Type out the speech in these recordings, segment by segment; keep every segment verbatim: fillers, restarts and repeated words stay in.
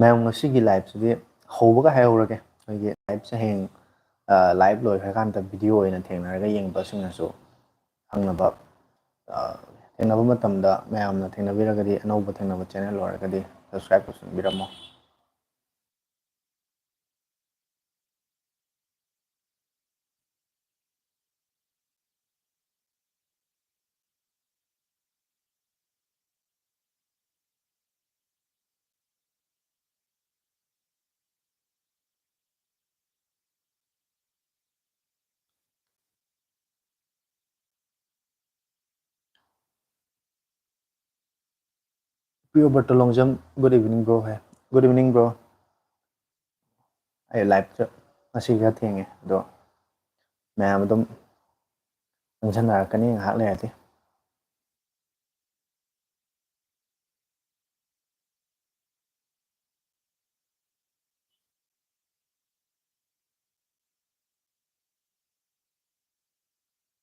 ꯃꯌꯥꯝ, ꯉꯁꯤꯒꯤ liveꯁꯤꯗꯤ ꯍꯧꯕꯒ ꯍꯥꯏꯍꯧꯔꯒꯦ꯫ ꯑꯩꯈꯣꯏꯒꯤ liveꯁꯦ ꯍꯌꯦꯡ, ꯑ, live ꯂꯣꯏꯈ꯭ꯔꯀꯥꯟꯗ video ꯑꯣꯏꯅ ꯊꯦꯡꯅꯔꯒ ꯌꯦꯡꯕꯁꯤꯡꯅꯁꯨ ꯈꯪꯅꯕ, ꯑ, ꯊꯦꯡꯅꯕ ꯃꯇꯝꯗ ꯃꯌꯥꯝꯅ ꯊꯦꯡꯅꯕꯤꯔꯒꯗꯤ, ꯑꯅꯧꯕ ꯊꯦꯡꯅꯕ channel ꯑꯣꯏꯔꯒꯗꯤ subscribe ꯇꯧꯁꯤꯟꯕꯤꯔꯝꯃꯣ꯫ ꯄ꯭ꯔꯤꯌꯣꯕ꯭ꯔꯇ Longjam, good evening bro ꯍꯥꯏ꯫ Good evening bro꯫ ꯑꯩ liveꯁꯦ ꯉꯁꯤ ꯈꯔ ꯊꯦꯡꯉꯦ, ꯑꯗꯣ ꯃꯌꯥꯝ ꯑꯗꯨꯝ ꯆꯪꯁꯟꯅꯔꯛꯀꯅꯤ ꯉꯥꯏꯍꯥꯛ ꯂꯩꯔꯗꯤ꯫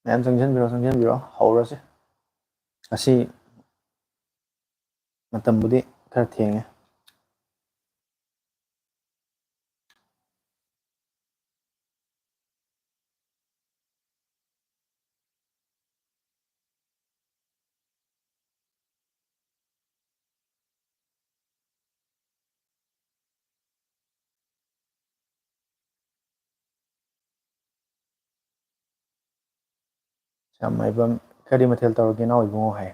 ꯃꯌꯥꯝ ꯆꯪꯁꯤꯟꯕꯤꯔꯣ, ꯆꯪꯁꯤꯟꯕꯤꯔꯣ, ꯍꯧꯔꯁꯦ꯫ ꯉꯁꯤ ꯃꯇꯝꯕꯨꯗꯤ ꯈꯔ ꯊꯦꯡꯉꯦ꯫ ꯁꯝꯃꯥꯏꯕꯝ, ꯀꯔꯤ ꯃꯊꯦꯜ ꯇꯧꯔꯒꯦ ꯏꯅꯥꯎ ꯏꯕꯨꯡꯉꯣ ꯍꯥꯏ꯫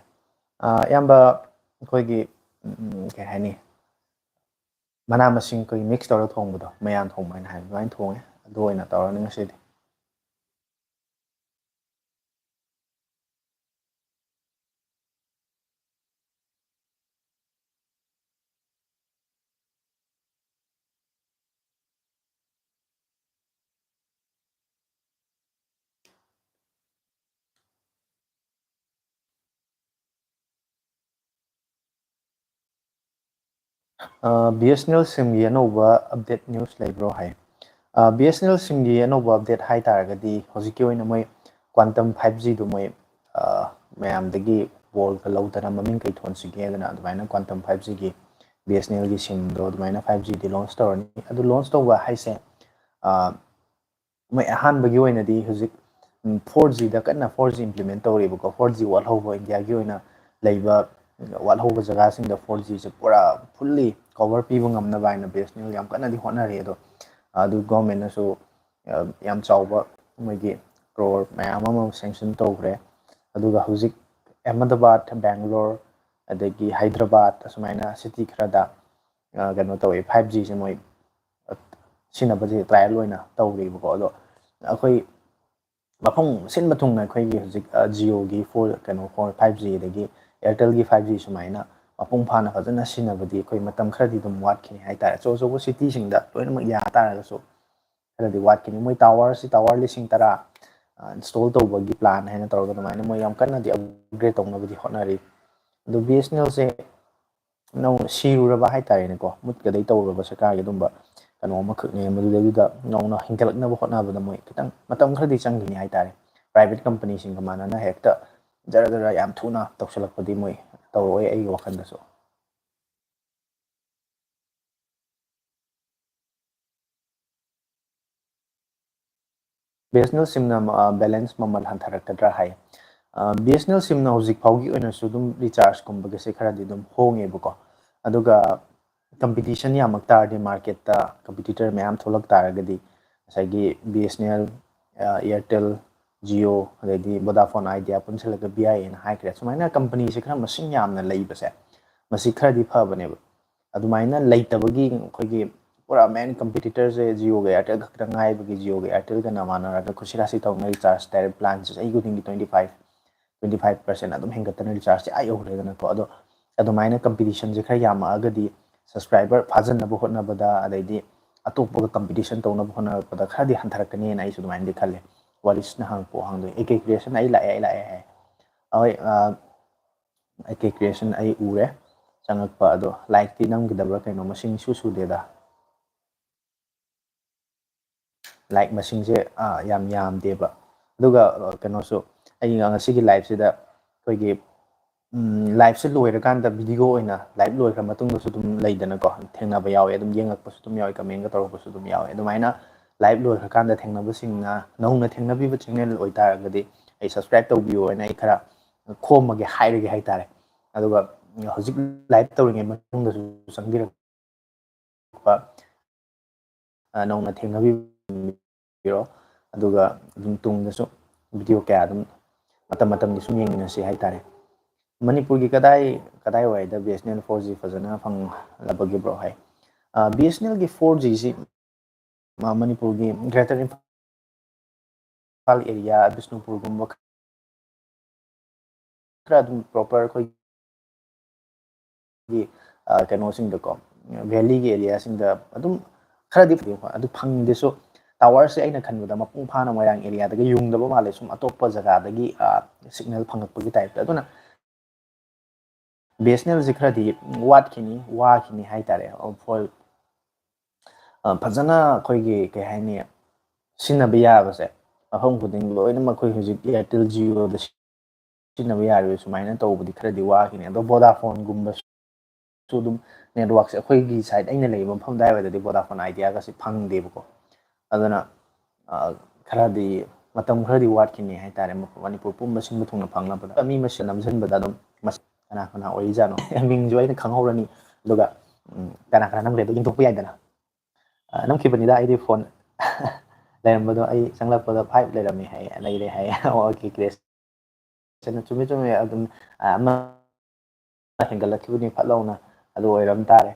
ꯑꯥ, ꯑꯌꯥꯝꯕ ꯑꯩꯈꯣꯏꯒꯤ, ꯎꯝ, ꯀꯩ ꯍꯥꯏꯅꯤ, ꯃꯅꯥ ꯃꯁꯤꯡ ꯑꯩꯈꯣꯏꯒꯤ mix ꯇꯧꯔꯒ ꯊꯣꯡꯕꯗꯣ, ꯃꯌꯥꯟ ꯊꯣꯡꯕ ꯍꯥꯏꯅ ꯍꯥꯏꯕ, ꯑꯗꯨꯃꯥꯏꯅ ꯊꯣꯡꯉꯦ꯫ ꯑꯗꯨ ꯑꯣꯏꯅ ꯇꯧꯔꯅꯤ ꯉꯁꯤꯗꯤ꯫ ꯑ, BSNL SIMꯒꯤ ꯑꯅꯧꯕ update news ꯂꯩꯕ꯭ꯔꯣ ꯍꯥꯏ꯫ ꯑ, BSNL SIMꯒꯤ ꯑꯅꯧꯕ update ꯍꯥꯏ ꯇꯥꯔꯒꯗꯤ, ꯍꯧꯖꯤꯛꯀꯤ ꯑꯣꯏꯅ ꯃꯣꯏ Quantum five Gꯗꯨ ꯃꯣꯏ, ꯑ, ꯃꯌꯥꯝꯗꯒꯤ worldꯀ ꯂꯧꯗꯅ ꯃꯃꯤꯡ ꯀꯩ ꯊꯣꯟꯁꯤꯒꯦꯗꯅ ꯑꯗꯨꯃꯥꯏꯅ Quantum five Gꯒꯤ ꯕꯤ ꯑꯦꯁ ꯑꯦꯟ ꯑꯦꯜꯒꯤ ꯁꯤꯝꯗꯣ ꯑꯗꯨꯃꯥꯏꯅ ꯐꯥꯏꯚ ꯖꯤꯗꯤ ꯂꯣꯟꯁ ꯇꯧꯔꯅꯤ꯫ ꯑꯗꯨ ꯂꯣꯟꯁ ꯇꯧꯕ ꯍꯥꯏꯁꯦ, ꯑ, ꯃꯣꯏ ꯑꯍꯥꯟꯕꯒꯤ ꯑꯣꯏꯅꯗꯤ ꯍꯧꯖꯤꯛ, ꯎꯝ, ꯐꯣꯔ ꯖꯤꯗ ꯀꯟꯅ ꯐꯣꯔ ꯖꯤ ꯏꯝꯄ꯭ꯂꯤꯃꯦꯟ ꯇꯧꯔꯤꯕꯀꯣ꯫ ꯐꯣꯔ ꯖꯤ ꯋꯥꯠꯍꯧꯕ, ꯏꯟꯗꯤꯌꯥꯒꯤ ꯑꯣꯏꯅ ꯂꯩꯕ ꯋꯥꯠꯍꯧꯕ ꯖꯒꯥꯁꯤꯡꯗ ꯐꯣꯔ ꯖꯤꯁꯦ ꯄꯨꯔꯥ ꯐꯨꯜꯂꯤ ꯀꯣꯚꯔ ꯄꯤꯕ ꯉꯝꯅꯕ ꯍꯥꯏꯅ ꯕꯤ ꯑꯦꯁ ꯑꯦꯟ ꯑꯦꯜ ꯌꯥꯝ ꯀꯟꯅꯗꯤ ꯍꯣꯠꯅꯔꯤ꯫ ꯑꯗꯣ ꯑꯗꯨ ꯒꯣꯔꯃꯦꯟꯅꯁꯨ, ꯑ, ꯌꯥꯝ ꯆꯥꯎꯕ ꯃꯣꯏꯒꯤ ꯀ꯭ꯔꯣꯔ ꯃꯌꯥꯝ ꯑꯃ ꯁꯦꯡꯁꯟ ꯇꯧꯈ꯭ꯔꯦ꯫ ꯑꯗꯨꯒ ꯍꯧꯖꯤꯛ ꯑꯍꯃꯗꯥꯕꯥꯗ, ꯕꯦꯡꯒ꯭ꯂꯣꯔ, ꯑꯗꯒꯤ ꯍꯥꯏꯗ꯭ꯔꯕꯥꯗ, ꯑꯁꯨꯃꯥꯏꯅ ꯁꯤꯇꯤ ꯈꯔꯗ, ꯑ, ꯀꯩꯅꯣ ꯇꯧꯋꯦ, ꯐꯥꯏꯚ ꯖꯤꯁꯦ ꯃꯣꯏ, ꯑ, ꯁꯤꯖꯤꯟꯅꯕꯁꯦ ꯇ꯭ꯔꯥꯏꯌꯦꯜ ꯑꯣꯏꯅ ꯇꯧꯔꯤꯕꯀꯣ꯫ ꯑꯗꯣ ꯑꯩꯈꯣꯏ ꯃꯐꯝ ꯁꯤꯟꯕ ꯊꯨꯡꯅ ꯑꯩꯈꯣꯏꯒꯤ ꯍꯧꯖꯤꯛ, ꯑ, ꯖꯤꯑꯣꯒꯤ ꯐꯣꯔ, ꯀꯩꯅꯣ, ꯐꯣꯔ, ꯐꯥꯏꯚ ꯖꯤ, ꯑꯗꯒꯤ ꯑꯦꯌꯥꯔꯇꯦꯜꯒꯤ ꯐꯥꯏꯚ ꯖꯤ ꯁꯨꯃꯥꯏꯅ ꯃꯄꯨꯡ ꯐꯥꯅ ꯐꯖꯅ ꯁꯤꯖꯤꯟꯅꯕꯗꯤ ꯑꯩꯈꯣꯏ ꯃꯇꯝ ꯈꯔꯗꯤ ꯑꯗꯨꯝ ꯋꯥꯠꯈꯤꯅꯤ ꯍꯥꯏꯇꯥꯔꯦ꯫ ꯑꯆꯧ ꯑꯆꯧꯕ ꯁꯤꯇꯤꯁꯤꯡꯗ ꯂꯣꯏꯅꯃꯛ ꯌꯥ ꯇꯥꯔꯒꯁꯨ ꯈꯔꯗꯤ ꯋꯥꯠꯈꯤꯅꯤ꯫ ꯃꯣꯏ ꯇꯥꯋꯔꯁꯤ, ꯇꯥꯋꯔ ꯂꯤꯁꯤꯡ ꯇꯔꯥ, ꯑ, ꯏꯟꯁꯇꯣꯜ ꯇꯧꯕꯒꯤ ꯄ꯭ꯂꯥꯟ ꯍꯥꯏꯅ ꯇꯧꯔꯒ ꯑꯗꯨꯃꯥꯏꯅ ꯃꯣꯏ ꯌꯥꯝ ꯀꯟꯅꯗꯤ ꯑꯞꯒ꯭ꯔꯦꯗ ꯇꯧꯅꯕꯗꯤ ꯍꯣꯠꯅꯔꯤ꯫ ꯑꯗꯨ ꯕꯤ ꯑꯦꯁ ꯑꯦꯟ ꯑꯦꯜꯁꯦ ꯅꯧꯅ ꯁꯤꯔꯨꯔꯕ ꯍꯥꯏꯇꯥꯔꯦꯅꯦꯀꯣ, ꯃꯨꯠꯀꯗꯩ ꯇꯧꯔꯨꯔꯕ ꯁꯔꯀꯥꯔꯒꯤ ꯑꯗꯨꯝꯕ ꯀꯩꯅꯣ ꯑꯃꯈꯛꯅꯦ꯫ ꯃꯗꯨꯗꯩꯗꯨꯗ ꯅꯧꯅ ꯍꯤꯡꯒꯠꯂꯛꯅꯕ ꯍꯣꯠꯅꯕꯗ ꯃꯣꯏ ꯈꯤꯇꯪ ꯃꯇꯝ ꯈꯔꯗꯤ ꯆꯪꯈꯤꯅꯤ ꯍꯥꯏꯇꯥꯔꯦ꯫ ꯄ꯭ꯔꯥꯏꯚꯦꯠ ꯀꯝꯄꯅꯤꯁꯤꯡꯒ ꯃꯥꯟꯅꯅ ꯍꯦꯛꯇ ꯖꯔ ꯖꯔ ꯌꯥꯝ ꯊꯨꯅ ꯇꯧꯁꯤꯜꯂꯛꯄꯗꯤ ꯃꯣꯏ ꯇꯧꯔꯛꯑꯣꯏ, ꯑꯩꯒꯤ ꯋꯥꯈꯜꯗꯁꯨ꯫ ꯕꯤ ꯑꯦꯁ ꯑꯦꯟ ꯑꯦꯜ ꯁꯤꯝꯅ, ꯑ, ꯕꯦꯂꯦꯟꯁ ꯃꯃꯜ ꯍꯟꯊꯔꯛꯀꯗ꯭ꯔꯥ ꯍꯥꯏ꯫ ꯑ, ꯕꯤ ꯑꯦꯁ ꯑꯦꯟ ꯑꯦꯜ ꯁꯤꯝꯅ ꯍꯧꯖꯤꯛ ꯐꯥꯎꯒꯤ ꯑꯣꯏꯅꯁꯨ ꯑꯗꯨꯝ ꯔꯤꯆꯥꯔꯖꯀꯨꯝꯕꯒꯁꯦ ꯈꯔꯗꯤ ꯑꯗꯨꯝ ꯍꯣꯡꯉꯦꯕꯀꯣ꯫ ꯑꯗꯨꯒ ꯀꯝꯄꯤꯇꯤꯁꯟ ꯌꯥꯝꯃꯛ ꯇꯥꯔꯗꯤ, ꯃꯥꯔꯀꯦꯠꯇ ꯀꯝꯄꯤꯇꯤꯇꯔ ꯃꯌꯥꯝ ꯊꯣꯛꯂꯛ ꯇꯥꯔꯒꯗꯤ, ꯉꯁꯥꯏꯒꯤ ꯕꯤ ꯑꯦꯁ ꯑꯦꯟ ꯑꯦꯜ, ꯑ, ꯑꯦꯌꯥꯔꯇꯦꯜ, ꯖꯤꯑꯣ, ꯑꯗꯩꯗꯤ ꯚꯣꯗꯥꯐꯣꯟ ꯑꯥꯏꯗꯤꯌꯥ ꯄꯨꯟꯁꯤꯜꯂꯒ ꯕꯤ ꯑꯥꯏ ꯑꯦꯅ ꯍꯥꯏꯈ꯭ꯔꯦ꯫ ꯁꯨꯃꯥꯏꯅ ꯀꯝꯄꯅꯤꯁꯦ ꯈꯔ ꯃꯁꯤꯡ ꯌꯥꯝꯅ ꯂꯩꯕꯁꯦ, ꯃꯁꯤ ꯈꯔꯗꯤ ꯐꯕꯅꯦꯕ꯫ ꯑꯗꯨꯃꯥꯏꯅ ꯂꯩꯇꯕꯒꯤ ꯑꯩꯈꯣꯏꯒꯤ ꯄꯨꯔꯥ ꯃꯦꯟ ꯀꯝꯄꯤꯇꯤꯇꯔꯁꯦ ꯖꯤꯑꯣꯒ ꯑꯦꯌꯥꯔꯇꯦꯜ ꯈꯛꯇ ꯉꯥꯏꯕꯒꯤ, ꯖꯤꯑꯣꯒ ꯑꯦꯌꯥꯔꯇꯦꯜꯒꯅ ꯃꯥꯟꯅꯔꯒ ꯈꯨꯠꯁꯤ ꯔꯥꯁꯤ ꯇꯧꯅ ꯔꯤꯆꯥꯔꯖ ꯇꯦꯔꯤꯐ ꯄ꯭ꯂꯥꯟꯁꯦ ꯆꯍꯤ ꯈꯨꯗꯤꯡꯒꯤ twenty five, twenty five percent ꯑꯗꯨꯝ ꯍꯦꯟꯒꯠꯇꯅ ꯔꯤꯆꯥꯔꯖꯁꯦ ꯑꯥ ꯌꯧꯈ꯭ꯔꯦꯗꯅꯀꯣ꯫ ꯑꯗꯣ ꯑꯗꯨꯃꯥꯏꯅ ꯀꯝꯄꯤꯇꯤꯁꯟꯁꯦ ꯈꯔ ꯌꯥꯝꯃꯛꯑꯒꯗꯤ, ꯁꯕꯁꯀ꯭ꯔꯥꯏꯕꯔ ꯐꯥꯖꯤꯟꯅꯕ ꯍꯣꯠꯅꯕꯗ, ꯑꯗꯩꯗꯤ ꯑꯇꯣꯞꯄꯒ ꯀꯝꯄꯤꯇꯤꯁꯟ ꯇꯧꯅꯕ ꯍꯣꯠꯅꯔꯛꯄꯗ ꯈꯔꯗꯤ ꯍꯟꯊꯔꯛꯀꯅꯤꯅ ꯑꯩꯁꯨ ꯑꯗꯨꯃꯥꯏꯅꯗꯤ ꯈꯜꯂꯦ꯫ ꯋꯥꯔꯤꯁꯅ ꯍꯪꯉꯛꯄ ꯋꯥꯍꯪꯗꯣ, "ꯑꯦ ꯀꯦ ꯀ꯭ꯔꯤꯌꯦꯁꯟ ꯑꯩ ꯂꯥꯛꯑꯦ, ꯑꯩ ꯂꯥꯛꯑꯦ" ꯍꯥꯏ꯫ ꯍꯣꯏ, ꯑ, ꯑꯦ ꯀꯦ ꯀ꯭ꯔꯤꯌꯦꯁꯟ ꯑꯩ ꯎꯔꯦ ꯆꯪꯉꯛꯄ, ꯑꯗꯣ ꯂꯥꯏꯛꯇꯤ ꯅꯝꯈꯤꯗꯕ꯭ꯔꯥ ꯀꯩꯅꯣ, ꯃꯁꯤꯡ ꯏꯁꯨ ꯁꯨꯗꯦꯗ꯫ ꯂꯥꯏꯛ ꯃꯁꯤꯡꯁꯦ, ꯑ, ꯌꯥꯝ ꯌꯥꯝꯗꯦꯕ꯫ ꯑꯗꯨꯒ, ꯑ, ꯀꯩꯅꯣꯁꯨ, ꯑꯩ ꯉꯁꯤꯒꯤ ꯂꯥꯏꯞꯁꯤꯗ ꯑꯩꯈꯣꯏꯒꯤ ꯎꯝ, live ꯁꯦ ꯂꯣꯏꯔꯀꯥꯟꯗ video ꯑꯣꯏꯅ live ꯂꯣꯏꯈ꯭ꯔ ꯃꯇꯨꯡꯗꯁꯨ ꯑꯗꯨꯝ ꯂꯩꯗꯅꯀꯣ, ꯊꯦꯡꯅꯕ ꯌꯥꯎꯋꯦ, ꯑꯗꯨꯝ ꯌꯦꯡꯉꯛꯄꯁꯨ ꯑꯗꯨꯝ ꯌꯥꯎꯋꯦ, comment ꯒ ꯇꯧꯔꯛꯄꯁꯨ ꯑꯗꯨꯝ ꯌꯥꯎꯋꯦ꯫ ꯑꯗꯨꯃꯥꯏꯅ live ꯂꯣꯏꯈ꯭ꯔꯀꯥꯟꯗ ꯊꯦꯡꯅꯕꯁꯤꯡꯅ, ꯅꯧꯅ ꯊꯦꯡꯅꯕꯤꯕ channel ꯑꯣꯏꯇꯥꯔꯒꯗꯤ ꯑꯩ subscribe ꯇꯧꯕꯤꯌꯣ ꯍꯥꯏꯅ ꯑꯩ ꯈꯔ ꯈꯣꯝꯃꯒꯦ ꯍꯥꯏꯔꯒꯦ ꯍꯥꯏꯇꯥꯔꯦ꯫ ꯑꯗꯨꯒ ꯍꯧꯖꯤꯛ live ꯇꯧꯔꯤꯉꯩ ꯃꯅꯨꯡꯗꯁꯨ ꯆꯪꯕꯤꯔꯛꯄ ꯅꯧꯅ ꯊꯦꯡꯅꯕꯤꯔꯣ꯫ ꯑꯗꯨꯒ ꯑꯗꯨꯝ ꯇꯨꯡꯗꯁꯨ video ꯀꯌꯥ ꯑꯗꯨꯝ ꯃꯇꯝ ꯃꯇꯝꯒꯤ ꯁꯨꯝ ꯌꯦꯡꯃꯤꯟꯅꯁꯤ ꯍꯥꯏꯇꯥꯔꯦ꯫ ꯃꯅꯤꯄꯨꯔꯒꯤ ꯀꯗꯥꯏ ꯀꯗꯥꯏꯋꯥꯏꯗ BSNL four G ꯐꯖꯅ ꯐꯪꯂꯕꯒꯦ bro ꯍꯥꯏ? ꯑ, BSNL ꯒꯤ four G ꯁꯤ ꯃ-, ꯃꯅꯤꯄꯨꯔꯒꯤ Greater ꯏꯝꯐꯥꯜ area, ꯕꯤꯁꯅꯨꯄꯨꯔꯒꯨꯝꯕ ꯈꯔ ꯑꯗꯨꯝ proper ꯑꯩꯈꯣꯏꯒꯤ, ꯑ, ꯀꯩꯅꯣꯁꯤꯡꯗꯀꯣ, valley ꯒꯤ area ꯁꯤꯡꯗ ꯑꯗꯨꯝ ꯈꯔꯗꯤ ꯐꯪꯉꯦꯀꯣ꯫ ꯑꯗꯨ ꯐꯪꯗꯦꯁꯨ tower ꯁꯦ ꯑꯩꯅ ꯈꯟꯕꯗ ꯃꯄꯨꯡ ꯐꯥꯅ ꯃꯣꯏꯔꯥꯡ area ꯗꯒ ꯌꯨꯡꯗꯕ ꯃꯥꯜꯂꯦ, ꯁꯨꯝ ꯑꯇꯣꯞꯄ ꯖꯒꯥꯗꯒꯤ, ꯑ, signal ꯐꯪꯉꯛꯄꯒꯤ type ꯇ꯫ ꯑꯗꯨꯅ BSNL ꯁꯦ ꯈꯔꯗꯤ ꯋꯥꯠꯈꯤꯅꯤ, ꯋꯥꯈꯤꯅꯤ ꯍꯥꯏꯇꯥꯔꯦ꯫ ꯑ, for, ꯑ, ꯐꯖꯅ ꯑꯩꯈꯣꯏꯒꯤ ꯀꯩ ꯍꯥꯏꯅꯤ, ꯁꯤꯖꯤꯟꯅꯕ ꯌꯥꯕꯁꯦ ꯃꯐꯝ ꯈꯨꯗꯤꯡ ꯂꯣꯏꯅꯃꯛ ꯑꯩꯈꯣꯏ ꯍꯧꯖꯤꯛ Airtel, Jio ꯗ ꯁꯤꯖꯤꯟꯅꯕ ꯌꯥꯔꯤꯕ ꯁꯨꯃꯥꯏꯅ ꯇꯧꯕꯗꯤ ꯈꯔꯗꯤ ꯋꯥꯈꯤꯅꯤ꯫ ꯑꯗꯣ Vodafone ꯒꯨꯝꯕꯁꯨ ꯑꯗꯨꯝ network ꯁꯦ ꯑꯩꯈꯣꯏꯒꯤ side, ꯑꯩꯅ ꯂꯩꯔꯤꯕ ꯃꯐꯝ ꯑꯗꯨꯋꯥꯏꯗꯗꯤ Vodafone Idea ꯒꯁꯤ ꯐꯪꯗꯦꯕꯀꯣ꯫ ꯑꯗꯨꯅ, ꯑ, ꯈꯔꯗꯤ, ꯃꯇꯝ ꯈꯔꯗꯤ ꯋꯥꯠꯈꯤꯅꯤ ꯍꯥꯏꯇꯥꯔꯦ, ꯃ-, ꯃꯅꯤꯄꯨꯔ ꯄꯨꯝꯕ ꯁꯤꯟꯕ ꯊꯨꯡꯅ ꯐꯪꯅꯕꯗ꯫ ꯃꯤ ꯃꯁꯤꯡ ꯅꯝꯁꯤꯟꯕꯗ ꯑꯗꯨꯝ ꯃꯁ-, ꯀꯅꯥ ꯀꯅꯥ ꯑꯣꯏꯔꯤꯖꯥꯠꯅꯣ? ꯃꯤꯡꯁꯨ ꯑꯩꯅ ꯈꯪꯍꯧꯔꯅꯤ, ꯑꯗꯨꯒ, ꯎꯝ, ꯀꯅꯥ ꯀꯅꯥ ꯅꯝꯈ꯭ꯔꯦ ꯑꯗꯨ ꯌꯦꯡꯊꯣꯛꯄ ꯌꯥꯏꯗꯅ꯫ ꯑ, ꯅꯝꯈꯤꯕꯅꯤꯗ, ꯑꯩꯗꯤ phone ꯂꯩꯔꯝꯕꯗꯣ, ꯑꯩ ꯆꯪꯂꯛꯄꯗ five ꯂꯩꯔꯝꯃꯦ ꯍꯥꯏ, ꯂꯩꯔꯦ ꯍꯥꯏ꯫ Okay, crash. ꯆꯨꯝꯃꯦ, ꯆꯨꯝꯃꯦ, ꯑꯗꯨꯝ, ꯑ, ꯑꯃ ꯍꯦꯟꯒꯠꯂꯛꯈꯤꯕꯅꯤ ꯐꯠ ꯂꯥꯎꯅ, ꯑꯗꯨ ꯑꯣꯏꯔꯝ ꯇꯥꯔꯦ꯫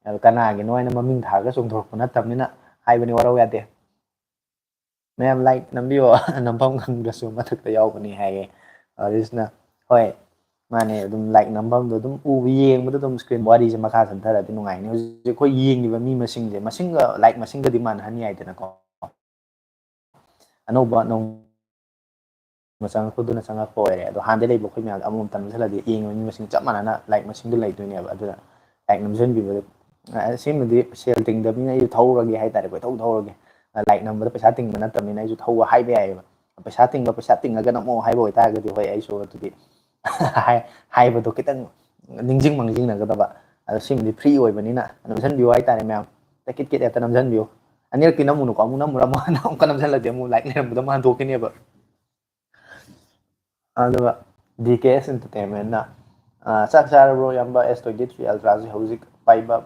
ꯑꯗꯨ ꯀꯅꯥꯒꯤꯅꯣ ꯍꯥꯏꯅ ꯃꯃꯤꯡ ꯊꯥꯔꯒ ꯆꯣꯡꯊꯣꯔꯛꯄ ꯅꯠꯇꯕꯅꯤꯅ ꯍꯥꯏꯕꯅꯤ, ꯋꯥꯔꯧ ꯌꯥꯗꯦ꯫ ꯃꯌꯥꯝ like ꯅꯝꯕꯤꯌꯣ, ꯅꯝꯐꯝ ꯈꯪꯗ꯭ꯔꯁꯨ ꯃꯊꯛꯇ ꯌꯥꯎꯕꯅꯤ ꯍꯥꯏꯌꯦ꯫ ꯑ, ꯔꯤꯁꯅ, ꯍꯣꯏ, ꯃꯥꯅꯦ, ꯑꯗꯨꯝ like ꯅꯝꯐꯝꯗꯣ ꯑꯗꯨꯝ ꯎꯕ, ꯌꯦꯡꯕꯗ ꯑꯗꯨꯝ screen ꯋꯥꯔꯤꯁꯦ ꯃꯈꯥ ꯆꯠꯊꯔꯗꯤ ꯅꯨꯡꯉꯥꯏꯅꯤ꯫ ꯍꯧꯖꯤꯛ ꯑꯩꯈꯣꯏ ꯌꯦꯡꯉꯤꯕ ꯃꯤ ꯃꯁꯤꯡꯁꯦ, ꯃꯁꯤꯡꯒ, like ꯃꯁꯤꯡꯒꯗꯤ ꯃꯥꯟꯅꯍꯟ ꯌꯥꯏꯗꯅꯀꯣ꯫ ꯑꯅꯧꯕ ꯅꯧꯅ ꯆꯪꯉꯛꯄꯗꯨꯅ ꯆꯪꯉꯛꯄ ꯑꯣꯏꯔꯦ꯫ ꯑꯗꯣ ꯍꯥꯟꯅꯗꯩ ꯂꯩꯕ ꯑꯩꯈꯣꯏ ꯃꯌꯥꯝꯗ ꯑꯃꯃꯝꯇ ꯅꯝꯁꯤꯜꯂꯗꯤ ꯌꯦꯡꯉꯤꯕ ꯃꯤ ꯃꯁꯤꯡ ꯆꯞ ꯃꯥꯟꯅꯅ like ꯃꯁꯤꯡꯗꯣ ꯂꯩꯗꯣꯏꯅꯦꯕ꯫ ꯑꯗꯨꯅ like ꯅꯝꯁꯤꯟꯕꯤꯕꯗ, ꯑ, ꯑꯁꯦꯡꯕꯗꯤ ꯁꯦꯜ ꯇꯤꯡꯗꯕꯅꯤꯅ ꯑꯩꯁꯨ ꯊꯧꯔꯒꯦ ꯍꯥꯏꯇꯥꯔꯦ, ꯀꯣꯏꯊꯧ ꯊꯧꯔꯒꯦ꯫ ꯑ, like ꯅꯝꯕꯗ ꯄꯩꯁꯥ ꯇꯤꯡꯕ ꯅꯠꯇꯕꯅꯤꯅ ꯑꯩꯁꯨ ꯊꯧꯕ ꯍꯥꯏꯕ ꯌꯥꯏꯑꯕ꯫ ꯄꯩꯁꯥ ꯇꯤꯡꯕ, ꯄꯩꯁꯥ ꯇꯤꯡꯉꯒ ꯅꯝꯃꯛꯑꯣ ꯍꯥꯏꯕ ꯑꯣꯏꯇꯥꯔꯒꯗꯤ, ꯍꯣꯏ, ꯑꯩꯁꯨ ꯑꯗꯨꯗꯤ ꯍꯥꯏꯕꯗꯣ ꯈꯤꯇꯪ ꯅꯤꯡꯁꯤꯡ ꯃꯥꯡꯖꯤꯡꯅꯒꯗꯕ꯫ ꯑꯗꯣ ꯁꯤꯃꯗꯤ free ꯑꯣꯏꯕꯅꯤꯅ ꯅꯝꯁꯤꯟꯕꯤꯌꯨ ꯍꯥꯏꯇꯥꯔꯦ ꯃꯌꯥꯝ꯫ ꯇꯀꯤꯠ ꯀꯤꯠ ꯍꯦꯛꯇ ꯅꯝꯁꯤꯟꯕꯤꯌꯨ꯫ ꯑꯅꯤꯔꯛꯇꯤ ꯅꯝꯃꯨꯅꯨꯀꯣ, ꯑꯃꯨꯛ ꯅꯝꯃꯨꯔ ꯑꯃꯨꯛ ꯍꯟꯅ ꯑꯃꯨꯛꯀ ꯅꯝꯁꯤꯜꯂꯗꯤ ꯑꯃꯨꯛ ꯂꯥꯏꯛ ꯂꯩꯔꯝꯕꯗꯣ ꯑꯃꯨꯛ ꯍꯟꯗꯣꯛꯈꯤꯅꯦꯕ꯫ ꯑꯗꯨꯒ ꯗꯤ ꯀꯦ ꯑꯦꯁ ꯑꯦꯟꯇꯔꯇꯦꯟꯃꯦꯟꯅ, "ꯆꯥꯛ ꯆꯥꯔꯕ꯭ꯔꯣ ꯏꯌꯥꯝꯕ? ꯑꯦꯁ ꯇ꯭ꯋꯦꯟꯇꯤ ꯊ꯭ꯔꯤ ꯑꯜꯇ꯭ꯔꯥꯁꯦ ꯍꯧꯖꯤꯛ ꯄꯥꯏꯕ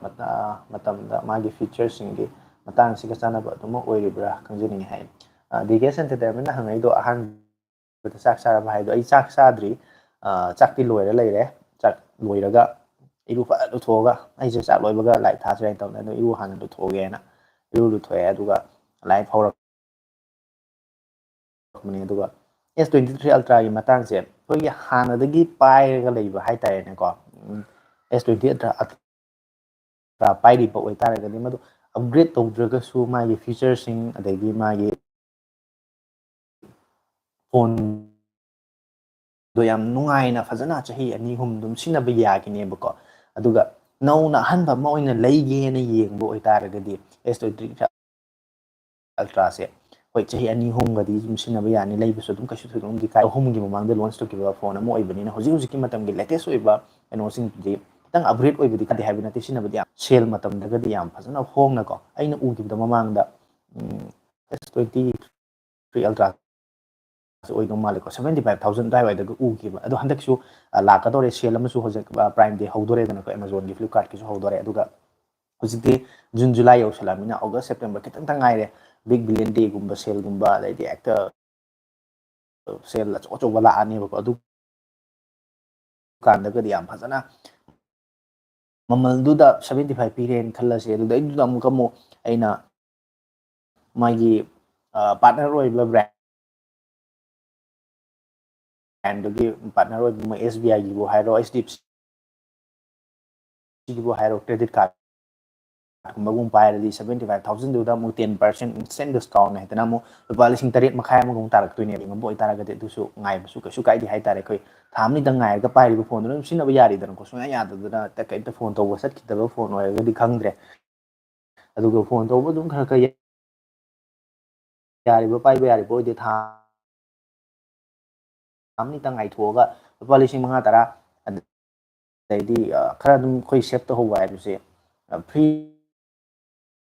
ꯃꯇꯝꯗ ꯃꯥꯒꯤ ꯐꯤꯆꯔꯁꯤꯡꯒꯤ ꯃꯇꯥꯡꯁꯤꯒ ꯆꯥꯟꯅꯕ ꯑꯗꯨꯃꯛ ꯑꯣꯏꯔꯤꯕ꯭ꯔꯥ ꯈꯪꯖꯅꯤꯡꯉꯤ" ꯍꯥꯏ꯫ ꯗꯤ ꯀꯦ ꯑꯦꯁ ꯑꯦꯟꯇꯔꯇꯦꯟꯃꯦꯟꯅ ꯍꯪꯉꯛꯏꯗꯣ ꯑꯍꯥꯟꯕꯗ ꯆꯥꯛ ꯆꯥꯔꯕ ꯍꯥꯏꯗꯣ ꯑꯩ ꯆꯥꯛ ꯆꯥꯗ꯭ꯔꯤ꯫ ꯆꯥꯛꯇꯤ ꯂꯣꯏꯔ ꯂꯩꯔꯦ꯫ ꯆꯥꯛ ꯂꯣꯏꯔꯒ ꯏꯔꯨ ꯐꯖꯅ ꯂꯨꯊꯣꯛꯑꯒ, ꯑꯩꯁꯦ ꯆꯥꯛ ꯂꯣꯏꯕꯒ ꯂꯥꯏꯔꯤꯛ ꯊꯥꯁꯤꯔ ꯍꯥꯏꯅ ꯇꯧꯕꯅꯦ, ꯑꯗꯣ ꯏꯔꯨ ꯍꯥꯟꯅ ꯂꯨꯊꯣꯛꯑꯒꯦꯅ ꯏꯔꯨ ꯂꯨꯊꯣꯛꯑꯦ꯫ ꯑꯗꯨꯒ ꯂꯥꯏꯔꯤꯛ ꯍꯧꯔꯛ ꯊꯣꯛꯂꯛꯄꯅꯦ꯫ ꯑꯗꯨꯒ ꯑꯦꯁ ꯇ꯭ꯋꯦꯟꯇꯤ ꯊ꯭ꯔꯤ ꯑꯜꯇ꯭ꯔꯥꯒꯤ ꯃꯇꯥꯡꯁꯦ ꯑꯩꯈꯣꯏꯒꯤ ꯍꯥꯟꯅꯗꯒꯤ ꯄꯥꯏꯔꯒ ꯂꯩꯕ ꯍꯥꯏꯇꯥꯔꯦꯅꯦꯀꯣ꯫ ꯑꯦꯁ ꯇ꯭ꯋꯦꯟꯇꯤ ꯑꯜꯇ꯭ꯔꯥ ꯄꯥꯏꯔꯤꯕ ꯑꯣꯏꯇꯥꯔꯒꯗꯤ ꯃꯗꯨ ꯑꯞꯒ꯭ꯔꯦꯗ ꯇꯧꯗ꯭ꯔꯒꯁꯨ ꯃꯥꯒꯤ ꯐꯤꯆꯔꯁꯤꯡ, ꯑꯗꯒꯤ ꯃꯥꯒꯤ ꯐꯣꯟꯗꯣ ꯌꯥꯝ ꯅꯨꯡꯉꯥꯏꯅ ꯐꯖꯅ ꯆꯍꯤ ꯑꯅꯤ ꯑꯍꯨꯝ ꯑꯗꯨꯝ ꯁꯤꯖꯤꯟꯅꯕ ꯌꯥꯈꯤꯅꯦꯕꯀꯣ꯫ ꯑꯗꯨꯒ ꯅꯧꯅ ꯑꯍꯟꯕ ꯑꯃ ꯑꯣꯏꯅ ꯂꯩꯒꯦꯅ ꯌꯦꯡꯕ ꯑꯣꯏꯇꯥꯔꯒꯗꯤ ꯑꯦꯁ ꯇ꯭ꯋꯦꯟꯇꯤ ꯊ꯭ꯔꯤ ꯑꯜꯇ꯭ꯔꯥꯁꯦ ꯍꯣꯏ ꯆꯍꯤ ꯑꯅꯤ ꯑꯍꯨꯝꯒꯗꯤ ꯑꯗꯨꯝ ꯁꯤꯖꯤꯟꯅꯕ ꯌꯥꯅꯤ꯫ ꯂꯩꯕꯁꯨ ꯑꯗꯨꯝ ꯀꯩꯁꯨ ꯊꯣꯏꯗꯣꯛꯅꯗꯤ ꯀꯥꯏ꯫ ꯑꯍꯨꯝꯒꯤ ꯃꯃꯥꯡꯗ ꯂꯣꯟꯁ ꯇꯧꯈꯤꯕ ꯐꯣꯟ ꯑꯃ ꯑꯣꯏꯕꯅꯤꯅ ꯍꯧꯖꯤꯛ ꯍꯧꯖꯤꯛꯀꯤ ꯃꯇꯝꯒꯤ ꯂꯦꯇꯦꯁ ꯑꯣꯏꯕ ꯀꯩꯅꯣꯁꯤꯡꯗꯨꯗꯤ ꯈꯤꯇꯪ ꯑꯞꯒ꯭ꯔꯦꯗ ꯑꯣꯏꯕꯗꯤ ꯀꯥꯟꯗꯦ ꯍꯥꯏꯕ ꯅꯠꯇꯦ, ꯁꯤꯖꯤꯟꯅꯕꯗꯤ ꯌꯥꯝ ꯁꯦꯜ ꯃꯇꯝꯗꯒꯗꯤ ꯌꯥꯝ ꯐꯖꯅ ꯍꯣꯡꯅꯀꯣ꯫ ꯑꯩꯅ ꯎꯈꯤꯕꯗ ꯃꯃꯥꯡꯗ ꯑꯦꯁ ꯇ꯭ꯋꯦꯟꯇꯤ ꯊ꯭ꯔꯤ ꯑꯜꯇ꯭ꯔꯥ ꯑꯣꯏꯗꯧ ꯃꯥꯜꯂꯦꯀꯣ, ꯁꯚꯦꯟꯇꯤ ꯐꯥꯏꯚ ꯊꯥꯎꯖꯟ ꯑꯗꯨꯋꯥꯏꯗꯒ ꯎꯈꯤꯕ꯫ ꯑꯗꯣ ꯍꯟꯗꯛꯁꯨ ꯂꯥꯛꯀꯗꯧꯔꯦ, ꯁꯦꯜ ꯑꯃꯁꯨ ꯍꯧꯖꯤꯛ ꯄ꯭ꯔꯥꯏꯝ ꯗꯦ ꯍꯧꯗꯣꯔꯦꯗꯅꯀꯣ, ꯑꯦꯃꯥꯖꯣꯟꯒꯤ, ꯐ꯭ꯂꯤꯞꯀꯥꯔꯠꯀꯤꯁꯨ ꯍꯧꯗꯣꯔꯦ꯫ ꯑꯗꯨꯒ ꯍꯧꯖꯤꯛꯇꯤ ꯖꯨꯟ ꯖꯨꯂꯥꯏ ꯌꯧꯁꯜꯂꯛꯑꯃꯤꯅ ꯑꯣꯒꯁ ꯁꯦꯞꯇꯦꯝꯕꯔ ꯈꯤꯇꯪꯇ ꯉꯥꯏꯔꯦ꯫ ꯕꯤꯛ ꯕꯤꯂꯤꯌꯟ ꯗꯦꯒꯨꯝꯕ ꯁꯦꯜꯒꯨꯝꯕ, ꯑꯗꯩꯗꯤ ꯍꯦꯛꯇ ꯁꯦꯜ ꯑꯆꯧ ꯑꯆꯧꯕ ꯂꯥꯛꯑꯅꯦꯕꯀꯣ꯫ ꯑꯗꯨ ꯀꯥꯟꯗꯒꯗꯤ ꯌꯥꯝ ꯐꯖꯅ ꯃꯃꯜꯗꯨꯗ ꯁꯚꯦꯟꯇꯤ ꯐꯥꯏꯚ ꯄꯤꯔꯦꯅ ꯈꯜꯂꯁꯦ, ꯑꯗꯨꯗꯩꯗꯨꯗ ꯑꯃꯨꯛꯀ ꯑꯃꯨꯛ ꯑꯩꯅ ꯃꯥꯒꯤ ꯄꯥꯔꯠꯅꯔ ꯑꯣꯏꯔꯤꯕ ꯕ꯭ꯔꯥꯟ ꯕ꯭ꯔꯥꯟꯗꯨꯒꯤ ꯄꯥꯔꯠꯅꯔ ꯑꯣꯏꯕ ꯃꯣꯏ ꯑꯦꯁ ꯕꯤ ꯑꯥꯏꯒꯤꯕꯨ ꯍꯥꯏꯔꯣ, ꯑꯩꯆ ꯗꯤ ꯑꯦꯐ ꯁꯤꯒꯤꯕꯨ ꯍꯥꯏꯔꯣ, ꯀ꯭ꯔꯦꯗꯤꯠ ꯀꯥꯔꯠꯀꯨꯝꯕ ꯄꯥꯏꯔꯗꯤ ꯁꯚꯦꯟꯇꯤ ꯐꯥꯏꯚ ꯊꯥꯎꯖꯟꯗꯨꯗ ꯑꯃꯨꯛ ꯇꯦꯟ ꯄꯥꯔꯁꯦꯟ ꯏꯟꯁꯇꯦꯟ ꯗꯤꯁꯀꯥꯎꯟ ꯍꯥꯏꯗꯅ ꯑꯃꯨꯛ ꯂꯨꯄꯥ ꯂꯤꯁꯤꯡ ꯇꯔꯦꯠ ꯃꯈꯥꯏ ꯑꯃꯒ ꯑꯃꯨꯛ ꯇꯥꯔꯛꯇꯣꯏꯅꯦꯕ꯫ ꯌꯦꯡꯉꯝꯕ ꯑꯣꯏꯇꯥꯔꯒꯗꯤ ꯑꯗꯨꯁꯨ ꯉꯥꯏꯕꯁꯨ ꯀꯩꯁꯨ ꯀꯥꯏꯗꯦ ꯍꯥꯏꯇꯥꯔꯦ꯫ ꯑꯩꯈꯣꯏ ꯊꯥ ꯑꯃꯅꯤꯗꯪ ꯉꯥꯏꯔꯒ ꯄꯥꯏꯔꯤꯕ ꯐꯣꯟꯗꯨꯅ ꯑꯗꯨꯝ ꯁꯤꯖꯤꯟꯅꯕ ꯌꯥꯔꯤꯗꯅꯀꯣ꯫ ꯁꯨꯡꯌꯥ ꯌꯥꯗꯗꯅ ꯀꯩꯝꯇ ꯐꯣꯟ ꯇꯧꯕ ꯆꯠꯈꯤꯗꯕ ꯐꯣꯟ ꯑꯣꯏꯔꯒꯗꯤ ꯈꯪꯗ꯭ꯔꯦ꯫ ꯑꯗꯨꯒ ꯐꯣꯟ ꯇꯧꯕ ꯑꯗꯨꯝ ꯈꯔ ꯈꯔ ꯌꯥꯔꯤꯕ, ꯄꯥꯏꯕ ꯌꯥꯔꯤꯕ ꯑꯣꯏꯗꯤ ꯊꯥ ꯑꯃꯅꯤꯇꯪ ꯉꯥꯏꯊꯣꯛꯑꯒ ꯂꯨꯄꯥ ꯂꯤꯁꯤꯡ ꯃꯉꯥ ꯇꯔꯥ, ꯑꯗꯩꯗꯤ, ꯑ, ꯈꯔ ꯑꯗꯨꯝ ꯑꯩꯈꯣꯏ save ꯇꯧꯍꯧꯕ ꯍꯥꯏꯕꯁꯦ, ꯑ, free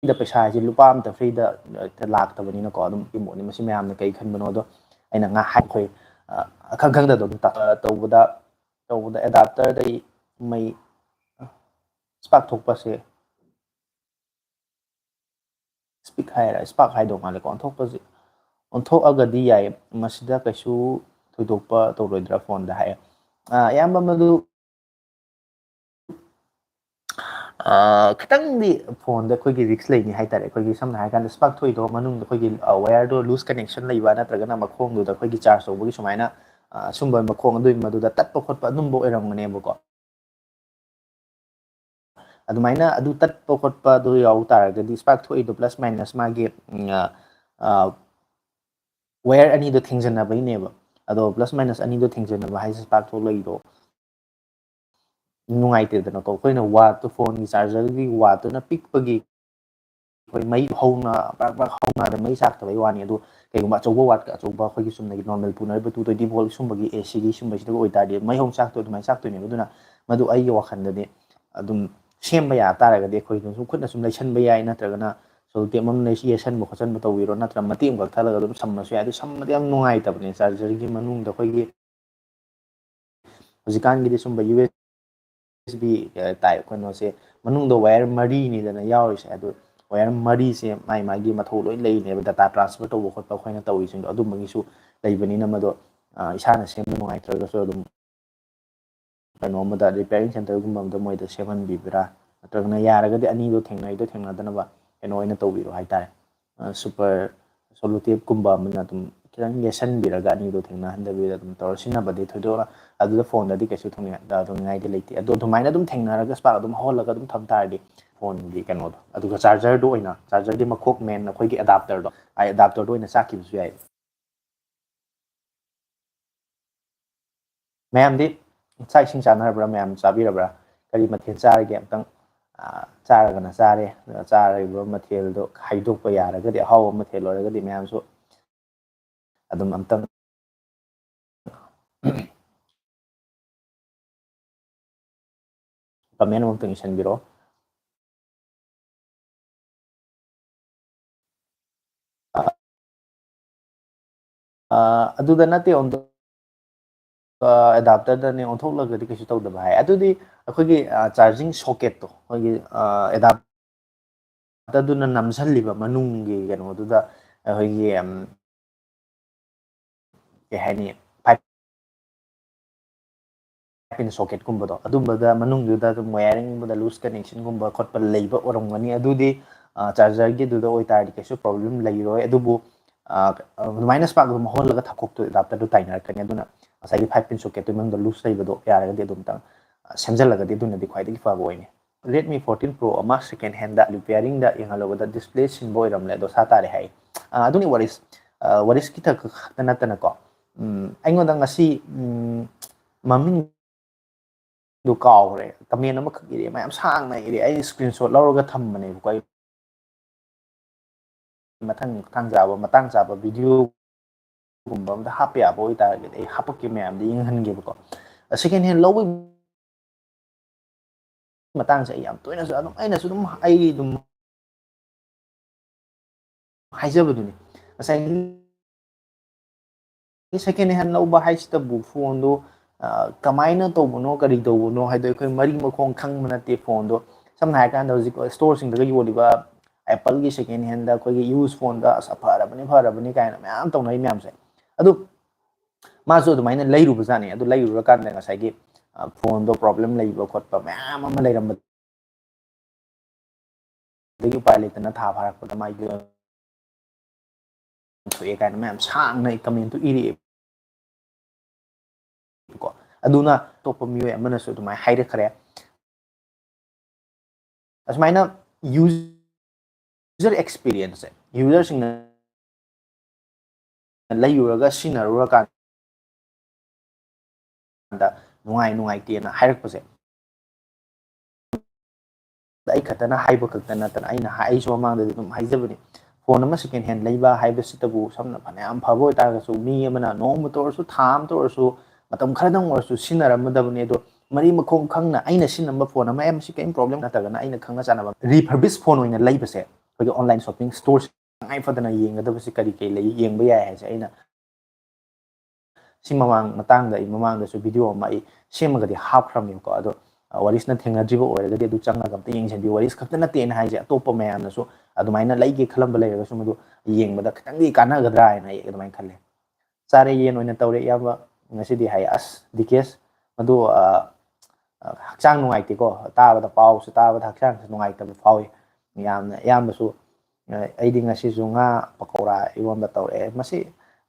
ꯗ ꯄꯩꯁꯥ ꯍꯥꯏꯁꯦ ꯂꯨꯄꯥ ꯑꯃꯇ free ꯗ, ꯑ, ꯂꯥꯛꯇꯕꯅꯤꯅꯀꯣ꯫ ꯑꯗꯨꯝ ꯏꯃꯣꯠꯅꯤ꯫ ꯃꯁꯤ ꯃꯌꯥꯝꯅ ꯀꯩ ꯈꯟꯕꯅꯣꯗꯣ ꯑꯩꯅ ꯉꯥꯏꯍꯥꯛ ꯑꯩꯈꯣꯏ, ꯑ, ꯑꯈꯪ ꯈꯪꯗꯕꯗꯣ ꯑꯗꯨꯝ ꯇꯥꯛ-, ꯑ, ꯇꯧꯕꯗ, ꯇꯧꯕꯗ adapter ꯗꯩ ꯃꯩ, spark ꯊꯣꯛꯄꯁꯦ, speak ꯍꯥꯏꯔ, spark ꯍꯥꯏꯗꯧ ꯃꯥꯜꯂꯦꯀꯣ꯫ ꯑꯣꯟꯊꯣꯛꯄꯁꯦ, ꯑꯣꯟꯊꯣꯛꯑꯒꯗꯤ ꯌꯥꯏ, ꯃꯁꯤꯗ ꯀꯩꯁꯨ ꯊꯣꯏꯗꯣꯛꯄ ꯇꯧꯔꯣꯏꯗ꯭ꯔꯥ phone ꯗ ꯍꯥꯏꯌꯦ꯫ ꯑ, ꯑꯌꯥꯝꯕ ꯃꯗꯨ, ꯑ, ꯈꯤꯇꯪꯗꯤ phone ꯗ ꯑꯩꯈꯣꯏꯒꯤ risk ꯂꯩꯅꯤ ꯍꯥꯏꯇꯥꯔꯦ꯫ ꯑꯩꯈꯣꯏꯒꯤ ꯁꯝꯅ ꯍꯥꯏꯔꯀꯥꯟꯗ spark ꯊꯣꯛꯏꯗꯣ ꯃꯅꯨꯡꯗ ꯑꯩꯈꯣꯏꯒꯤ, ꯑ, wire ꯗꯣ loose connection ꯂꯩꯕ ꯅꯠꯇ꯭ꯔꯒꯅ ꯃꯈꯣꯡꯗꯨꯗ ꯑꯩꯈꯣꯏꯒꯤ charge ꯇꯧꯕꯒꯤ ꯁꯨꯃꯥꯏꯅ, ꯑ, ꯁꯨꯝꯕ ꯃꯈꯣꯡ ꯑꯗꯨꯒꯤ ꯃꯗꯨꯗ ꯇꯠꯄ ꯈꯣꯠꯄ ꯑꯗꯨꯝꯕ ꯑꯣꯏꯔꯝꯒꯅꯦꯕꯀꯣ꯫ ꯑꯗꯨꯃꯥꯏꯅ ꯑꯗꯨ ꯇꯠꯄ ꯈꯣꯠꯄ ꯑꯗꯨ ꯌꯥꯎ ꯇꯥꯔꯒꯗꯤ spark ꯊꯣꯛꯏꯗꯣ plus minus ꯃꯥꯒꯤ, ꯎꯝ, ꯑ, ꯑ, wire ꯑꯅꯤꯗꯣ ꯊꯦꯡꯖꯟꯅꯕꯩꯅꯦꯕ꯫ ꯑꯗꯣ plus minus ꯑꯅꯤꯗꯣ ꯊꯦꯡꯖꯟꯅꯕ ꯍꯥꯏꯁꯦ spark ꯊꯣꯛꯂꯛꯏꯗꯣ ꯅꯨꯡꯉꯥꯏꯇꯦꯗꯅꯀꯣ꯫ ꯑꯩꯈꯣꯏꯅ watt ꯇꯣ, phone ꯒꯤ charger ꯒꯤ watt ꯇꯨꯅ ꯄꯤꯛꯄꯒꯤ ꯑꯩꯈꯣꯏ ꯃꯩ ꯍꯧꯅ ꯕ꯭ꯔꯛ ꯕ꯭ꯔꯛ ꯍꯧꯅ ꯑꯗ ꯃꯩ ꯆꯥꯛꯇꯕꯩ ꯋꯥꯅꯤ꯫ ꯑꯗꯣ ꯀꯩꯒꯨꯝꯕ ꯑꯆꯧꯕ watt ꯀ ꯑꯆꯧꯕ ꯑꯩꯈꯣꯏꯒꯤ ꯆꯨꯝꯅꯒꯤ normal ꯄꯨꯅꯔꯤꯕ two twenty volt ꯁꯨꯝꯕꯒꯤ AC ꯒꯤ ꯁꯨꯝꯕꯁꯤꯗ ꯑꯣꯏꯇꯥꯔꯗꯤ ꯃꯩ ꯍꯧꯅ ꯆꯥꯛꯇꯣꯏ ꯑꯗꯨꯃꯥꯏꯅ ꯆꯥꯛꯇꯣꯏꯅꯦꯕ꯫ ꯑꯗꯨꯅ ꯃꯗꯨ ꯑꯩꯒꯤ ꯋꯥꯈꯜꯗꯗꯤ ꯑꯗꯨꯝ ꯁꯦꯝꯕ ꯌꯥ ꯇꯥꯔꯒꯗꯤ ꯑꯩꯈꯣꯏ ꯑꯗꯨꯝ ꯁꯨꯝ ꯈꯨꯠꯅ ꯁꯨꯝ ꯂꯩꯁꯟꯕ ꯌꯥꯏ, ꯅꯠꯇ꯭ꯔꯒꯅ sellotape ꯑꯃꯅ ꯌꯦꯠꯁꯟꯕ ꯈꯣꯠꯆꯟꯕ ꯇꯧꯕꯤꯔꯣ, ꯅꯠꯇ꯭ꯔꯒ ꯃꯇꯦꯛ ꯑꯃꯈꯛ ꯊꯠꯂꯒ ꯑꯗꯨꯝ ꯁꯝꯃꯁꯨ ꯌꯥꯏ꯫ ꯑꯗꯨ ꯁꯝꯕꯗꯤ ꯌꯥꯝ ꯅꯨꯡꯉꯥꯏꯇꯕꯅꯦ꯫ Charger ꯒꯤ ꯃꯅꯨꯡꯗ ꯑꯩꯈꯣꯏꯒꯤ ꯍꯧꯖꯤꯛꯀꯥꯟꯒꯤꯗꯤ ꯁꯨꯝꯕ USB type ꯀꯩꯅꯣꯁꯦ ꯃꯅꯨꯡꯗ wire ꯃꯔꯤꯅꯤꯗꯅ ꯌꯥꯎꯔꯤꯁꯦ꯫ ꯑꯗꯨ wire ꯃꯔꯤꯁꯦ ꯃꯥꯏ ꯃꯥꯒꯤ ꯃꯊꯧ ꯂꯣꯏ ꯂꯩꯅꯦꯕ, data transfer ꯇꯧꯕ ꯈꯣꯠꯄ ꯑꯩꯈꯣꯏꯅ ꯇꯧꯔꯤꯁꯤꯡꯗꯣ꯫ ꯑꯗꯨꯝꯕꯒꯤꯁꯨ ꯂꯩꯕꯅꯤꯅ ꯃꯗꯣ, ꯑ, ꯏꯁꯥꯅ ꯁꯦꯝꯕ ꯅꯨꯡꯉꯥꯏꯇ꯭ꯔꯒꯁꯨ ꯑꯗꯨꯝ ꯀꯩꯅꯣ ꯑꯃꯗ, repairing centre ꯒꯨꯝꯕ ꯑꯃꯗ ꯃꯣꯏꯗ ꯁꯦꯝꯍꯟꯕꯤꯕ꯭ꯔꯥ, ꯅꯠꯇ꯭ꯔꯒꯅ ꯌꯥꯔꯒꯗꯤ ꯑꯅꯤꯗꯣ ꯊꯦꯡꯅꯩꯗꯣ ꯊꯦꯡꯅꯗꯅꯕ ꯀꯩꯅꯣ ꯑꯣꯏꯅ ꯇꯧꯕꯤꯔꯣ ꯍꯥꯏꯇꯥꯔꯦ꯫ ꯑ, super sellotape ꯀꯨꯝꯕ ꯑꯃꯅ ꯑꯗꯨꯝ ꯈꯤꯇꯪ ꯌꯦꯠꯁꯟꯕꯤꯔꯒ ꯑꯅꯤꯗꯣ ꯊꯦꯡꯅꯍꯟꯗꯕꯤꯗ ꯑꯗꯨꯝ ꯇꯧꯔ ꯁꯤꯖꯤꯟꯅꯕꯗꯤ ꯊꯣꯏꯗꯣꯛꯅ ꯑꯗꯨꯗ phone ꯗꯗꯤ ꯀꯩꯁꯨ ꯊꯣꯡꯅꯤꯡꯉꯥꯏ-, ꯇꯧꯅꯤꯡꯉꯥꯏꯗꯤ ꯂꯩꯇꯦ꯫ ꯑꯗꯣ ꯑꯗꯨꯃꯥꯏꯅ ꯑꯗꯨꯝ ꯊꯦꯡꯅꯔꯒ spark ꯑꯗꯨꯝ ꯍꯧꯍꯜꯂꯒ ꯑꯗꯨꯝ ꯊꯝ ꯇꯥꯔꯗꯤ phone ꯒꯤ ꯀꯩꯅꯣꯗꯣ, ꯑꯗꯨꯒ charger ꯗꯣ ꯑꯣꯏꯅ, charger ꯗꯤ ꯃꯈꯣꯛ main ꯑꯩꯈꯣꯏꯒꯤ adapter ꯗꯣ, ꯑꯥꯏ adapter ꯗꯣ ꯑꯣꯏꯅ ꯆꯥꯛꯈꯤꯕꯁꯨ ꯌꯥꯏ꯫ ꯃꯌꯥꯝꯗꯤ ꯆꯥꯛ ꯏꯁꯤꯡ ꯆꯥꯅꯔꯕ꯭ꯔꯥ? ꯃꯌꯥꯝ ꯆꯥꯕꯤꯔꯕ꯭ꯔꯥ? ꯀꯔꯤ ꯃꯊꯦꯜ ꯆꯥꯔꯒꯦ? ꯑꯝꯇꯪ, ꯑ, ꯆꯥꯔꯒꯅ ꯆꯥꯔꯦ, ꯑꯗꯨꯒ ꯆꯥꯔꯤꯕ ꯃꯊꯦꯜꯗꯣ ꯍꯥꯏꯗꯣꯛꯄ ꯌꯥꯔꯒꯗꯤ, ꯑꯍꯥꯎꯕ ꯃꯊꯦꯜ ꯑꯣꯏꯔꯒꯗꯤ ꯃꯌꯥꯝꯁꯨ ꯑꯗꯨꯝ ꯑꯝꯇꯪ ꯀꯃꯦꯟ ꯑꯃꯨꯛꯇꯪ ꯏꯁꯟꯕꯤꯔꯣ꯫ ꯑ, ꯑ, ꯑꯗꯨꯗ ꯅꯠꯇꯦ ꯑꯣꯟꯊꯣꯛ ꯑꯦꯗꯥꯞꯇꯔꯗꯅꯦ ꯑꯣꯟꯊꯣꯛꯂꯒꯗꯤ ꯀꯩꯁꯨ ꯇꯧꯗꯕ ꯍꯥꯏ꯫ ꯑꯗꯨꯗꯤ ꯑꯩꯈꯣꯏꯒꯤ ꯆꯥꯔꯖꯤꯡ ꯁꯣꯀꯦꯠꯇꯣ, ꯑꯩꯈꯣꯏꯒꯤ ꯑꯦꯗꯥꯞꯇꯔꯗꯨꯅ ꯅꯝꯁꯤꯜꯂꯤꯕ ꯃꯅꯨꯡꯒꯤ ꯀꯩꯅꯣꯗꯨꯗ ꯑꯩꯈꯣꯏꯒꯤ ꯀꯩ ꯍꯥꯏꯅꯤ, ꯐꯥꯏꯚ ꯄꯤꯟ ꯁꯣꯀꯦꯠꯀꯨꯝꯕꯗꯣ, ꯑꯗꯨꯝꯕꯗ ꯃꯅꯨꯡꯗꯨꯗ ꯑꯗꯨꯝ ꯋꯥꯌꯥꯔꯤꯡꯒꯨꯝꯕꯗ ꯂꯨꯖ ꯀꯅꯦꯛꯁꯟꯒꯨꯝꯕ ꯈꯣꯠꯄ ꯂꯩꯕ ꯑꯣꯏꯔꯝꯒꯅꯤ꯫ ꯑꯗꯨꯗꯤ ꯆꯥꯔꯖꯔꯒꯤꯗꯨꯗ ꯑꯣꯏꯇꯥꯔꯗꯤ ꯀꯩꯁꯨ ꯄ꯭ꯔꯣꯕ꯭ꯂꯦꯝ ꯂꯩꯔꯣꯏ꯫ ꯑꯗꯨꯕꯨ ꯑꯗꯨꯃꯥꯏꯅ ꯁ꯭ꯄꯥꯔꯛ ꯑꯗꯨꯝ ꯍꯧꯍꯜꯂꯒ ꯊꯥꯞꯊꯣꯛꯇꯣꯏ, ꯑꯦꯗꯥꯞꯇꯔꯗꯨ ꯇꯥꯏꯅꯔꯛꯀꯅꯤ꯫ ꯑꯗꯨꯅ ꯉꯁꯥꯏꯒꯤ ꯐꯥꯏꯚ ꯄꯤꯟ ꯁꯣꯀꯦꯠꯇꯨ ꯃꯅꯨꯡꯗ ꯂꯨꯖ ꯂꯩꯕꯗꯣ ꯌꯥꯔꯒꯗꯤ ꯑꯗꯨꯝꯇꯪ ꯁꯦꯝꯖꯤꯜꯂꯒꯗꯤ ꯑꯗꯨꯅꯗꯤ ꯈ꯭ꯋꯥꯏꯗꯒꯤ ꯐꯕ ꯑꯣꯏꯅꯤ꯫ Redmi fourteen Pro ꯑꯃ ꯁꯦꯀꯦꯟ ꯍꯦꯟꯗ ꯔꯤꯄꯤꯌꯥꯔꯤꯡꯗ ꯌꯦꯡꯍꯜꯂꯨꯕꯗ ꯗꯤꯁꯄ꯭ꯂꯦ ꯁꯤꯟꯕ ꯑꯣꯏꯔꯝꯂꯦ, ꯗꯣꯁꯥ ꯇꯥꯔꯦ ꯍꯥꯏ꯫ ꯑ, ꯑꯗꯨꯅꯤ ꯋꯥꯔꯤꯁ-, ꯑ, ꯋꯥꯔꯤꯁꯀꯤ ꯈꯛꯇ ꯅꯠꯇꯅꯀꯣ, ꯎꯝ, ꯑꯩꯉꯣꯟꯗ ꯉꯁꯤ, ꯎꯝ, ꯃꯃꯤꯡꯗꯨ ꯀꯥꯎꯈ꯭ꯔꯦ, ꯀꯃꯦꯟ ꯑꯃꯈꯛ ꯏꯔꯛꯑꯦ, ꯃꯌꯥꯝ ꯁꯥꯡꯅ ꯏꯔꯛꯑꯦ, ꯑꯩ ꯁ꯭ꯀ꯭ꯔꯤꯟ ꯁꯣꯠ ꯂꯧꯔꯒ ꯊꯝꯕꯅꯦꯕꯀꯣ꯫ ꯑꯩ ꯃꯊꯪ ꯃꯇꯥꯡ ꯆꯥꯕ, ꯃꯇꯥꯡ ꯆꯥꯕ ꯚꯤꯗꯤꯑꯣꯒꯨꯝꯕ ꯑꯃꯗ ꯍꯥꯞꯄ ꯌꯥꯕ ꯑꯣꯏꯇꯥꯔꯒꯗꯤ ꯑꯩ ꯍꯥꯄꯛꯀꯦ, ꯃꯌꯥꯝꯗ ꯌꯦꯡꯍꯟꯒꯦꯕꯀꯣ꯫ ꯁꯦꯀꯦꯟ ꯍꯦꯟ ꯂꯧꯕꯒꯤ ꯃꯇꯥꯡꯁꯦ ꯑꯩ ꯌꯥꯝ ꯇꯣꯏꯅꯁꯨ ꯑꯗꯨꯝ, ꯑꯩꯅꯁꯨ ꯑꯗꯨꯝ, ꯑꯩ ꯑꯗꯨꯝ ꯍꯥꯏꯖꯕꯗꯨꯅꯤ꯫ ꯉꯁꯥꯏꯒꯤ ꯁꯦꯀꯦꯟ ꯍꯦꯟ ꯂꯧꯕ ꯍꯥꯏꯁꯤꯗꯕꯨ ꯐꯣꯟꯗꯣ, ꯑ, ꯀꯃꯥꯏꯅ ꯇꯧꯕꯅꯣ, ꯀꯔꯤ ꯇꯧꯕꯅꯣ ꯍꯥꯏꯗꯣ ꯑꯩꯈꯣꯏ ꯃꯔꯤ ꯃꯈꯣꯡ ꯈꯪꯕ ꯅꯠꯇꯦ꯫ ꯐꯣꯟꯗꯣ ꯁꯝꯅ ꯍꯥꯏꯔꯀꯥꯟꯗ ꯍꯧꯖꯤꯛ ꯁ꯭ꯇꯣꯔꯁꯤꯡꯗꯒ ꯌꯣꯜꯂꯤꯕ Appleꯒꯤ ꯁꯦꯀꯦꯟ ꯍꯦꯟꯗ ꯑꯩꯈꯣꯏꯒꯤ ꯌꯨꯁ ꯐꯣꯟꯗ, "ꯑꯁ, ꯐꯔꯕꯅꯤ, ꯐꯔꯕꯅꯤ" ꯀꯥꯏꯅ ꯃꯌꯥꯝ ꯇꯧꯅꯔꯤ ꯃꯌꯥꯝꯁꯦ꯫ ꯑꯗꯨ ꯃꯥꯁꯨ ꯑꯗꯨꯃꯥꯏꯅ ꯂꯩꯔꯨꯕꯖꯥꯠꯅꯤ꯫ ꯑꯗꯨ ꯂꯩꯔꯨꯔꯀꯥꯟꯗ ꯉꯁꯥꯏꯒꯤ, ꯑ, ꯐꯣꯟꯗꯣ ꯄ꯭ꯔꯣꯕ꯭ꯂꯦꯝ ꯂꯩꯕ ꯈꯣꯠꯄ ꯃꯌꯥꯝ ꯑꯃ ꯂꯩꯔꯝꯕꯗꯒꯤ ꯎꯄꯥꯏ ꯂꯩꯇꯅ ꯊꯥ ꯐꯥꯔꯛꯄꯗ ꯃꯥꯏꯗꯣ ꯊꯣꯛꯑꯦ ꯀꯥꯏꯅ ꯃꯌꯥꯝ ꯁꯥꯡꯅ ꯀꯃꯦꯟꯇꯨ ꯏꯔꯛꯑꯦꯕꯀꯣ꯫ ꯑꯗꯨꯅ ꯑꯇꯣꯞꯄ ꯃꯤꯑꯣꯏ ꯑꯃꯅꯁꯨ ꯑꯗꯨꯃꯥꯏꯅ ꯍꯥꯏꯔꯛꯈ꯭ꯔꯦ꯫ ꯑꯁꯨꯃꯥꯏꯅ ꯌꯨꯖꯔ ꯑꯦꯛꯁꯄꯤꯔꯤꯌꯦꯟꯁꯁꯦ, ꯌꯨꯖꯔꯁꯤꯡꯅ ꯂꯩꯔꯨꯔꯒ ꯁꯤꯖꯤꯟꯅꯔꯨꯔꯀꯥꯟꯗ ꯅꯨꯡꯉꯥꯏ ꯅꯨꯡꯉꯥꯏꯇꯦꯅ ꯍꯥꯏꯔꯛꯄꯁꯦ, ꯑꯩ ꯈꯛꯇꯅ ꯍꯥꯏꯕ ꯈꯛꯇ ꯅꯠꯇꯅ, ꯑꯩꯅ ꯍꯥꯏ-, ꯑꯩꯁꯨ ꯃꯃꯥꯡꯗꯗꯤ ꯑꯗꯨꯝ ꯍꯥꯏꯖꯕꯅꯤ, ꯐꯣꯟ ꯑꯃ ꯁꯦꯀꯦꯟ ꯍꯦꯟ ꯂꯩꯕ ꯍꯥꯏꯕꯁꯤꯇꯕꯨ, ꯁꯝꯅ ꯐꯅꯌꯥꯝ ꯐꯕ ꯑꯣꯏꯇꯥꯔꯒꯁꯨ, ꯃꯤ ꯑꯃꯅ ꯅꯣꯡꯃꯇ ꯑꯣꯏꯔꯁꯨ, ꯊꯥ ꯑꯃꯇ ꯑꯣꯏꯔꯁꯨ, ꯃꯇꯝ ꯈꯔꯗꯪ ꯑꯣꯏꯔꯁꯨ ꯁꯤꯖꯤꯟꯅꯔꯝꯃꯗꯕꯅꯤ꯫ ꯑꯗꯣ ꯃꯔꯤ ꯃꯈꯣꯡ ꯈꯪꯅ ꯑꯩꯅ ꯁꯤꯖꯤꯟꯅꯕ ꯐꯣꯟ ꯑꯃ, "ꯑꯦ, ꯃꯁꯤ ꯀꯔꯤꯝ ꯄ꯭ꯔꯣꯕ꯭ꯂꯦꯝ ꯅꯠꯇ꯭ꯔꯒꯅ ꯑꯩꯅ ꯈꯪꯅ ꯆꯥꯟꯅꯕ ꯔꯤꯐꯔꯕꯤꯁ ꯐꯣꯟ ꯑꯣꯏꯅ ꯂꯩꯕꯁꯦ ꯑꯩꯈꯣꯏꯒꯤ ꯑꯣꯟꯂꯥꯏꯟ ꯁꯣꯞꯄꯤꯡ ꯁ꯭ꯇꯣꯔꯁ ꯇꯉꯥꯏ ꯐꯗꯅ ꯌꯦꯡꯒꯗꯕꯁꯤ ꯀꯔꯤ ꯀꯔꯤ ꯂꯩ, ꯌꯦꯡꯕ ꯌꯥꯏ" ꯍꯥꯏꯁꯦ ꯑꯩꯅ ꯁꯤ ꯃꯃꯥꯡ ꯃꯇꯥꯡꯗ ꯑꯩ ꯃꯃꯥꯡꯗꯁꯨ ꯚꯤꯗꯤꯑꯣ ꯑꯃ ꯑꯩ ꯁꯦꯝꯃꯒꯗꯤ ꯍꯥꯞꯈ꯭ꯔꯕꯅꯦꯕꯀꯣ꯫ ꯑꯗꯣ, ꯑ, ꯋꯥꯔꯤꯁꯅ ꯊꯦꯡꯅꯗ꯭ꯔꯤꯕ ꯑꯣꯏꯔꯒꯗꯤ ꯑꯗꯨ ꯆꯪꯉꯒ ꯑꯝꯇ ꯌꯦꯡꯁꯤꯟꯕꯤꯌꯨ꯫ ꯋꯥꯔꯤꯁ ꯈꯛꯇ ꯅꯠꯇꯦꯅ ꯍꯥꯏꯁꯦ, ꯑꯇꯣꯞꯄ ꯃꯌꯥꯝꯅꯁꯨ ꯑꯗꯨꯃꯥꯏꯅ ꯂꯩꯒꯦ ꯈꯜꯂꯝꯕ ꯂꯩꯔꯒꯁꯨ ꯃꯗꯨ ꯌꯦꯡꯕꯗ ꯈꯤꯇꯪꯗꯤ ꯀꯥꯟꯅꯒꯗ꯭ꯔꯥ ꯍꯥꯏꯅ ꯑꯩ ꯑꯗꯨꯃꯥꯏꯅ ꯈꯜꯂꯦ꯫ "ꯆꯥꯔꯦ, ꯌꯦꯟ ꯑꯣꯏꯅ ꯇꯧꯔꯦ ꯏꯌꯥꯝꯕ ꯉꯁꯤꯗꯤ" ꯍꯥꯏ꯫ ꯑꯁ, ꯗꯤꯀꯦꯁ, ꯃꯗꯨ, ꯑ, ꯑ, ꯍꯛꯆꯥꯡ ꯅꯨꯡꯉꯥꯏꯇꯦꯀꯣ꯫ ꯇꯥꯕꯗ, ꯄꯥꯎꯁꯨ ꯇꯥꯕꯗ ꯍꯛꯆꯥꯡꯁꯨ ꯅꯨꯡꯉꯥꯏꯇꯕ ꯐꯥꯎꯏ꯫ ꯌꯥꯝꯅ, ꯏꯌꯥꯝꯕꯁꯨ, ꯑ, ꯑꯩꯗꯤ ꯉꯁꯤꯁꯨ ꯉꯥ ꯄꯀꯧꯔꯥ ꯏꯔꯣꯟꯕ ꯇꯧꯔꯛꯑꯦ꯫ ꯃꯁꯤ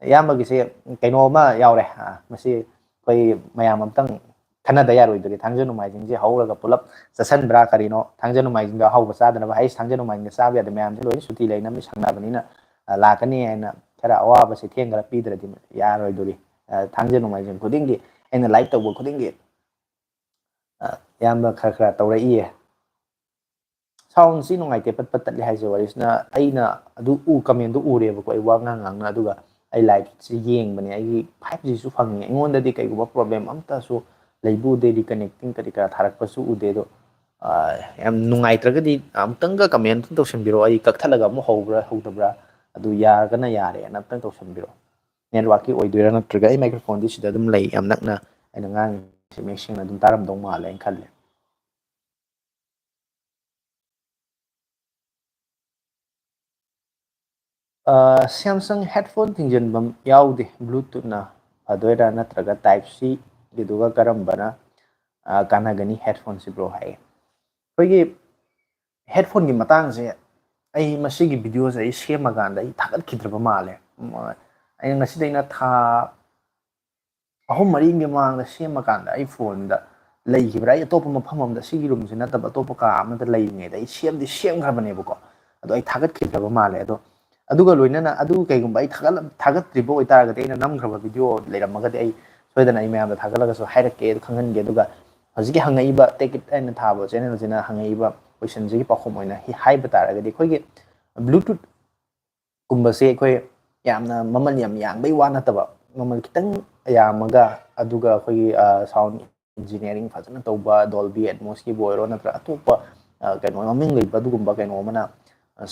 ꯏꯌꯥꯝꯕꯒꯤꯁꯦ ꯀꯩꯅꯣ ꯑꯃ ꯌꯥꯎꯔꯦ꯫ ꯑ, ꯃꯁꯤ ꯑꯩꯈꯣꯏ ꯃꯌꯥꯝ ꯑꯝꯇꯪ ꯈꯟꯅꯗ ꯌꯥꯔꯣꯏꯗꯣꯔꯤ꯫ ꯊꯥꯡꯖ ꯅꯣꯡꯃꯥꯏꯖꯤꯡꯁꯦ ꯍꯧꯔꯒ ꯄꯨꯂꯞ ꯆꯠꯁꯟꯕ꯭ꯔꯥ ꯀꯔꯤꯅꯣ? ꯊꯥꯡꯖ ꯅꯣꯡꯃꯥꯏꯖꯤꯡꯗ ꯑꯍꯥꯎꯕ ꯆꯥꯗꯅꯕ ꯍꯥꯏꯁ, ꯊꯥꯡꯖ ꯅꯣꯡꯃꯥꯏꯖꯤꯡꯗ ꯆꯥꯕ ꯌꯥꯗꯦ꯫ ꯃꯌꯥꯝꯁꯦ ꯂꯣꯏꯅ ꯁꯨꯇꯤ ꯂꯩꯅꯕ ꯁꯪꯅꯕꯅꯤꯅ, ꯑ, ꯂꯥꯛꯀꯅꯤ ꯍꯥꯏꯅ ꯈꯔ ꯑꯋꯥꯕꯁꯦ ꯊꯦꯡ ꯈꯔ ꯄꯤꯗ꯭ꯔꯗꯤ ꯌꯥꯔꯣꯏꯗꯣꯔꯤ꯫ ꯑ, ꯊꯥꯡꯖ ꯅꯣꯡꯃꯥꯏꯖꯤꯡ ꯈꯨꯗꯤꯡꯒꯤ ꯑꯩꯅ ꯂꯥꯏꯚ ꯇꯧꯕ ꯈꯨꯗꯤꯡꯒꯤ, ꯑ, ꯏꯌꯥꯝꯕ ꯈꯔ ꯈꯔ ꯇꯧꯔꯛꯏꯌꯦ꯫ ꯁꯥꯎꯟꯁꯤ ꯅꯨꯡꯉꯥꯏꯇꯦ, ꯄꯠ ꯄꯠ ꯇꯠꯂꯦ ꯍꯥꯏꯁꯦ꯫ ꯋꯥꯔꯤꯁꯤꯅ ꯑꯩꯅ ꯑꯗꯨ ꯎ, ꯀꯃꯦꯟꯗꯨ ꯎꯔꯦꯕꯀꯣ, ꯑꯩ ꯋꯥ ꯉꯥꯡ ꯉꯥꯡꯅ, ꯑꯗꯨꯒ ꯑꯩ ꯂꯥꯏꯚꯁꯤ ꯌꯦꯡꯕꯅꯦ꯫ ꯑꯩꯒꯤ ꯐꯥꯏꯚ ꯖꯤꯁꯨ ꯐꯪꯉꯦ, ꯑꯩꯉꯣꯟꯗꯗꯤ ꯀꯩꯒꯨꯝꯕ ꯄ꯭ꯔꯣꯕ꯭ꯂꯦꯝ ꯑꯝꯇꯁꯨ ꯂꯩꯕ ꯎꯗꯦ, ꯔꯤꯀꯅꯦꯛꯇꯤꯡ ꯀꯔꯤ ꯀꯔꯥ ꯊꯥꯔꯛꯄꯁꯨ ꯎꯗꯦ꯫ ꯑꯗꯣ, ꯑ, ꯌꯥꯝ ꯅꯨꯡꯉꯥꯏꯇ꯭ꯔꯒꯗꯤ ꯑꯃꯨꯛꯇꯪꯒ ꯀꯃꯦꯟ ꯑꯗꯨꯝ ꯇꯧꯁꯟꯕꯤꯔꯛꯑꯣ, ꯑꯩ ꯀꯛꯊꯠꯂꯒ ꯑꯃꯨꯛ ꯍꯧꯕ꯭ꯔꯥ ꯍꯧꯗꯕ꯭ꯔꯥ, ꯑꯗꯨ ꯌꯥꯔꯒꯅ ꯌꯥꯔꯦꯅ ꯑꯝꯇꯪ ꯇꯧꯁꯟꯕꯤꯔꯛꯑꯣ꯫ ꯅꯦꯠꯋꯥꯛꯀꯤ ꯑꯣꯏꯗꯣꯏꯔꯥ ꯅꯠꯇ꯭ꯔꯒ ꯑꯩ ꯃꯥꯏꯀ꯭ꯔꯣꯐꯣꯟꯗꯤ ꯁꯤꯗ ꯑꯗꯨꯝ ꯂꯩ, ꯌꯥꯝ ꯅꯛꯅ ꯑꯩꯅ ꯉꯥꯡꯉꯤꯁꯦ ꯃꯌꯦꯛ ꯁꯦꯡꯅ ꯑꯗꯨꯝ ꯇꯥꯔꯝꯗꯧ ꯃꯥꯜꯂꯦ ꯍꯥꯏꯅ ꯈꯜꯂꯦ꯫ ꯑ, Samsung headphone ꯊꯤꯡꯖꯤꯟꯐꯝ ꯌꯥꯎꯗꯦ, Bluetoothꯅ ꯐꯗꯣꯏꯔꯥ ꯅꯠꯇ꯭ꯔꯒ Type Cꯒꯤꯗꯨꯒ ꯀꯔꯝꯕꯅ, ꯑ, ꯀꯥꯟꯅꯒꯅꯤ headphoneꯁꯤꯕ꯭ꯔꯣ ꯍꯥꯏꯌꯦ꯫ ꯑꯩꯈꯣꯏꯒꯤ headphoneꯒꯤ ꯃꯇꯥꯡꯁꯦ ꯑꯩ ꯃꯁꯤꯒꯤ ꯚꯤꯗꯤꯑꯣꯁꯦ ꯑꯩ ꯁꯦꯝꯃꯀꯥꯟꯗ ꯑꯩ ꯊꯥꯒꯠꯈꯤꯗ꯭ꯔꯕ ꯃꯥꯜꯂꯦ꯫ ꯎꯝ, ꯑꯩꯅ ꯉꯁꯤꯗꯩꯅ ꯊꯥ ꯑꯍꯨꯝ ꯃꯔꯤꯒꯤ ꯃꯃꯥꯡꯗ ꯁꯦꯝꯃꯀꯥꯟꯗ ꯑꯩ ꯐꯣꯟꯗ ꯂꯩꯈꯤꯕ꯭ꯔꯥ, ꯑꯩ ꯑꯇꯣꯞꯄ ꯃꯐꯝ ꯑꯃꯗ, ꯁꯤꯒꯤ ꯔꯨꯝꯁꯤ ꯅꯠꯇꯕ ꯑꯇꯣꯞꯄ ꯀꯥ ꯑꯃꯗ ꯂꯩꯔꯤꯉꯩꯗ ꯑꯩ ꯁꯦꯝꯗꯤ ꯁꯦꯝꯈ꯭ꯔꯕꯅꯦꯕꯀꯣ꯫ ꯑꯗꯣ ꯑꯩ ꯊꯥꯒꯠꯈꯤꯗ꯭ꯔꯕ ꯃꯥꯜꯂꯦ꯫ ꯑꯗꯣ ꯑꯗꯨꯒ ꯂꯣꯏꯅꯅ ꯑꯗꯨ ꯀꯩꯒꯨꯝꯕ ꯑꯩ ꯊꯥꯒꯠꯂ-, ꯊꯥꯒꯠꯇ꯭ꯔꯤꯕ ꯑꯣꯏꯇꯥꯔꯒꯗꯤ, ꯑꯩꯅ ꯅꯝꯈ꯭ꯔꯕ ꯚꯤꯗꯤꯑꯣ ꯂꯩꯔꯝꯃꯒꯗꯤ ꯑꯩ ꯁꯣꯏꯗꯅ ꯑꯩ ꯃꯌꯥꯝꯗ ꯊꯥꯒꯠꯂꯒꯁꯨ ꯍꯥꯏꯔꯛꯀꯦ, ꯑꯗꯨ ꯈꯪꯍꯟꯒꯦ꯫ ꯑꯗꯨꯒ ꯍꯧꯖꯤꯛꯀꯤ ꯍꯪꯉꯛꯏꯕ Tech It ꯍꯥꯏꯅ ꯊꯥꯕ ꯆꯦꯅꯦꯜꯁꯤꯅ ꯍꯪꯉꯛꯏꯕ ꯀꯣꯏꯁꯟꯁꯤꯒꯤ ꯄꯥꯎꯈꯨꯝ ꯑꯣꯏꯅ ꯍꯤ-, ꯍꯥꯏꯕ ꯇꯥꯔꯒꯗꯤ, ꯑꯩꯈꯣꯏꯒꯤ Bluetooth ꯀꯨꯝꯕꯁꯦ ꯑꯩꯈꯣꯏ ꯌꯥꯝꯅ ꯃꯃꯜ ꯌꯥꯝ ꯌꯥꯝꯕꯩ ꯋꯥ ꯅꯠꯇꯕ, ꯃꯃꯜ ꯈꯤꯇꯪ ꯌꯥꯝꯃꯒ, ꯑꯗꯨꯒ ꯑꯩꯈꯣꯏꯒꯤ, ꯑ, sound ꯏꯟꯖꯤꯅꯤꯌꯥꯔꯤꯡ ꯐꯖꯅ ꯇꯧꯕ, ꯗꯣꯜꯕꯤ ꯑꯦꯠꯃꯣꯁꯀꯤꯕꯨ ꯑꯣꯏꯔꯣ, ꯅꯠꯇ꯭ꯔꯒ ꯑꯇꯣꯞꯄ ꯀꯩꯅꯣ ꯃꯃꯤꯡ ꯂꯩꯕ ꯑꯗꯨꯒꯨꯝꯕ ꯀꯩꯅꯣ ꯑꯃꯅ,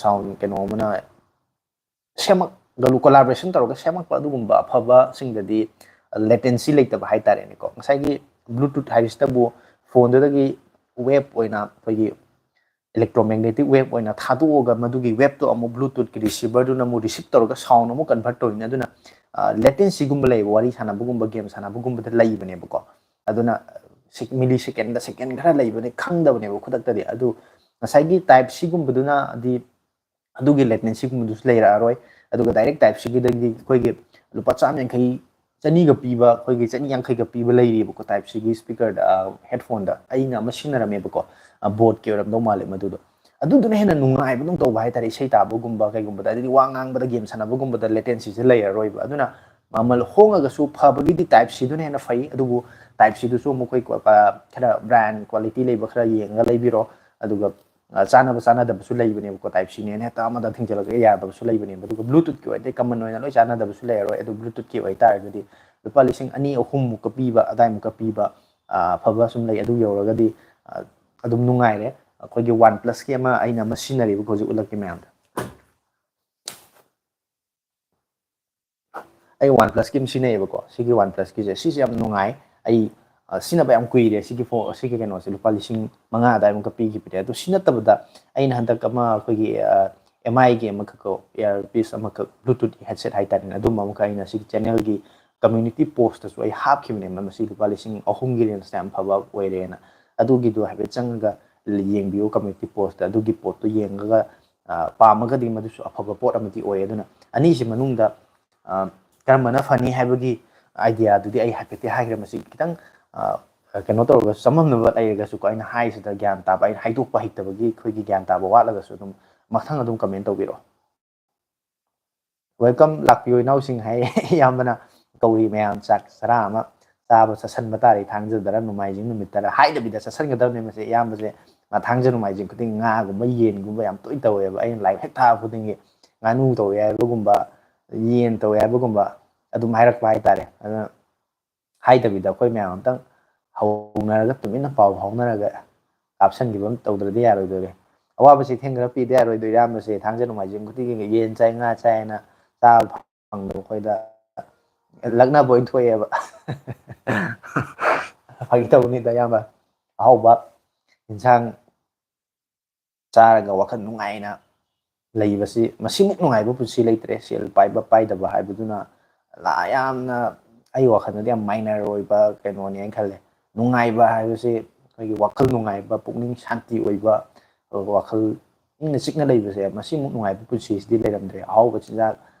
ꯁꯥꯎꯟ ꯀꯩꯅꯣ ꯑꯃꯅ ꯁꯦꯝꯃꯛ ꯀꯣꯂꯥꯕꯔꯦꯁꯟ ꯇꯧꯔꯒ ꯁꯦꯝꯃꯛꯄ ꯑꯗꯨꯒꯨꯝꯕ ꯑꯐꯕꯁꯤꯡꯗꯗꯤ ꯂꯦꯇꯦꯟꯁꯤ ꯂꯩꯇꯕ ꯍꯥꯏꯇꯥꯔꯦꯅꯦꯀꯣ꯫ ꯉꯁꯥꯏꯒꯤ ꯕ꯭ꯂꯨꯇꯨꯠ ꯍꯥꯏꯔꯤꯁꯤꯗꯕꯨ ꯐꯣꯟꯗꯨꯗꯒꯤ ꯋꯦꯕ ꯑꯣꯏꯅ ꯑꯩꯈꯣꯏꯒꯤ ꯏꯂꯦꯛꯇ꯭ꯔꯣꯃꯦꯒꯅꯦꯇꯤꯛ ꯋꯦꯕ ꯑꯣꯏꯅ ꯊꯥꯗꯣꯛꯑꯒ ꯃꯗꯨꯒꯤ ꯋꯦꯕꯇꯣ ꯑꯃꯨꯛ ꯕ꯭ꯂꯨꯇꯨꯠꯀꯤ ꯔꯤꯁꯤꯚꯔꯗꯨꯅ ꯑꯃꯨꯛ ꯔꯤꯁꯤꯞ ꯇꯧꯔꯒ ꯁꯥꯎꯟ ꯑꯃꯨꯛ ꯀꯟꯚꯔꯠ ꯇꯧꯔꯤꯅꯤ꯫ ꯑꯗꯨꯅ ꯂꯦꯇꯦꯟꯁꯤꯒꯨꯝꯕ ꯂꯩꯕ, ꯋꯥꯔꯤ ꯁꯥꯟꯅꯕꯒꯨꯝꯕ, ꯒꯦꯝ ꯁꯥꯟꯅꯕꯒꯨꯝꯕꯗ ꯂꯩꯕꯅꯦꯕꯀꯣ꯫ ꯑꯗꯨꯅ ꯃꯤꯂꯤ ꯁꯦꯀꯦꯟꯗ ꯁꯦꯀꯦꯟ ꯈꯔ ꯂꯩꯕꯅꯤ, ꯈꯪꯗꯕꯅꯦꯕ ꯈꯨꯗꯛꯇꯗꯤ꯫ ꯑꯗꯨ ꯉꯁꯥꯏꯒꯤ ꯇꯥꯏꯞ ꯁꯤꯒꯨꯝꯕꯗꯨꯅꯗꯤ ꯑꯗꯨꯒꯤ ꯂꯦꯇꯦꯟꯁꯤꯒꯨꯝꯕꯗꯨꯁꯨ ꯂꯩꯔꯛꯑꯔꯣꯏ꯫ ꯑꯗꯨꯒ ꯗꯥꯏꯔꯦꯛ ꯇꯥꯏꯞ ꯁꯤꯒꯤꯗꯒꯤ ꯑꯩꯈꯣꯏꯒꯤ ꯂꯨꯄꯥ ꯆꯥꯝ ꯌꯥꯡꯈꯩ, ꯆꯅꯤꯒ ꯄꯤꯕ, ꯑꯩꯈꯣꯏꯒꯤ ꯆꯅꯤ ꯌꯥꯡꯈꯩꯒ ꯄꯤꯕ ꯂꯩꯔꯤꯕꯀꯣ ꯇꯥꯏꯞ ꯁꯤꯒꯤ ꯁ꯭ꯄꯤꯀꯔꯗ, ꯍꯦꯠꯐꯣꯟꯗ꯫ ꯑꯩꯅ ꯑꯃ ꯁꯤꯖꯤꯟꯅꯔꯝꯃꯦꯕꯀꯣ, ꯕꯣꯠꯀꯤ ꯑꯣꯏꯔꯝꯗꯧ ꯃꯥꯜꯂꯦ ꯃꯗꯨꯗꯣ꯫ ꯑꯗꯨꯗꯨꯅ ꯍꯦꯟꯅ ꯅꯨꯡꯉꯥꯏꯕꯗꯧ ꯇꯧꯕ ꯍꯥꯏꯇꯥꯔꯦ, ꯏꯁꯩ ꯇꯥꯕꯒꯨꯝꯕ ꯀꯩꯒꯨꯝꯕꯗ, ꯑꯗꯩꯗꯤ ꯋꯥ ꯉꯥꯡꯕꯗ, ꯒꯦꯝ ꯁꯥꯟꯅꯕꯒꯨꯝꯕꯗ ꯂꯦꯇꯦꯟꯁꯤꯁꯦ ꯂꯩꯔꯔꯣꯏꯕ꯫ ꯑꯗꯨꯅ ꯃꯃꯜ ꯍꯣꯡꯉꯒꯁꯨ ꯐꯕꯒꯤꯗꯤ ꯇꯥꯏꯞ ꯁꯤꯗꯨꯅ ꯍꯦꯟꯅ ꯐꯩ꯫ ꯑꯗꯨꯕꯨ ꯇꯥꯏꯞ ꯁꯤꯗꯨꯁꯨ ꯑꯃꯨꯛ ꯑꯩꯈꯣꯏ ꯀ꯭ꯋꯥ-, ꯀ꯭ꯋꯥ-, ꯈꯔ ꯕ꯭ꯔꯥꯟ ꯀ꯭ꯋꯥꯂꯤꯇꯤ ꯂꯩꯕ ꯈꯔ ꯌꯦꯡꯉꯒ ꯂꯩꯕꯤꯔꯣ꯫ ꯑꯗꯨꯒ ꯑ, ꯆꯥꯟꯅꯕ ꯆꯥꯟꯅꯗꯕꯁꯨ ꯂꯩꯕꯅꯦꯕꯀꯣ꯫ ꯇꯥꯏꯞ ꯁꯤꯅꯦꯅ ꯍꯦꯛꯇ ꯑꯃꯗ ꯊꯤꯡꯖꯤꯜꯂꯒ ꯌꯥꯗꯕꯁꯨ ꯂꯩꯕꯅꯦꯕ꯫ ꯑꯗꯨꯒ ꯕ꯭ꯂꯨꯇꯨꯠꯀꯤ ꯑꯣꯏꯔꯗꯤ ꯀꯃꯟ ꯑꯣꯏꯅ ꯂꯣꯏ ꯆꯥꯟꯅꯗꯕꯁꯨ ꯂꯩꯔꯔꯣꯏ꯫ ꯑꯗꯨ ꯕ꯭ꯂꯨꯇꯨꯠꯀꯤ ꯑꯣꯏꯇꯥꯔꯒꯗꯤ ꯂꯨꯄꯥ ꯂꯤꯁꯤꯡ ꯑꯅꯤ ꯑꯍꯨꯝꯃꯨꯛꯀ ꯄꯤꯕ, ꯑꯗꯥꯏꯃꯨꯛꯀ ꯄꯤꯕ, ꯑ, ꯑꯐꯕ ꯁꯨꯝ ꯂꯩ꯫ ꯑꯗꯨ ꯌꯧꯔꯒꯗꯤ, ꯑ, ꯑꯗꯨꯝ ꯅꯨꯡꯉꯥꯏꯔꯦ꯫ ꯑꯩꯈꯣꯏꯒꯤ ꯋꯥꯟ ꯄ꯭ꯂꯁꯀꯤ ꯑꯃ ꯑꯩꯅ ꯑꯃ ꯁꯤꯖꯤꯟꯅꯔꯤꯕꯀꯣ, ꯍꯧꯖꯤꯛ ꯎꯠꯂꯛꯀꯦ ꯃꯌꯥꯝꯗ꯫ ꯑꯩ ꯋꯥꯟ ꯄ꯭ꯂꯁꯀꯤ ꯑꯃ ꯁꯤꯖꯤꯟꯅꯩꯌꯦꯕꯀꯣ꯫ ꯁꯤꯒꯤ ꯋꯥꯟ ꯄ꯭ꯂꯁꯀꯤꯁꯦ, ꯁꯤꯁꯦ ꯌꯥꯝ ꯅꯨꯡꯉꯥꯏ꯫ ꯑꯩ, ꯑ, ꯁꯤꯖꯤꯟꯅꯕ ꯌꯥꯝ ꯀꯨꯏꯔꯦ꯫ ꯁꯤꯒꯤ ꯐꯣ-, ꯁꯤꯒꯤ ꯀꯩꯅꯣꯁꯦ ꯂꯨꯄꯥ ꯂꯤꯁꯤꯡ ꯃꯉꯥ ꯑꯗꯥꯏꯃꯨꯛꯀ ꯄꯤꯈꯤꯕꯅꯦ꯫ ꯑꯗꯨ ꯁꯤ ꯅꯠꯇꯕꯗ ꯑꯩꯅ ꯍꯟꯗꯛ ꯑꯃ ꯑꯩꯈꯣꯏꯒꯤ, ꯑ, ꯑꯦꯝ ꯑꯥꯏꯒꯤ ꯑꯃꯈꯛꯀꯣ, ꯏꯌꯥꯔꯄꯤꯁ ꯑꯃꯈꯛ, ꯕ꯭ꯂꯨꯇꯨꯠ ꯍꯦꯠꯁꯦꯠ ꯍꯥꯏꯇꯥꯔꯦꯅꯦ, ꯑꯗꯨꯝꯕ ꯑꯃꯈꯛ ꯑꯩꯅ ꯁꯤꯒꯤ ꯆꯦꯅꯦꯜꯒꯤ ꯀꯝꯃ꯭ꯌꯨꯅꯤꯇꯤ ꯄꯣꯁꯇꯁꯨ ꯑꯩ ꯍꯥꯞꯈꯤꯕꯅꯦ꯫ ꯃꯁꯤ ꯂꯨꯄꯥ ꯂꯤꯁꯤꯡ ꯑꯍꯨꯝꯒꯤ ꯔꯦꯟꯖꯇ ꯌꯥꯝ ꯐꯕ ꯑꯣꯏꯔꯦꯅ꯫ ꯑꯗꯨꯒꯤꯗꯣ ꯍꯥꯏꯐꯦꯠ ꯆꯪꯉꯒ ꯌꯦꯡꯕꯤꯌꯨ ꯀꯝꯃ꯭ꯌꯨꯅꯤꯇꯤ ꯄꯣꯁꯇ꯫ ꯑꯗꯨꯒꯤ ꯄꯣꯠꯇꯨ ꯌꯦꯡꯉꯒ, ꯑ, ꯄꯥꯝꯃꯒꯗꯤ ꯃꯗꯨꯁꯨ ꯑꯐꯕ ꯄꯣꯠ ꯑꯃꯗꯤ ꯑꯣꯏ꯫ ꯑꯗꯨꯅ ꯑꯅꯤꯁꯤ ꯃꯅꯨꯡꯗ, ꯑ, ꯀꯔꯝꯕꯅ ꯐꯅꯤ ꯍꯥꯏꯕꯒꯤ ꯑꯥꯏꯗꯤꯌꯥꯗꯨꯗꯤ ꯑꯩ ꯍꯥꯏꯐꯦꯠꯇꯤ ꯍꯥꯏꯈ꯭ꯔꯦ꯫ ꯃꯁꯤ ꯈꯤꯇꯪ, ꯑ, ꯀꯩꯅꯣ ꯇꯧꯔꯒ ꯆꯃꯝꯅꯕ ꯂꯩꯔꯒꯁꯨꯀꯣ, ꯑꯩꯅ ꯍꯥꯏꯔꯤꯁꯤꯗ ꯒ꯭ꯌꯥꯟ ꯇꯥꯕ, ꯑꯩꯅ ꯍꯥꯏꯗꯣꯛꯄ ꯍꯩꯇꯕꯒꯤ ꯑꯩꯈꯣꯏꯒꯤ ꯒ꯭ꯌꯥꯟ ꯇꯥꯕ ꯋꯥꯠꯂꯒꯁꯨ ꯑꯗꯨꯝ ꯃꯊꯪ ꯑꯗꯨꯝ ꯀꯃꯦꯟ ꯇꯧꯕꯤꯔꯛꯑꯣ꯫ ꯋꯦꯜꯀꯝ ꯂꯥꯛꯄꯤꯌꯣ ꯏꯅꯥꯎꯁꯤꯡ ꯍꯥꯏ ꯏꯌꯥꯝꯕꯅ ꯀꯧꯔꯤ ꯃꯌꯥꯝ꯫ ꯆꯥꯛ ꯆꯔꯥ ꯑꯃ ꯆꯥꯕ ꯆꯠꯁꯟꯕ ꯇꯥꯔꯦ, ꯊꯥꯡꯖꯗꯔ ꯅꯣꯡꯃꯥꯏꯖꯤꯡ ꯅꯨꯃꯤꯠꯇꯔ ꯍꯥꯏꯗꯕꯤꯗ ꯆꯠꯁꯟꯒꯗꯕꯅꯦ ꯃꯁꯦ꯫ ꯏꯌꯥꯝꯕꯁꯦ ꯃꯥ ꯊꯥꯡꯖ ꯅꯣꯡꯃꯥꯏꯖꯤꯡ ꯈꯨꯗꯤꯡ ꯉꯥꯒꯨꯝꯕ ꯌꯦꯟꯒꯨꯝꯕ ꯌꯥꯝ ꯇꯣꯏꯅ ꯇꯧꯋꯦꯕ꯫ ꯑꯩꯅ ꯂꯥꯏꯚ ꯍꯦꯛ ꯊꯥꯕ ꯈꯨꯗꯤꯡꯒꯤ ꯉꯥꯅꯨ ꯇꯧꯋꯦ ꯍꯥꯏꯕꯒꯨꯝꯕ, ꯌꯦꯟ ꯇꯧꯋꯦ ꯍꯥꯏꯕꯒꯨꯝꯕ ꯑꯗꯨꯝ ꯍꯥꯏꯔꯛꯄ ꯍꯥꯏꯇꯥꯔꯦ꯫ ꯑꯗꯨꯅ ꯍꯥꯏꯗꯕꯤꯗ ꯑꯩꯈꯣꯏ ꯃꯌꯥꯝ ꯑꯝꯇꯪ ꯍꯧꯅꯔꯒ, ꯇꯨꯃꯤꯟꯅ ꯄꯥꯎ ꯐꯥꯎꯅꯔꯒ ꯀꯥꯞꯁꯟꯈꯤꯕ ꯑꯃ ꯇꯧꯗ꯭ꯔꯗꯤ ꯌꯥꯔꯣꯏꯗꯣꯏꯔꯦ꯫ ꯑꯋꯥꯕ ꯆꯩꯊꯦꯡ ꯈꯔ ꯄꯤꯗ ꯌꯥꯔꯣꯏꯗꯣꯏꯔꯥ? ꯃꯁꯤ ꯊꯥꯡꯖ ꯅꯣꯡꯃꯥꯏꯖꯤꯡ ꯈꯨꯗꯤꯡꯒꯤ ꯌꯦꯟ ꯆꯥꯏ, ꯉꯥ ꯆꯥꯏꯅ ꯆꯥꯕ ꯐꯪꯗꯕ ꯑꯩꯈꯣꯏꯗ ꯂꯛꯅꯕ ꯑꯣꯏꯅ ꯊꯣꯛꯑꯦꯕ꯫ ꯐꯥꯒꯤ ꯇꯧꯕꯅꯤꯗ, ꯏꯌꯥꯝꯕ꯫ ꯑꯍꯥꯎꯕ ꯏꯟꯁꯥꯡ ꯆꯥꯔꯒ ꯋꯥꯈꯜ ꯅꯨꯡꯉꯥꯏꯅ ꯂꯩꯕꯁꯤ, ꯃꯁꯤꯃꯨꯛ ꯅꯨꯡꯉꯥꯏꯕ ꯄꯨꯟꯁꯤ ꯂꯩꯇ꯭ꯔꯦ꯫ ꯁꯦꯜ ꯄꯥꯏꯕ ꯄꯥꯏꯗꯕ ꯍꯥꯏꯕꯗꯨꯅ ꯂꯥ-, ꯌꯥꯝꯅ, ꯑꯩ ꯋꯥꯈꯜꯗꯗꯤ ꯌꯥꯝ minor ꯑꯣꯏꯕ ꯀꯩꯅꯣꯅꯦꯅ ꯈꯜꯂꯦ꯫ ꯅꯨꯡꯉꯥꯏꯕ ꯍꯥꯏꯕꯁꯤ ꯑꯩꯈꯣꯏꯒꯤ ꯋꯥꯈꯜ ꯅꯨꯡꯉꯥꯏꯕ, ꯄꯨꯛꯅꯤꯡ ꯁꯥꯟꯇꯤ ꯑꯣꯏꯕ, ꯑꯗꯨꯒ ꯋꯥꯈꯜ ꯏꯪꯅ ꯆꯤꯛꯅ ꯂꯩꯕꯁꯦ, ꯃꯁꯤꯃꯨꯛ ꯅꯨꯡꯉꯥꯏꯕ ꯄꯨꯟꯁꯤꯁꯤꯗꯤ ꯂꯩꯔꯝꯗ꯭ꯔꯦ꯫ ꯑꯍꯥꯎꯕ ꯆꯤꯟꯖꯥꯛ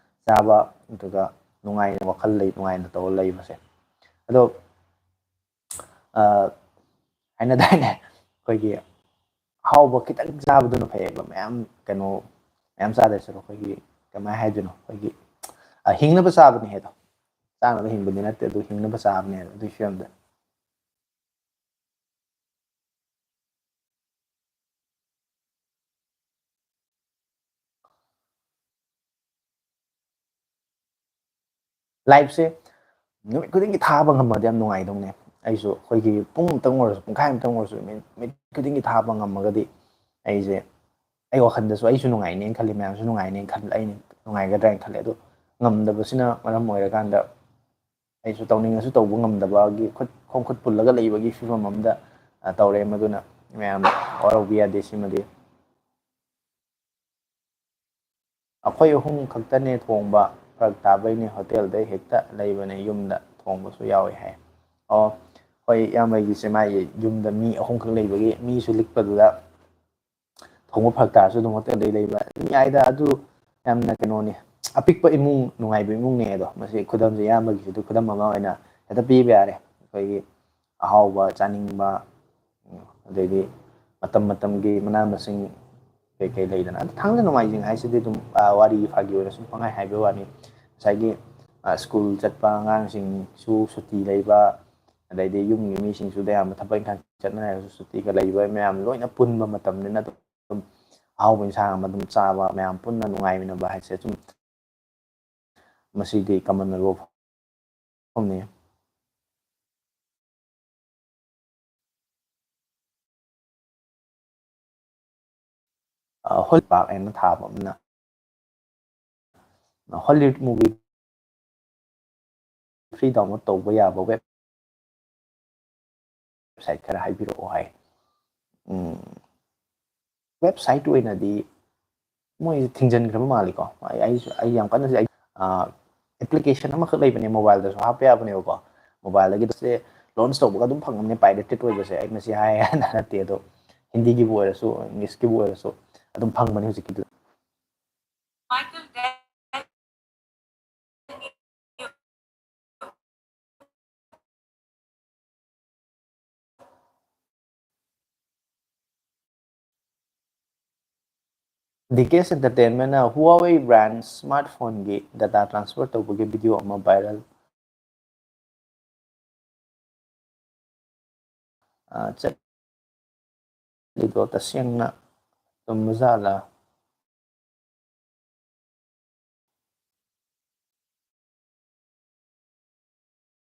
ꯆꯥꯕ, ꯑꯗꯨꯒ ꯅꯨꯡꯉꯥꯏꯅ ꯋꯥꯈꯜ ꯂꯩ, ꯅꯨꯡꯉꯥꯏꯅ ꯇꯧꯔ ꯂꯩꯕꯁꯦ꯫ ꯑꯗꯣ, ꯑ, ꯍꯥꯏꯅꯗꯥꯏꯅꯦ, ꯑꯩꯈꯣꯏꯒꯤ ꯑꯍꯥꯎꯕ ꯈꯤꯇꯪ ꯆꯥꯕꯗꯨꯅ ꯐꯩꯌꯦꯕ, ꯃꯌꯥꯝ, ꯀꯩꯅꯣ, ꯃꯌꯥꯝ ꯆꯥꯗꯣꯏ ꯁꯔꯨꯛ꯫ ꯑꯩꯈꯣꯏꯒꯤ, ꯀꯃꯥꯏꯅ ꯍꯥꯏꯗꯣꯏꯅꯣ, ꯑꯩꯈꯣꯏꯒꯤ, ꯑ, ꯍꯤꯡꯅꯕ ꯆꯥꯕꯅꯤ ꯍꯥꯏꯗꯣ꯫ ꯆꯥꯅꯕ ꯍꯤꯡꯕꯗꯤ ꯅꯠꯇꯦ, ꯑꯗꯨ ꯍꯤꯡꯅꯕ ꯆꯥꯕꯅꯦ ꯍꯥꯏꯗꯣ, ꯑꯗꯨꯒꯤ ꯐꯤꯕꯝꯗ꯫ Lifeꯁꯦ ꯅꯨꯃꯤꯠ ꯈꯨꯗꯤꯡꯒꯤ ꯊꯥꯕ ꯉꯝꯃꯗꯤ ꯌꯥꯝ ꯅꯨꯡꯉꯥꯏꯗꯧꯅꯦ꯫ ꯑꯩꯁꯨ ꯑꯩꯈꯣꯏꯒꯤ ꯄꯨꯡ ꯑꯃꯇꯪ ꯑꯣꯏꯔꯁꯨ, ꯄꯨꯡꯈꯥꯏ ꯑꯃꯇꯪ ꯑꯣꯏꯔꯁꯨ, ꯅꯨꯃꯤꯠ, ꯅꯨꯃꯤꯠ ꯈꯨꯗꯤꯡꯒꯤ ꯊꯥꯕ ꯉꯝꯃꯒꯗꯤ ꯑꯩꯁꯦ, ꯑꯩ ꯋꯥꯈꯜꯗꯁꯨ ꯑꯩꯁꯨ ꯅꯨꯡꯉꯥꯏꯅꯦꯅ ꯈꯜꯂꯤ, ꯃꯌꯥꯝꯁꯨ ꯅꯨꯡꯉꯥꯏꯅꯦꯅ ꯈꯜꯂꯤ, ꯑꯩꯅ ꯅꯨꯡꯉꯥꯏꯒꯗ꯭ꯔꯥ ꯍꯥꯏꯅ ꯈꯜꯂꯤ꯫ ꯑꯗꯨ ꯉꯝꯗꯕꯁꯤꯅ ꯃꯔꯝ ꯑꯣꯏꯔꯀꯥꯟꯗ ꯑꯩꯁꯨ ꯇꯧꯅꯤꯡꯉꯁꯨ ꯇꯧꯕ ꯉꯝꯗꯕꯒꯤ ꯈꯨꯠ, ꯈꯣꯡ ꯈꯨꯠ ꯄꯨꯜꯂꯒ ꯂꯩꯕꯒꯤ ꯐꯤꯕꯝ ꯑꯃꯗ, ꯑ, ꯇꯧꯔꯦ꯫ ꯃꯗꯨꯅ ꯃꯌꯥꯝ ꯋꯥꯔꯧꯕ ꯌꯥꯗꯦ ꯁꯤꯃꯗꯤ꯫ ꯑꯩꯈꯣꯏ ꯑꯍꯨꯝ ꯈꯛꯇꯅꯦ ꯊꯣꯡꯕ, ꯐꯔꯛ ꯇꯥꯕꯩꯅꯦ, ꯍꯣꯇꯦꯜꯗ ꯍꯦꯛꯇ ꯂꯩꯕꯅꯦ, ꯌꯨꯝꯗ ꯊꯣꯡꯕꯁꯨ ꯌꯥꯎꯋꯦ ꯍꯥꯏ꯫ ꯑꯣ, ꯍꯣꯏ, ꯏꯌꯥꯝꯕꯒꯤꯁꯦ ꯃꯥꯒꯤ ꯌꯨꯝꯗ ꯃꯤ ꯑꯍꯨꯝꯈꯛ ꯂꯩꯕꯒꯤ ꯃꯤꯁꯨ ꯂꯤꯛꯄꯗꯨꯗ ꯊꯣꯡꯕ ꯐꯔꯛ ꯇꯥꯔꯁꯨ ꯑꯗꯨꯝ ꯍꯣꯇꯦꯜꯗꯩ ꯂꯩꯕ ꯑꯗꯨꯝ ꯌꯥꯏꯗ꯫ ꯑꯗꯨ ꯌꯥꯝꯅ ꯀꯩꯅꯣꯅꯤ, ꯑꯄꯤꯛꯄ ꯏꯃꯨꯡ, ꯅꯨꯡꯉꯥꯏꯕ ꯏꯃꯨꯡꯅꯦ꯫ ꯑꯗꯣ ꯃꯁꯤ ꯈꯨꯗꯝꯁꯦ ꯏꯌꯥꯝꯕꯒꯤꯁꯨ ꯑꯗꯨ ꯈꯨꯗꯝ ꯑꯃ ꯑꯣꯏꯅ ꯍꯦꯛꯇ ꯄꯤꯕ ꯌꯥꯔꯦ꯫ ꯑꯩꯈꯣꯏꯒꯤ ꯑꯍꯥꯎꯕ ꯆꯥꯅꯤꯡꯕ, ꯎꯝ, ꯑꯗꯩꯗꯤ ꯃꯇꯝ ꯃꯇꯝꯒꯤ ꯃꯅꯥ ꯃꯁꯤꯡ ꯀꯩꯀꯩ ꯂꯩꯗꯅ꯫ ꯑꯗꯨ ꯊꯥꯡꯖ ꯅꯣꯡꯃꯥꯏꯖꯤꯡ ꯍꯥꯏꯁꯤꯗꯤ ꯑꯗꯨꯝ, ꯑ, ꯋꯥꯔꯤ ꯐꯥꯒꯤ ꯑꯣꯏꯅ ꯁꯨꯝ ꯄꯪꯍꯥꯏ ꯍꯥꯏꯕꯩ ꯋꯥꯅꯤ꯫ ꯉꯁꯥꯏꯒꯤ, ꯑ, ꯁ꯭ꯀꯨꯜ ꯆꯠꯄ ꯑꯉꯥꯡꯁꯤꯡꯁꯨ ꯁꯨꯇꯤ ꯂꯩꯕ, ꯑꯗꯩꯗꯤ ꯌꯨꯝꯒꯤ ꯃꯤꯁꯤꯡꯁꯨ ꯑꯌꯥꯝꯕ ꯊꯕꯛ ꯏꯪꯈꯥꯡ ꯆꯠꯅꯔꯒꯁꯨ ꯁꯨꯇꯤꯒ ꯂꯩꯕ ꯃꯌꯥꯝ ꯂꯣꯏꯅ ꯄꯨꯟꯕ ꯃꯇꯝꯅꯤꯅ ꯑꯗꯨꯝ ꯑꯍꯥꯎꯕ ꯏꯟꯁꯥꯡ ꯑꯃ ꯑꯗꯨꯝ ꯆꯥꯕ, ꯃꯌꯥꯝ ꯄꯨꯟꯅ ꯅꯨꯡꯉꯥꯏꯃꯤꯟꯅꯕ ꯍꯥꯏꯁꯦ ꯁꯨꯝ ꯃꯁꯤꯗꯤ common ꯑꯣꯏꯕ ꯋꯥꯐꯝꯅꯤ꯫ ꯍꯣꯂꯤꯄꯥꯛ ꯍꯥꯏꯅ ꯊꯥꯕ ꯑꯃꯅ ꯍꯣꯂꯤꯋꯨꯗ ꯃꯨꯚꯤ ꯐ꯭ꯔꯤ ꯗꯥꯎꯟꯂꯣꯗ ꯇꯧꯕ ꯌꯥꯕ ꯋꯦꯕꯁꯥꯏꯠ ꯈꯔ ꯍꯥꯏꯕꯤꯔꯛꯑꯣ ꯍꯥꯏ꯫ ꯎꯝ, ꯋꯦꯕꯁꯥꯏꯠ ꯑꯣꯏꯅꯗꯤ ꯃꯣꯏꯁꯦ ꯊꯤꯡꯖꯤꯟꯈ꯭ꯔꯕ ꯃꯥꯜꯂꯤꯀꯣ꯫ ꯑꯩ ꯑꯩꯁꯨ ꯑꯩ ꯌꯥꯝ ꯀꯟꯅ ꯑꯦꯄ꯭ꯂꯤꯀꯦꯁꯟ ꯑꯃꯈꯛ ꯂꯩꯕꯅꯦ, ꯃꯣꯕꯥꯏꯜꯗꯁꯨ ꯍꯥꯞꯄ ꯌꯥꯕꯅꯦꯕꯀꯣ꯫ ꯃꯣꯕꯥꯏꯜꯗꯒꯤ ꯁꯦ ꯂꯣꯟꯁ ꯇꯧꯕꯒ ꯑꯗꯨꯝ ꯐꯪꯉꯝꯅꯦ, ꯄꯥꯏꯔꯦꯇꯦꯠ ꯑꯣꯏꯕꯁꯦ꯫ ꯑꯩ ꯃꯁꯤ ꯍꯥꯏ ꯍꯥꯏꯅ ꯅꯠꯇꯦ, ꯑꯗꯣ ꯍꯤꯟꯗꯤꯒꯤꯕꯨ ꯑꯣꯏꯔꯁꯨ ꯏꯪꯂꯤꯁꯀꯤꯕꯨ ꯑꯣꯏꯔꯁꯨ ꯑꯗꯨꯝ ꯐꯪꯕꯅꯦ ꯍꯧꯖꯤꯛꯀꯤꯗꯨ꯫ Michael Dell ꯗꯤ ꯀꯦ ꯑꯦꯁ ꯑꯦꯟꯇꯔꯇꯦꯟꯃꯦꯟꯅ ꯍꯨꯋꯥꯋꯦ ꯕ꯭ꯔꯥꯟ ꯁ꯭ꯃꯥꯔꯠꯐꯣꯟꯒꯤ ꯗꯇꯥ ꯇ꯭ꯔꯥꯟꯁꯐꯔ ꯇꯧꯕꯒꯤ ꯚꯤꯗꯤꯑꯣ ꯑꯃ ꯚꯥꯏꯔꯦꯜ ꯆꯠꯂꯤꯗꯣ ꯇꯁꯦꯡꯅ ꯆꯨꯝꯕꯖꯥꯠꯂ?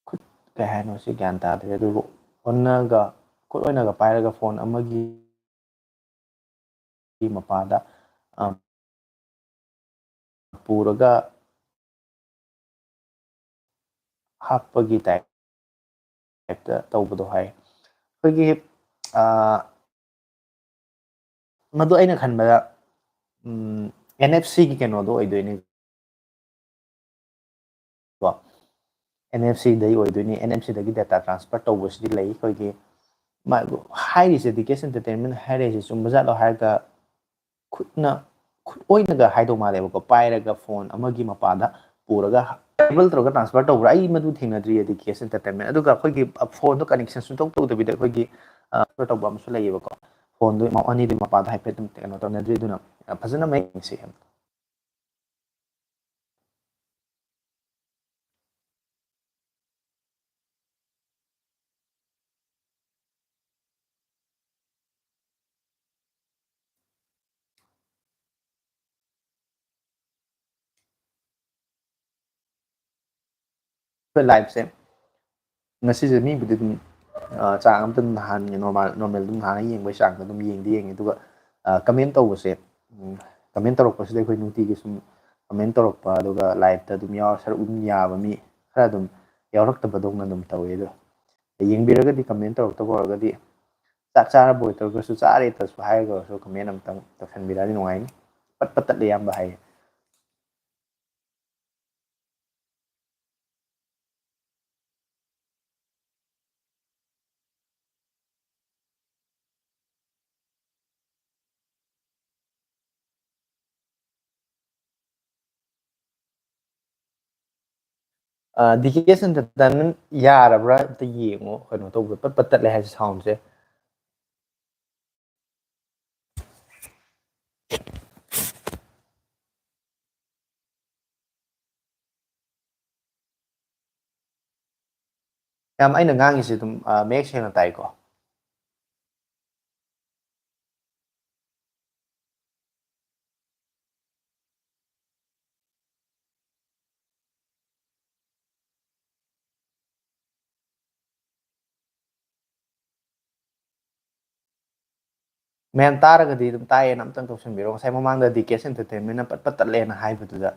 ꯈꯨꯠ ꯀꯩ ꯍꯥꯏꯅꯣ ꯁꯤ ꯒ꯭ꯌꯥꯟ ꯇꯥꯗ꯭ꯔꯦ꯫ ꯑꯗꯨꯕꯨ ꯑꯣꯟꯅꯒ ꯈꯨꯠ ꯑꯣꯏꯅꯒ ꯄꯥꯏꯔꯒ ꯐꯣꯟ ꯑꯃꯒꯤ ꯃꯄꯥꯗ, ꯑ, ꯄꯨꯔꯒ ꯍꯥꯞꯄꯒꯤ ꯇꯥꯏꯞꯇ ꯇꯧꯕꯗꯣ ꯍꯥꯏ꯫ ꯑꯩꯈꯣꯏꯒꯤ, ꯑ, ꯃꯗꯨ ꯑꯩꯅ ꯈꯟꯕꯗ, ꯎꯝ, ꯑꯦꯟ ꯑꯦꯐ ꯁꯤꯒꯤ ꯀꯩꯅꯣꯗꯣ ꯑꯣꯏꯗꯣꯏꯅꯦ꯫ ꯀꯣ, ꯑꯦꯟ ꯑꯦꯐ ꯁꯤꯗꯒꯤ ꯑꯣꯏꯗꯣꯏꯅꯤ꯫ ꯑꯦꯟ ꯑꯦꯐ ꯁꯤꯗꯒꯤ ꯗꯦꯇꯥ ꯇ꯭ꯔꯥꯟꯁꯐꯔ ꯇꯧꯕꯁꯤꯗꯤ ꯂꯩ꯫ ꯑꯩꯈꯣꯏꯒꯤ ꯃꯥ-, ꯍꯥꯏꯔꯤꯁꯦ, ꯗꯤ ꯀꯦ ꯑꯦꯁ ꯑꯦꯟꯇꯔꯇꯦꯟꯃꯦꯟ ꯍꯥꯏꯔꯛꯏꯁꯦ ꯆꯨꯝꯕ ꯖꯥꯠꯂꯣ ꯍꯥꯏꯔꯒ, ꯈꯨꯠꯅ, ꯈꯨꯠ ꯑꯣꯏꯅꯒ ꯍꯥꯏꯗꯧ ꯃꯥꯜꯂꯦꯕꯀꯣ, ꯄꯥꯏꯔꯒ ꯐꯣꯟ ꯑꯃꯒꯤ ꯃꯄꯥꯗ ꯄꯨꯔꯒ ꯀꯦꯕꯜ ꯇꯧꯔꯒ ꯇ꯭ꯔꯥꯟꯁꯐꯔ ꯇꯧꯕ꯭ꯔꯥ? ꯑꯩ ꯃꯗꯨ ꯊꯦꯡꯅꯗ꯭ꯔꯤ꯫ ꯗꯤ ꯀꯦ ꯑꯦꯁ ꯑꯦꯟꯇꯔꯇꯦꯟꯃꯦꯟ꯫ ꯑꯗꯨꯒ ꯑꯩꯈꯣꯏꯒꯤ, ꯑ, ꯐꯣꯟꯗꯣ ꯀꯅꯦꯛꯁꯟ ꯁꯨꯡꯇꯧ ꯇꯧꯗꯕꯤꯗ ꯑꯩꯈꯣꯏꯒꯤ, ꯑ, ꯇꯧꯕ ꯑꯃꯁꯨ ꯂꯩꯌꯦꯕꯀꯣ꯫ ꯐꯣꯟꯗꯣ ꯑꯅꯤꯗꯨꯒꯤ ꯃꯄꯥꯗ ꯍꯥꯏꯐꯦꯠ ꯑꯗꯨꯝ ꯀꯩꯅꯣ ꯇꯧꯅꯗ꯭ꯔꯤ꯫ ꯑꯗꯨꯅ, ꯑ, ꯐꯖꯅ ꯃꯌꯦꯛ ꯁꯦꯡꯅ ꯑꯩꯈꯣꯏ ꯂꯥꯏꯐꯁꯦ ꯉꯁꯤꯁꯦ ꯃꯤꯕꯨꯗꯤ ꯑꯗꯨꯝ, ꯑ, ꯆꯥꯡ ꯑꯃꯗ ꯑꯗꯨꯝ ꯅꯍꯥꯟꯒꯤ ꯅꯣꯔꯃꯦꯜ, ꯅꯣꯔꯃꯦꯜ ꯑꯗꯨꯝ ꯅꯍꯥꯟ ꯌꯦꯡꯕꯒꯤ ꯆꯥꯡꯗ ꯑꯗꯨꯝ ꯌꯦꯡꯗꯤ ꯌꯦꯡꯉꯤ꯫ ꯑꯗꯨꯒ ꯀꯃꯦꯟ ꯇꯧꯕꯁꯦ, ꯎꯝ, ꯀꯃꯦꯟ ꯇꯧꯔꯛꯄꯁꯤꯗ ꯑꯩꯈꯣꯏ ꯅꯨꯡꯇꯤꯒꯤ ꯁꯨꯝ ꯀꯃꯦꯟ ꯇꯧꯔꯛꯄ, ꯑꯗꯨꯒ ꯂꯥꯏꯞꯇ ꯑꯗꯨꯝ ꯌꯥꯎꯔ, ꯁꯔꯨꯛ ꯑꯗꯨꯝ ꯌꯥꯕ ꯃꯤ ꯈꯔ ꯑꯗꯨꯝ ꯌꯥꯎꯔꯛꯇꯕꯗꯧꯅ ꯑꯗꯨꯝ ꯇꯧꯋꯦ꯫ ꯑꯗꯣ ꯌꯦꯡꯕꯤꯔꯒꯗꯤ, ꯀꯃꯦꯟ ꯇꯧꯔꯛꯇꯕ ꯑꯣꯏꯔꯒꯗꯤ, "ꯆꯥꯛ ꯆꯥꯔꯕꯣ?" ꯇꯧꯔꯒꯁꯨ, "ꯆꯥꯔꯦ" ꯇꯁꯨ ꯍꯥꯏꯔꯒꯁꯨ ꯀꯃꯦꯟ ꯑꯃꯇꯪ ꯇꯧꯁꯟꯕꯤꯔꯛꯑꯗꯤ ꯅꯨꯡꯉꯥꯏꯅꯤ꯫ "ꯄꯠ ꯄꯠ ꯇꯠꯂꯦ, ꯏꯌꯥꯝꯕ" ꯍꯥꯏꯌꯦ꯫ ꯗꯤ ꯀꯦ ꯑꯦꯁ ꯑꯦꯟꯇꯔꯇꯦꯟꯃꯦꯟ ꯌꯥꯔꯕ꯭ꯔꯥ ꯑꯝꯇ ꯌꯦꯡꯉꯣ꯫ ꯀꯩꯅꯣ ꯇꯧꯕꯗ ꯄꯠ ꯄꯠ ꯇꯠꯂꯦ ꯍꯥꯏꯁꯦ, ꯁꯥꯎꯟꯁꯦ꯫ ꯌꯥꯝ, ꯑꯩꯅ ꯉꯥꯡꯉꯤꯁꯦ ꯑꯗꯨꯝ, ꯑ, ꯃꯌꯦꯛ ꯁꯦꯡꯅ ꯇꯥꯏꯀꯣ? ꯃꯌꯥꯝ ꯇꯥꯔꯒꯗꯤ ꯑꯗꯨꯝ ꯇꯥꯏꯌꯦꯅ ꯑꯝꯇꯪ ꯇꯧꯁꯟꯕꯤꯔꯣ꯫ ꯉꯁꯥꯏ ꯃꯃꯥꯡꯗ ꯗꯤ ꯀꯦ ꯑꯦꯁ ꯑꯦꯟꯇꯔꯇꯦꯟꯃꯦꯟꯅ ꯄꯠ ꯄꯠ ꯇꯠꯂꯦꯅ ꯍꯥꯏꯕꯗꯨꯗ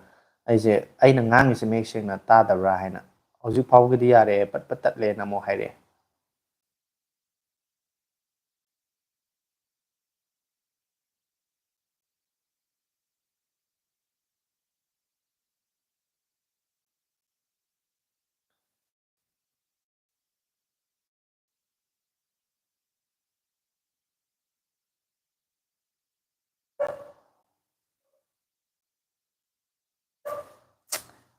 ꯑꯩꯁꯦ, ꯑꯩꯅ ꯉꯥꯡꯉꯤꯁꯦ ꯃꯌꯦꯛ ꯁꯦꯡꯅ ꯇꯥꯗꯕ꯭ꯔꯥ ꯍꯥꯏꯅ꯫ ꯍꯧꯖꯤꯛ ꯐꯥꯎꯕꯒꯤꯗꯤ ꯌꯥꯔꯦ, ꯄꯠ ꯄꯠ ꯇꯠꯂꯦꯅ ꯑꯃꯨꯛ ꯍꯥꯏꯔꯛꯑꯦ꯫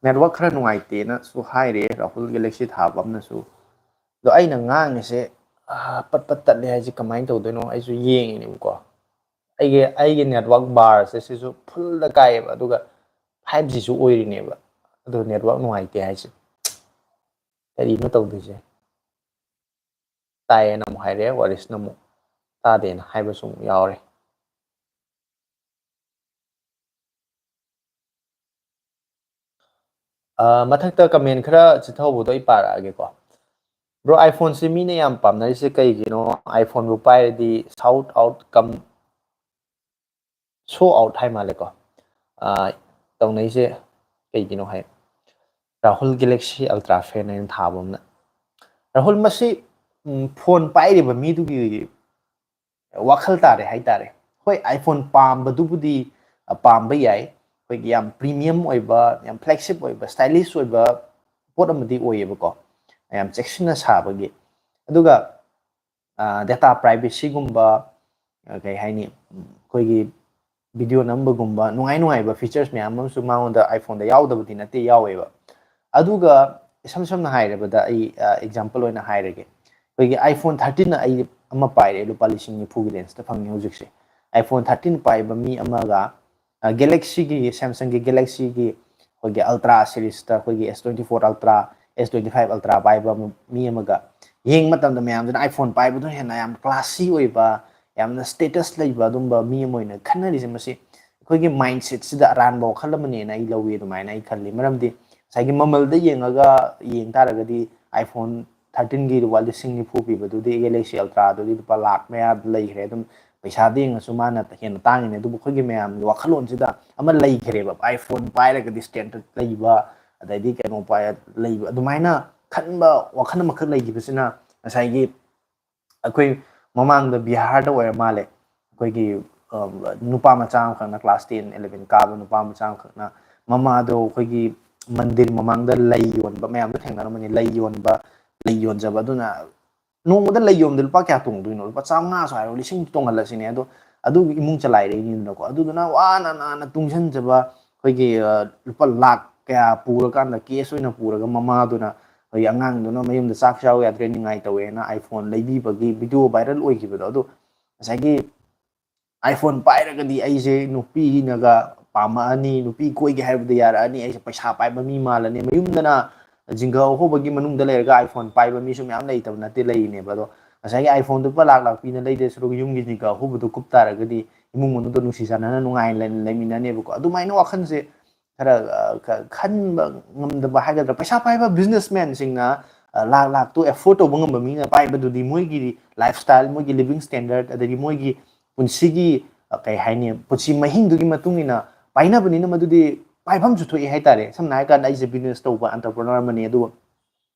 ꯅꯦꯠꯋꯥꯛ ꯈꯔ ꯅꯨꯡꯉꯥꯏꯇꯦꯅꯁꯨ ꯍꯥꯏꯔꯦ ꯔꯥꯍꯨꯜ ꯒꯦꯂꯦꯛꯁꯤ ꯊꯥꯕ ꯑꯃꯅꯁꯨ꯫ ꯑꯗꯣ ꯑꯩꯅ ꯉꯥꯡꯉꯤꯁꯦ, ꯑꯥ, ꯄꯠ ꯄꯠ ꯇꯠꯂꯦ ꯍꯥꯏꯁꯦ ꯀꯃꯥꯏꯅ ꯇꯧꯗꯣꯏꯅꯣ? ꯑꯩꯁꯨ ꯌꯦꯡꯉꯤꯅꯦꯕꯀꯣ꯫ ꯑꯩꯒꯤ, ꯑꯩꯒꯤ ꯅꯦꯠꯋꯥꯛ ꯕꯥꯔꯁꯦ ꯁꯤꯁꯨ ꯐꯨꯜꯗ ꯀꯥꯏꯌꯦꯕ, ꯑꯗꯨꯒ ꯐꯥꯏꯚ ꯖꯤꯁꯨ ꯑꯣꯏꯔꯤꯅꯦꯕ꯫ ꯑꯗꯣ ꯅꯦꯠꯋꯥꯛ ꯅꯨꯡꯉꯥꯏꯇꯦ ꯍꯥꯏꯁꯦ ꯀꯔꯤꯅꯣ ꯇꯧꯗꯣꯏꯁꯦ? ꯇꯥꯏꯌꯦꯅ ꯑꯃꯨꯛ ꯍꯥꯏꯔꯦ, ꯋꯥꯔꯤꯁꯅ ꯑꯃꯨꯛ ꯇꯥꯗꯦꯅ ꯍꯥꯏꯕꯁꯨ ꯑꯃꯨꯛ ꯌꯥꯎꯔꯦ꯫ ꯑ, ꯃꯊꯛꯇ ꯀꯃꯦꯟ ꯈꯔ ꯆꯤꯊꯍꯧꯕꯗꯣ ꯑꯩ ꯄꯥꯔꯛꯑꯒꯦꯀꯣ꯫ ꯕ꯭ꯔꯣ, ꯑꯥꯏꯐꯣꯟꯁꯦ ꯃꯤꯅ ꯌꯥꯝ ꯄꯥꯝꯅꯔꯤꯁꯦ ꯀꯩꯒꯤꯅꯣ? ꯑꯥꯏꯐꯣꯟꯕꯨ ꯄꯥꯏꯔꯗꯤ shout out ꯀꯝ-, show out ꯍꯥꯏ ꯃꯥꯜꯂꯦꯀꯣ꯫ ꯑ, ꯇꯧꯅꯩꯁꯦ ꯀꯩꯒꯤꯅꯣ ꯍꯥꯏ, ꯔꯥꯍꯨꯜ Galaxy Ultra fan ꯍꯥꯏꯅ ꯊꯥꯕ ꯑꯃꯅ꯫ ꯔꯥꯍꯨꯜ, ꯃꯁꯤ, ꯎꯝ, phone ꯄꯥꯏꯔꯤꯕ ꯃꯤꯗꯨꯒꯤ ꯋꯥꯈꯜ ꯇꯥꯔꯦ ꯍꯥꯏꯇꯥꯔꯦ꯫ ꯍꯣꯏ, iPhone ꯄꯥꯝꯕꯗꯨꯕꯨꯗꯤ, ꯑ, ꯄꯥꯝꯕ ꯌꯥꯏ꯫ ꯑꯩꯈꯣꯏꯒꯤ ꯌꯥꯝ premium ꯑꯣꯏꯕ, ꯌꯥꯝ flagship ꯑꯣꯏꯕ, stylish ꯑꯣꯏꯕ ꯄꯣꯠ ꯑꯃꯗꯤ ꯑꯣꯏꯌꯦꯕꯀꯣ, ꯌꯥꯝ ꯆꯦꯛꯁꯤꯟꯅ ꯁꯥꯕꯒꯤ꯫ ꯑꯗꯨꯒ, ꯑ, data privacyꯒꯨꯝꯕ, ꯑ, ꯀꯩ ꯍꯥꯏꯅꯤ, ꯎꯝ, ꯑꯩꯈꯣꯏꯒꯤ video ꯅꯝꯕꯒꯨꯝꯕ ꯅꯨꯡꯉꯥꯏ ꯅꯨꯡꯉꯥꯏꯕ features ꯃꯌꯥꯝ ꯑꯃꯁꯨ ꯃꯉꯣꯟꯗ iPhoneꯗ ꯌꯥꯎꯗꯕꯗꯤ ꯅꯠꯇꯦ, ꯌꯥꯎꯋꯦꯕ꯫ ꯑꯗꯨꯒ ꯏꯁꯝ ꯁꯝꯅ ꯍꯥꯏꯔꯕꯗ ꯑꯩ, ꯑ, example ꯑꯣꯏꯅ ꯍꯥꯏꯔꯒꯦ꯫ ꯑꯩꯈꯣꯏꯒꯤ iPhone thirteenꯅ ꯑꯩ ꯑꯃ ꯄꯥꯏꯔꯦ, ꯂꯨꯄꯥ ꯂꯤꯁꯤꯡ ꯅꯤꯐꯨꯒꯤ rangeꯇ ꯐꯪꯉꯤ ꯍꯧꯖꯤꯛꯁꯦ꯫ iPhone thirteen ꯄꯥꯏꯕ ꯃꯤ ꯑꯃꯒ, ꯑ, Galaxyꯒꯤ, Samsungꯒꯤ Galaxyꯒꯤ ꯑꯩꯈꯣꯏꯒꯤ Ultra seriesꯇ ꯑꯩꯈꯣꯏꯒꯤ S twenty four Ultra, S twenty five Ultra ꯄꯥꯏꯕ ꯑꯃ, ꯃꯤ ꯑꯃꯒ ꯌꯦꯡꯕ ꯃꯇꯝꯗ ꯃꯌꯥꯝꯗꯨꯅ iPhone ꯄꯥꯏꯕꯗꯨꯅ ꯍꯦꯟꯅ ꯌꯥꯝ classy ꯑꯣꯏꯕ, ꯌꯥꯝꯅ status ꯂꯩꯕ ꯑꯗꯨꯝꯕ ꯃꯤ ꯑꯃ ꯑꯣꯏꯅ ꯈꯟꯅꯔꯤꯁꯦ, ꯃꯁꯤ ꯑꯩꯈꯣꯏꯒꯤ mindsetꯁꯤꯗ ꯑꯔꯥꯟꯕ ꯋꯥꯈꯜ ꯑꯃꯅꯦꯅ ꯑꯩ ꯂꯧꯏ, ꯑꯗꯨꯃꯥꯏꯅ ꯑꯩ ꯈꯜꯂꯤ꯫ ꯃꯔꯝꯗꯤ ꯉꯁꯥꯏꯒꯤ ꯃꯃꯜꯗ ꯌꯦꯡꯉꯒ ꯌꯦꯡ ꯇꯥꯔꯒꯗꯤ iPhone thirteenꯒꯤ ꯂꯨꯄꯥ ꯂꯤꯁꯤꯡ ꯅꯤꯐꯨ ꯄꯤꯕꯗꯨꯗꯤ Galaxy Ultraꯗꯨꯗꯤ ꯂꯨꯄꯥ ꯂꯥꯈ ꯃꯌꯥꯗ ꯂꯩꯈ꯭ꯔꯦ꯫ ꯑꯗꯨꯝ ꯄꯩꯁꯥꯗ ꯌꯦꯡꯉꯁꯨ ꯃꯥꯅ ꯍꯦꯟꯅ ꯇꯥꯡꯉꯤꯅꯦ꯫ ꯑꯗꯨꯕꯨ ꯑꯩꯈꯣꯏꯒꯤ ꯃꯌꯥꯝꯒꯤ ꯋꯥꯈꯜꯂꯣꯟꯁꯤꯗ ꯑꯃ ꯂꯩꯈ꯭ꯔꯦꯕ, iPhone ꯄꯥꯏꯔꯒꯗꯤ standard ꯂꯩꯕ, ꯑꯗꯩꯗꯤ ꯀꯩꯅꯣ ꯄꯥꯏ ꯂꯩꯕ, ꯑꯗꯨꯃꯥꯏꯅ ꯈꯟꯕ ꯋꯥꯈꯜ ꯑꯃꯈꯛ ꯂꯩꯈꯤꯕꯁꯤꯅ ꯉꯁꯥꯏꯒꯤ ꯑꯩꯈꯣꯏ ꯃꯃꯥꯡꯗ ꯕꯤꯍꯥꯔꯗ ꯑꯣꯏꯔ ꯃꯥꯜꯂꯦ, ꯑꯩꯈꯣꯏꯒꯤ, ꯑ, ꯅꯨꯄꯥ ꯃꯆꯥ ꯑꯃꯈꯛꯅ class ten eleven ꯀꯥꯕ ꯅꯨꯄꯥ ꯃꯆꯥ ꯑꯃꯈꯛꯅ ꯃꯃꯥꯗꯣ ꯑꯩꯈꯣꯏꯒꯤ ꯃꯟꯗꯤꯔ ꯃꯃꯥꯡꯗ ꯂꯩ ꯌꯣꯟꯕ, ꯃꯌꯥꯝꯗꯣ ꯊꯦꯡꯅꯔꯝꯃꯅꯤ, ꯂꯩ ꯌꯣꯟꯕ, ꯂꯩ ꯌꯣꯟꯖꯕ꯫ ꯑꯗꯨꯅ ꯅꯣꯡꯃꯗ ꯂꯩ ꯌꯣꯟꯕꯗ ꯂꯨꯄꯥ ꯀꯌꯥ ꯇꯣꯡꯗꯣꯏꯅꯣ? ꯂꯨꯄꯥ ꯆꯥꯝꯃꯉꯥꯁꯨ ꯍꯥꯏꯔꯣ, ꯂꯤꯁꯤꯡ ꯇꯣꯡꯍꯜꯂꯁꯤꯅꯦ꯫ ꯑꯗꯣ ꯑꯗꯨꯒꯤ ꯏꯃꯨꯡ ꯆꯂꯥꯏꯔꯛꯏꯅꯤꯗꯅꯀꯣ꯫ ꯑꯗꯨꯗꯨꯅ ꯋꯥꯅ ꯅꯥꯅ ꯇꯨꯡꯁꯤꯟꯖꯕ ꯑꯩꯈꯣꯏꯒꯤ, ꯑ, ꯂꯨꯄꯥ ꯂꯥꯛ ꯀꯌꯥ ꯄꯨꯔꯀꯥꯟꯗ, cash ꯑꯣꯏꯅ ꯄꯨꯔꯒ ꯃꯃꯥꯗꯨꯅ ꯑꯩꯈꯣꯏꯒꯤ ꯑꯉꯥꯡꯗꯨꯅ ꯃꯌꯨꯝꯗ ꯆꯥꯛ ꯆꯥꯎ ꯌꯥꯗ꯭ꯔꯦ, ꯅꯤꯡꯉꯥꯏ ꯇꯧꯋꯦꯅ iPhone ꯂꯩꯕꯤꯕꯒꯤ video viral ꯑꯣꯏꯈꯤꯕꯗꯣ꯫ ꯑꯗꯣ ꯉꯁꯥꯏꯒꯤ iPhone ꯄꯥꯏꯔꯒꯗꯤ ꯑꯩꯁꯦ ꯅꯨꯄꯤꯅꯒ ꯄꯥꯝꯃꯛꯑꯅꯤ, ꯅꯨꯄꯤ ꯀꯣꯏꯒꯦ ꯍꯥꯏꯕꯗ ꯌꯥꯔꯛꯑꯅꯤ, ꯑꯩꯁꯦ ꯄꯩꯁꯥ ꯄꯥꯏꯕ ꯃꯤ ꯃꯥꯜꯂꯅꯤ꯫ ꯃꯌꯨꯝꯗꯅ ꯖꯤꯡꯒ ꯑꯍꯣꯕꯒꯤ ꯃꯅꯨꯡꯗ ꯂꯩꯔꯒ iPhone ꯄꯥꯏꯕ ꯃꯤꯁꯨ ꯃꯌꯥꯝ ꯂꯩꯇꯕ ꯅꯠꯇꯦ, ꯂꯩꯔꯤꯅꯦꯕ꯫ ꯑꯗꯣ ꯉꯁꯥꯏꯒꯤ iPhoneꯗꯨ ꯂꯨꯄꯥ ꯂꯥꯛ ꯂꯥꯛ ꯄꯤꯅ ꯂꯩꯗꯣꯏ ꯁꯔꯨꯛ ꯌꯨꯝꯒꯤ ꯖꯤꯡꯒ ꯑꯍꯣꯕꯗꯨ ꯀꯨꯞ ꯇꯥꯔꯒꯗꯤ ꯏꯃꯨꯡ ꯃꯅꯨꯡꯗ ꯅꯨꯡꯁꯤ ꯆꯥꯟꯅꯅ ꯅꯨꯡꯉꯥꯏꯅ ꯂꯩ-, ꯂꯩꯃꯤꯟꯅꯅꯦꯕꯀꯣ꯫ ꯑꯗꯨꯃꯥꯏꯅ ꯋꯥꯈꯜꯁꯦ ꯈꯔ, ꯑ, ꯈ-, ꯈꯟꯕ ꯉꯝꯗꯕ ꯍꯥꯏꯒꯗ꯭ꯔꯥ, ꯄꯩꯁꯥ ꯄꯥꯏꯕ businessmanꯁꯤꯡꯅ, ꯑ, ꯂꯥꯛ ꯂꯥꯛꯇꯣ afford ꯇꯧꯕ ꯉꯝꯕ ꯃꯤꯅ ꯄꯥꯏꯕꯗꯨꯗꯤ ꯃꯣꯏꯒꯤ lifestyle, ꯃꯣꯏꯒꯤ living standard, ꯑꯗꯒꯤ ꯃꯣꯏꯒꯤ ꯄꯨꯟꯁꯤꯒꯤ, ꯀꯩ ꯍꯥꯏꯅꯤ, ꯄꯨꯟꯁꯤ ꯃꯍꯤꯡꯗꯨꯒꯤ ꯃꯇꯨꯡ ꯏꯟꯅ ꯄꯥꯏꯅꯕꯅꯤꯅ ꯃꯗꯨꯗꯤ ꯄꯥꯏꯐꯝꯁꯨ ꯊꯣꯛꯏ ꯍꯥꯏꯇꯥꯔꯦ꯫ ꯁꯝꯅ ꯍꯥꯏꯔꯀꯥꯟꯗ ꯑꯩꯁꯦ business ꯇꯧꯕ entrepreneur ꯑꯃꯅꯤ, ꯑꯗꯨꯒ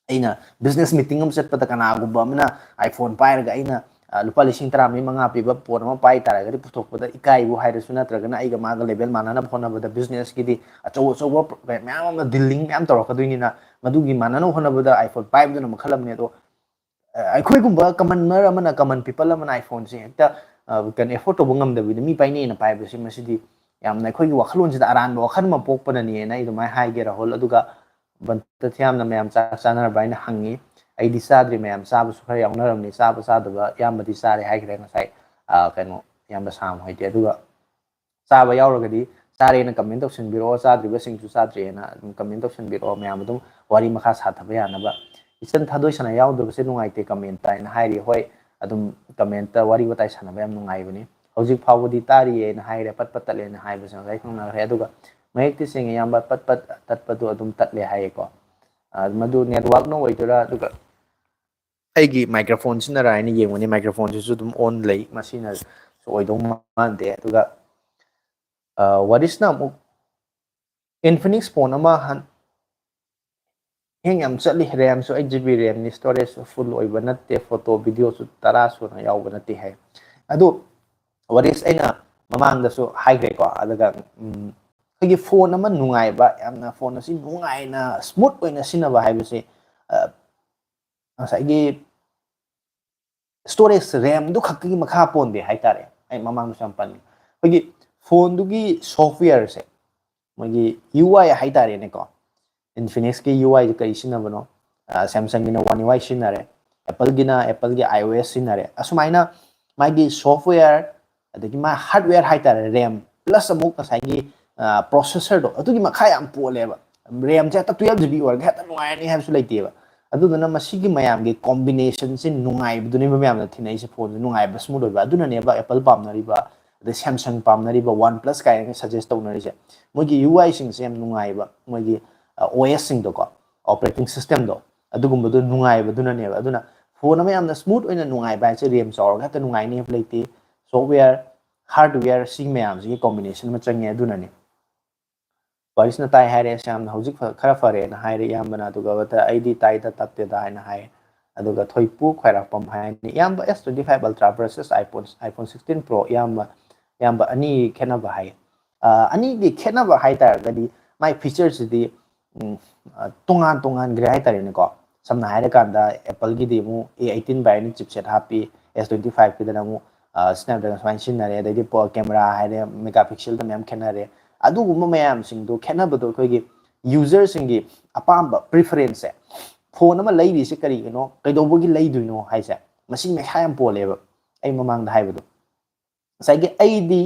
ꯑꯩꯅ business meeting ꯑꯃ ꯆꯠꯄꯗ ꯀꯅꯥꯒꯨꯝꯕ ꯑꯃꯅ iPhone ꯄꯥꯏꯔꯒ ꯑꯩꯅ, ꯑ, ꯂꯨꯄꯥ ꯂꯤꯁꯤꯡ ꯇꯔꯥ ꯃꯔꯤ ꯃꯉꯥ ꯄꯤꯕ ꯄꯣꯠ ꯑꯃ ꯄꯥꯏ ꯇꯥꯔꯒꯗꯤ ꯄꯨꯊꯣꯛꯄꯗ ꯏꯀꯥꯏꯕꯨ ꯍꯥꯏꯔꯁꯨ, ꯅꯠꯇ꯭ꯔꯒꯅ ꯑꯩꯒ ꯃꯥꯒ level ꯃꯥꯟꯅꯅꯕ ꯍꯣꯠꯅꯕꯗ businessꯀꯤꯗꯤ ꯑꯆꯧ ꯑꯆꯧꯕ ꯃꯌꯥꯝ ꯑꯃ dealing ꯃꯌꯥꯝ ꯇꯧꯔꯛꯀꯗꯣꯏꯅꯤꯅ, ꯃꯗꯨꯒꯤ ꯃꯥꯟꯅꯅꯕ ꯍꯣꯠꯅꯕꯗ iPhone ꯄꯥꯏꯕꯗꯨꯅ ꯃꯈꯜ ꯑꯃꯅꯤ꯫ ꯑꯗꯣ, ꯑ, ꯑꯩꯈꯣꯏꯒꯨꯝꯕ commoner ꯑꯃꯅ, common people ꯑꯃꯅ iPhoneꯁꯦ ꯍꯦꯛꯇ, ꯑ, ꯀꯩꯅꯣ, afford ꯇꯧꯕ ꯉꯝꯗꯕꯤꯗ ꯃꯤ ꯄꯥꯏꯅꯩꯅ ꯄꯥꯏꯕꯁꯦ, ꯃꯁꯤꯗꯤ ꯌꯥꯝꯅ ꯑꯩꯈꯣꯏꯒꯤ ꯋꯥꯈꯜꯂꯣꯟꯁꯤꯗ ꯑꯔꯥꯟꯕ ꯋꯥꯈꯜ ꯑꯃ ꯄꯣꯛꯄꯅꯅꯦꯅ ꯑꯩ ꯑꯗꯨꯃꯥꯏꯅ ꯍꯥꯏꯒꯦ, ꯔꯥꯍꯨꯜ꯫ ꯑꯗꯨꯒ ꯕꯟꯇ ꯊꯤꯌꯥꯝꯅ ꯃꯌꯥꯝ ꯆꯥꯛ ꯆꯥꯅꯔꯕ ꯍꯥꯏꯅ ꯍꯪꯉꯤ꯫ ꯑꯩꯗꯤ ꯆꯥꯗ꯭ꯔꯤ, ꯃꯌꯥꯝ ꯆꯥꯕꯁꯨ ꯈꯔ ꯌꯥꯎꯅꯔꯝꯅꯤ꯫ ꯆꯥꯕ ꯆꯥꯗꯕ ꯏꯌꯥꯝꯕꯗꯤ ꯆꯥꯔꯦ ꯍꯥꯏꯈ꯭ꯔꯦ ꯉꯁꯥꯏ, ꯑ, ꯀꯩꯅꯣ, ꯏꯌꯥꯝꯕ ꯁꯥꯝ ꯍꯣꯏꯗꯤ꯫ ꯑꯗꯨꯒ ꯆꯥꯕ ꯌꯥꯎꯔꯒꯗꯤ ꯆꯥꯔꯦꯅ comment ꯇꯧꯁꯤꯟꯕꯤꯔꯛꯑꯣ, ꯆꯥꯗ꯭ꯔꯤꯕꯁꯤꯡꯁꯨ ꯆꯥꯗ꯭ꯔꯤꯑꯅ ꯑꯗꯨꯝ comment ꯇꯧꯁꯤꯟꯕꯤꯔꯛꯑꯣ꯫ ꯃꯌꯥꯝ ꯑꯗꯨꯝ ꯋꯥꯔꯤ ꯃꯈꯥ ꯁꯥꯊꯕ ꯌꯥꯅꯕ꯫ "ꯏꯆꯟ ꯊꯥꯗꯣꯏ ꯁꯅꯥ ꯌꯥꯎꯗꯕꯁꯦ ꯅꯨꯡꯉꯥꯏꯇꯦ commentꯇ" ꯍꯥꯏꯅ ꯍꯥꯏꯔꯤ꯫ ꯍꯣꯏ, ꯑꯗꯨꯝ commentꯇ ꯋꯥꯔꯤ ꯋꯥꯇꯥꯏ ꯁꯥꯟꯅꯕ ꯌꯥꯝ ꯅꯨꯡꯉꯥꯏꯕꯅꯤ꯫ ꯍꯧꯖꯤꯛ ꯐꯥꯎꯕꯗꯤ ꯇꯥꯔꯤꯌꯦꯅ ꯍꯥꯏꯔꯦ, ꯄꯠ ꯄꯠ ꯇꯠꯂꯦꯅ ꯍꯥꯏꯕꯁꯦ ꯉꯁꯥꯏ ꯈꯪꯅꯈ꯭ꯔꯦ꯫ ꯑꯗꯨꯒ ꯃꯌꯦꯛꯇꯤ ꯁꯦꯡꯉꯦ ꯏꯌꯥꯝꯕ, ꯄꯠ ꯄꯠ ꯇꯠꯄꯗꯣ ꯑꯗꯨꯝ ꯇꯠꯂꯦ ꯍꯥꯏꯌꯦꯀꯣ꯫ ꯑ, ꯃꯗꯨ networkꯅ ꯑꯣꯏꯗꯣꯏꯔꯥ? ꯑꯗꯨꯒ ꯑꯩꯒꯤ microphone ꯁꯤꯅꯔꯥ ꯍꯥꯏꯅ ꯌꯦꯡꯕꯅꯤ, microphoneꯁꯤꯁꯨ ꯑꯗꯨꯝ on ꯂꯩ, ꯃꯁꯤꯅꯁꯨ ꯑꯣꯏꯗꯧ ꯃꯥꯟꯗꯦ꯫ ꯑꯗꯨꯒ, ꯑ, ꯋꯥꯔꯤꯁꯅ ꯑꯃꯨꯛ Infinix phone ꯑꯃ ꯍꯟ-, hang ꯌꯥꯝ ꯆꯠꯂꯤ, RAMꯁꯨ eight GB RAMꯅꯤ, storageꯁꯨ full ꯑꯣꯏꯕ ꯅꯠꯇꯦ, photo videoꯁꯨ ꯇꯔꯥ ꯁꯨꯅ ꯌꯥꯎꯕ ꯅꯠꯇꯦ ꯍꯥꯏ꯫ ꯑꯗꯨ ꯋꯥꯔꯤꯁ, ꯑꯩꯅ ꯃꯃꯥꯡꯗꯁꯨ ꯍꯥꯏꯈ꯭ꯔꯦꯀꯣ, ꯑꯗꯨꯒ, ꯎꯝ, ꯑꯩꯈꯣꯏꯒꯤ phone ꯑꯃ ꯅꯨꯡꯉꯥꯏꯕ, ꯌꯥꯝꯅ phone ꯑꯁꯤ ꯅꯨꯡꯉꯥꯏꯅ smooth ꯑꯣꯏꯅ ꯁꯤꯖꯤꯟꯅꯕ ꯍꯥꯏꯕꯁꯤ, ꯑ, ꯉꯁꯥꯏꯒꯤ storage RAMꯗꯨ ꯈꯛꯇꯒꯤ ꯃꯈꯥ ꯄꯣꯟꯗꯦ ꯍꯥꯏꯇꯥꯔꯦ꯫ ꯑꯩ ꯃꯃꯥꯡꯗꯁꯨ ꯌꯥꯝ ꯄꯟ-, ꯑꯩꯈꯣꯏꯒꯤ phoneꯗꯨꯒꯤ softwareꯁꯦ, ꯃꯣꯏꯒꯤ UI ꯍꯥꯏꯇꯥꯔꯦꯅꯦꯀꯣ, Infinixꯀꯤ UIꯁꯦ ꯀꯔꯤ ꯁꯤꯖꯤꯟꯅꯕꯅꯣ? ꯑ, Samsungꯒꯤꯅ One UI ꯁꯤꯖꯤꯟꯅꯔꯦ, Appleꯒꯤꯅ Appleꯒꯤ iOS ꯁꯤꯖꯤꯟꯅꯔꯦ꯫ ꯑꯁꯨꯃꯥꯏꯅ ꯃꯥꯒꯤ software, ꯑꯗꯒꯤ ꯃꯥ hardware ꯍꯥꯏꯇꯥꯔꯦ, RAM plus ꯑꯃꯨꯛ ꯉꯁꯥꯏꯒꯤ, ꯑ, processorꯗꯣ, ꯑꯗꯨꯒꯤ ꯃꯈꯥ ꯌꯥꯝ ꯄꯣꯜꯂꯦꯕ꯫ RAMꯁꯦ ꯍꯦꯛꯇ twelve GB ꯑꯣꯏꯔꯒ ꯍꯦꯛꯇ ꯅꯨꯡꯉꯥꯏꯔꯅꯤ ꯍꯥꯏꯕꯁꯨ ꯂꯩꯇꯦꯕ꯫ ꯑꯗꯨꯗꯨꯅ ꯃꯁꯤꯒꯤ ꯃꯌꯥꯝꯒꯤ combinationꯁꯦ ꯅꯨꯡꯉꯥꯏꯕꯗꯨꯅꯦꯕ ꯃꯌꯥꯝꯅ ꯊꯤꯅꯩꯁꯦ, phoneꯁꯦ ꯅꯨꯡꯉꯥꯏꯕ, smooth ꯑꯣꯏꯕ꯫ ꯑꯗꯨꯅꯅꯦꯕ Apple ꯄꯥꯝꯅꯔꯤꯕ, ꯑꯗꯩ Samsung ꯄꯥꯝꯅꯔꯤꯕ, OnePlus ꯀꯥꯏꯅꯒ suggest ꯇꯧꯅꯔꯤꯁꯦ꯫ ꯃꯣꯏꯒꯤ UIꯁꯤꯡꯁꯦ ꯌꯥꯝ ꯅꯨꯡꯉꯥꯏꯕ, ꯃꯣꯏꯒꯤ, ꯑ, OSꯁꯤꯡꯗꯣꯀꯣ, operating systemꯗꯣ, ꯑꯗꯨꯒꯨꯝꯕꯗꯣ ꯅꯨꯡꯉꯥꯏꯕꯗꯨꯅꯅꯦꯕ꯫ ꯑꯗꯨꯅ phone ꯑꯃ ꯌꯥꯝꯅ smooth ꯑꯣꯏꯅ ꯅꯨꯡꯉꯥꯏꯕ ꯍꯥꯏꯁꯦ RAM ꯆꯥꯎꯔꯒ ꯍꯦꯛꯇ ꯅꯨꯡꯉꯥꯏꯅꯤ ꯍꯥꯏꯕ ꯂꯩꯇꯦ꯫ Software ꯍꯥꯔꯗꯋꯦꯌꯔ ꯁꯤ ꯃꯌꯥꯝꯁꯤꯒꯤ ꯀꯣꯝꯕꯤꯅꯦꯁꯟ ꯑꯃ ꯆꯪꯉꯦ꯫ ꯑꯗꯨꯅꯅꯤ ꯋꯥꯔꯤꯁꯤꯅ ꯇꯥꯏ ꯍꯥꯏꯔꯦ, ꯑꯁ ꯌꯥꯝꯅ ꯍꯧꯖꯤꯛ ꯐ- ꯈꯔ ꯐꯔꯦꯅ ꯍꯥꯏꯔꯦ ꯏꯌꯥꯝꯕꯅ, ꯑꯗꯨꯒ ꯑꯩꯗꯤ ꯇꯥꯏꯗ ꯇꯠꯇꯦꯗ ꯍꯥꯏꯅ ꯍꯥꯏ꯫ ꯑꯗꯨꯒ ꯊꯣꯏꯄꯨ ꯈ꯭ꯋꯥꯏꯔꯥꯛꯄꯝ ꯍꯥꯏꯅꯤ, ꯏꯌꯥꯝꯕ, S twenty five Ultra versus iPhone iPhone sixteen Pro, ꯏꯌꯥꯝꯕ ꯏꯌꯥꯝꯕ ꯑꯅꯤ ꯈꯦꯠꯅꯕ ꯍꯥꯏ꯫ ꯑ, ꯑꯅꯤꯒꯤ ꯈꯦꯠꯅꯕ ꯍꯥꯏ ꯇꯥꯔꯒꯗꯤ ꯃꯥꯏ ꯐꯤꯆꯔꯁꯤꯗꯤ ꯎꯝ, ꯑ, ꯇꯣꯉꯥꯟ ꯇꯣꯉꯥꯟꯈ꯭ꯔꯦ ꯍꯥꯏ ꯇꯥꯔꯦꯅꯦꯀꯣ꯫ ꯁꯝꯅ ꯍꯥꯏꯔꯀꯥꯟꯗ Appleꯒꯤꯗꯤ ꯑꯃꯨꯛ A eighteen Bionic chipset ꯍꯥꯞꯄꯤ, S twenty fiveꯀꯤꯗꯅ ꯑꯃꯨꯛ Snapdragon ꯁꯨꯃꯥꯏꯅ ꯁꯤꯖꯤꯟꯅꯔꯦ, ꯑꯗꯩꯗꯤ ꯀꯦꯃꯦꯔꯥ ꯍꯥꯏꯔꯦ, ꯃꯦꯒꯥ ꯄꯤꯛꯁꯦꯜꯗ ꯃꯌꯥꯝ ꯈꯦꯠꯅꯔꯦ꯫ ꯑꯗꯨꯒꯨꯝꯕ ꯃꯌꯥꯝꯁꯤꯡꯗꯣ ꯈꯦꯠꯅꯕꯗꯣ ꯑꯩꯈꯣꯏꯒꯤ ꯌꯨꯖꯔꯁꯤꯡꯒꯤ ꯑꯄꯥꯝꯕ ꯄ꯭ꯔꯤꯐꯔꯦꯟꯁꯁꯦ, ꯐꯣꯟ ꯑꯃ ꯂꯩꯔꯤꯁꯦ ꯀꯔꯤꯒꯤꯅꯣ, ꯀꯩꯗꯧꯕꯒꯤ ꯂꯩꯗꯣꯏꯅꯣ ꯍꯥꯏꯁꯦ, ꯃꯁꯤ ꯃꯈꯥ ꯌꯥꯝ ꯄꯣꯜꯂꯦꯕ꯫ ꯑꯩ ꯃꯃꯥꯡꯗ ꯍꯥꯏꯕꯗꯣ ꯉꯁꯥꯏꯒꯤ ꯑꯩꯗꯤ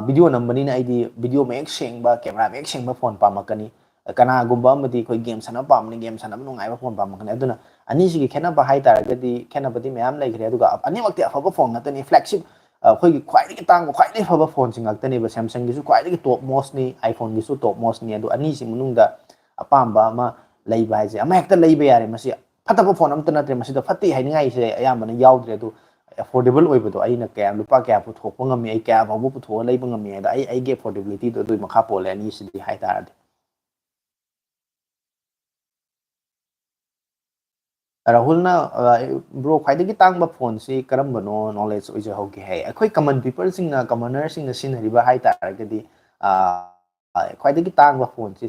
ꯚꯤꯗꯤꯑꯣ ꯅꯝꯕꯅꯤꯅ ꯑꯩꯗꯤ ꯚꯤꯗꯤꯑꯣ ꯃꯌꯦꯛ ꯁꯦꯡꯕ, ꯀꯦꯃꯦꯔꯥ ꯃꯌꯦꯛ ꯁꯦꯡꯕ ꯐꯣꯟ ꯄꯥꯝꯃꯛꯀꯅꯤ꯫ ꯀꯅꯥꯒꯨꯝꯕ ꯑꯃꯗꯤ ꯑꯩꯈꯣꯏ ꯒꯦꯝ ꯁꯥꯟꯅꯕ ꯄꯥꯝꯕꯅꯤ, ꯒꯦꯝ ꯁꯥꯟꯅꯕ ꯅꯨꯡꯉꯥꯏꯕ ꯐꯣꯟ ꯄꯥꯝꯃꯛꯀꯅꯤ꯫ ꯑꯗꯨꯅ ꯑꯅꯤꯁꯤꯒꯤ ꯈꯦꯠꯅꯕ ꯍꯥꯏ ꯇꯥꯔꯒꯗꯤ ꯈꯦꯠꯅꯕꯗꯤ ꯃꯌꯥꯝ ꯂꯩꯈ꯭ꯔꯦ, ꯑꯗꯨꯒ ꯑꯅꯤꯃꯛꯇꯤ ꯑꯐꯕ ꯐꯣꯟ ꯉꯥꯛꯇꯅꯤ꯫ ꯐ꯭ꯂꯦꯒꯁꯤꯞ ꯑꯩꯈꯣꯏꯒꯤ ꯈ꯭ꯋꯥꯏꯗꯒꯤ ꯇꯥꯡꯕ, ꯈ꯭ꯋꯥꯏꯗꯒꯤ ꯐꯕ ꯐꯣꯟꯁꯤ ꯉꯥꯛꯇꯅꯦꯕ꯫ Samsungꯒꯤꯁꯨ ꯈ꯭ꯋꯥꯏꯗꯒꯤ ꯇꯣꯞ ꯃꯣꯁꯅꯤ, iPhoneꯒꯤꯁꯨ ꯇꯣꯞ ꯃꯣꯁꯅꯤ꯫ ꯑꯗꯨ ꯑꯅꯤꯁꯤ ꯃꯅꯨꯡꯗ ꯑꯄꯥꯝꯕ ꯑꯃ ꯂꯩꯕ ꯍꯥꯏꯁꯦ, ꯑꯃ ꯍꯦꯛꯇ ꯂꯩꯕ ꯌꯥꯔꯦ꯫ ꯃꯁꯤ ꯐꯠꯇꯕ ꯐꯣꯟ ꯑꯝꯇ ꯅꯠꯇ꯭ꯔꯦ, ꯃꯁꯤꯗ ꯐꯠꯇꯦ ꯍꯥꯏꯅꯤꯡꯉꯥꯏꯁꯦ ꯑꯌꯥꯝꯕꯅ ꯌꯥꯎꯗ꯭ꯔꯦ꯫ ꯑꯗꯨ ꯑꯦꯐꯣꯔꯗꯦꯕꯜ ꯑꯣꯏꯕꯗꯣ, ꯑꯩꯅ ꯀꯌꯥ, ꯂꯨꯄꯥ ꯀꯌꯥ ꯄꯨꯊꯣꯛꯄ ꯉꯝꯃꯤ, ꯑꯩ ꯀꯌꯥ ꯐꯥꯎꯕ ꯄꯨꯊꯣꯛꯑ ꯂꯩꯕ ꯉꯝꯃꯤ ꯍꯥꯏꯗꯣ, ꯑꯩ ꯑꯩꯒꯤ ꯑꯦꯐꯣꯔꯗꯦꯕꯤꯂꯤꯇꯤꯗꯣ ꯑꯗꯨꯒꯤ ꯃꯈꯥ ꯄꯣꯜꯂꯦ ꯑꯅꯤꯁꯤꯗꯤ ꯍꯥꯏ ꯇꯥꯔꯗꯤ꯫ ꯔꯥꯍꯨꯜꯅ, "ꯕ꯭ꯔꯣ, ꯈ꯭ꯋꯥꯏꯗꯒꯤ ꯇꯥꯡꯕ ꯐꯣꯟꯁꯤ ꯀꯔꯝꯕꯅꯣ, ꯅꯣꯂꯦꯖ ꯑꯣꯏꯖꯍꯧꯒꯦ" ꯍꯥꯏ꯫ ꯑꯩꯈꯣꯏ ꯀꯃꯟ ꯄꯤꯄꯜꯁꯤꯡꯅ, ꯀꯃꯟꯅꯔꯁꯤꯡꯅ ꯁꯤꯖꯤꯟꯅꯔꯤꯕ ꯍꯥꯏ ꯇꯥꯔꯒꯗꯤ, ꯑ, ꯈ꯭ꯋꯥꯏꯗꯒꯤ ꯇꯥꯡꯕ ꯐꯣꯟꯁꯤ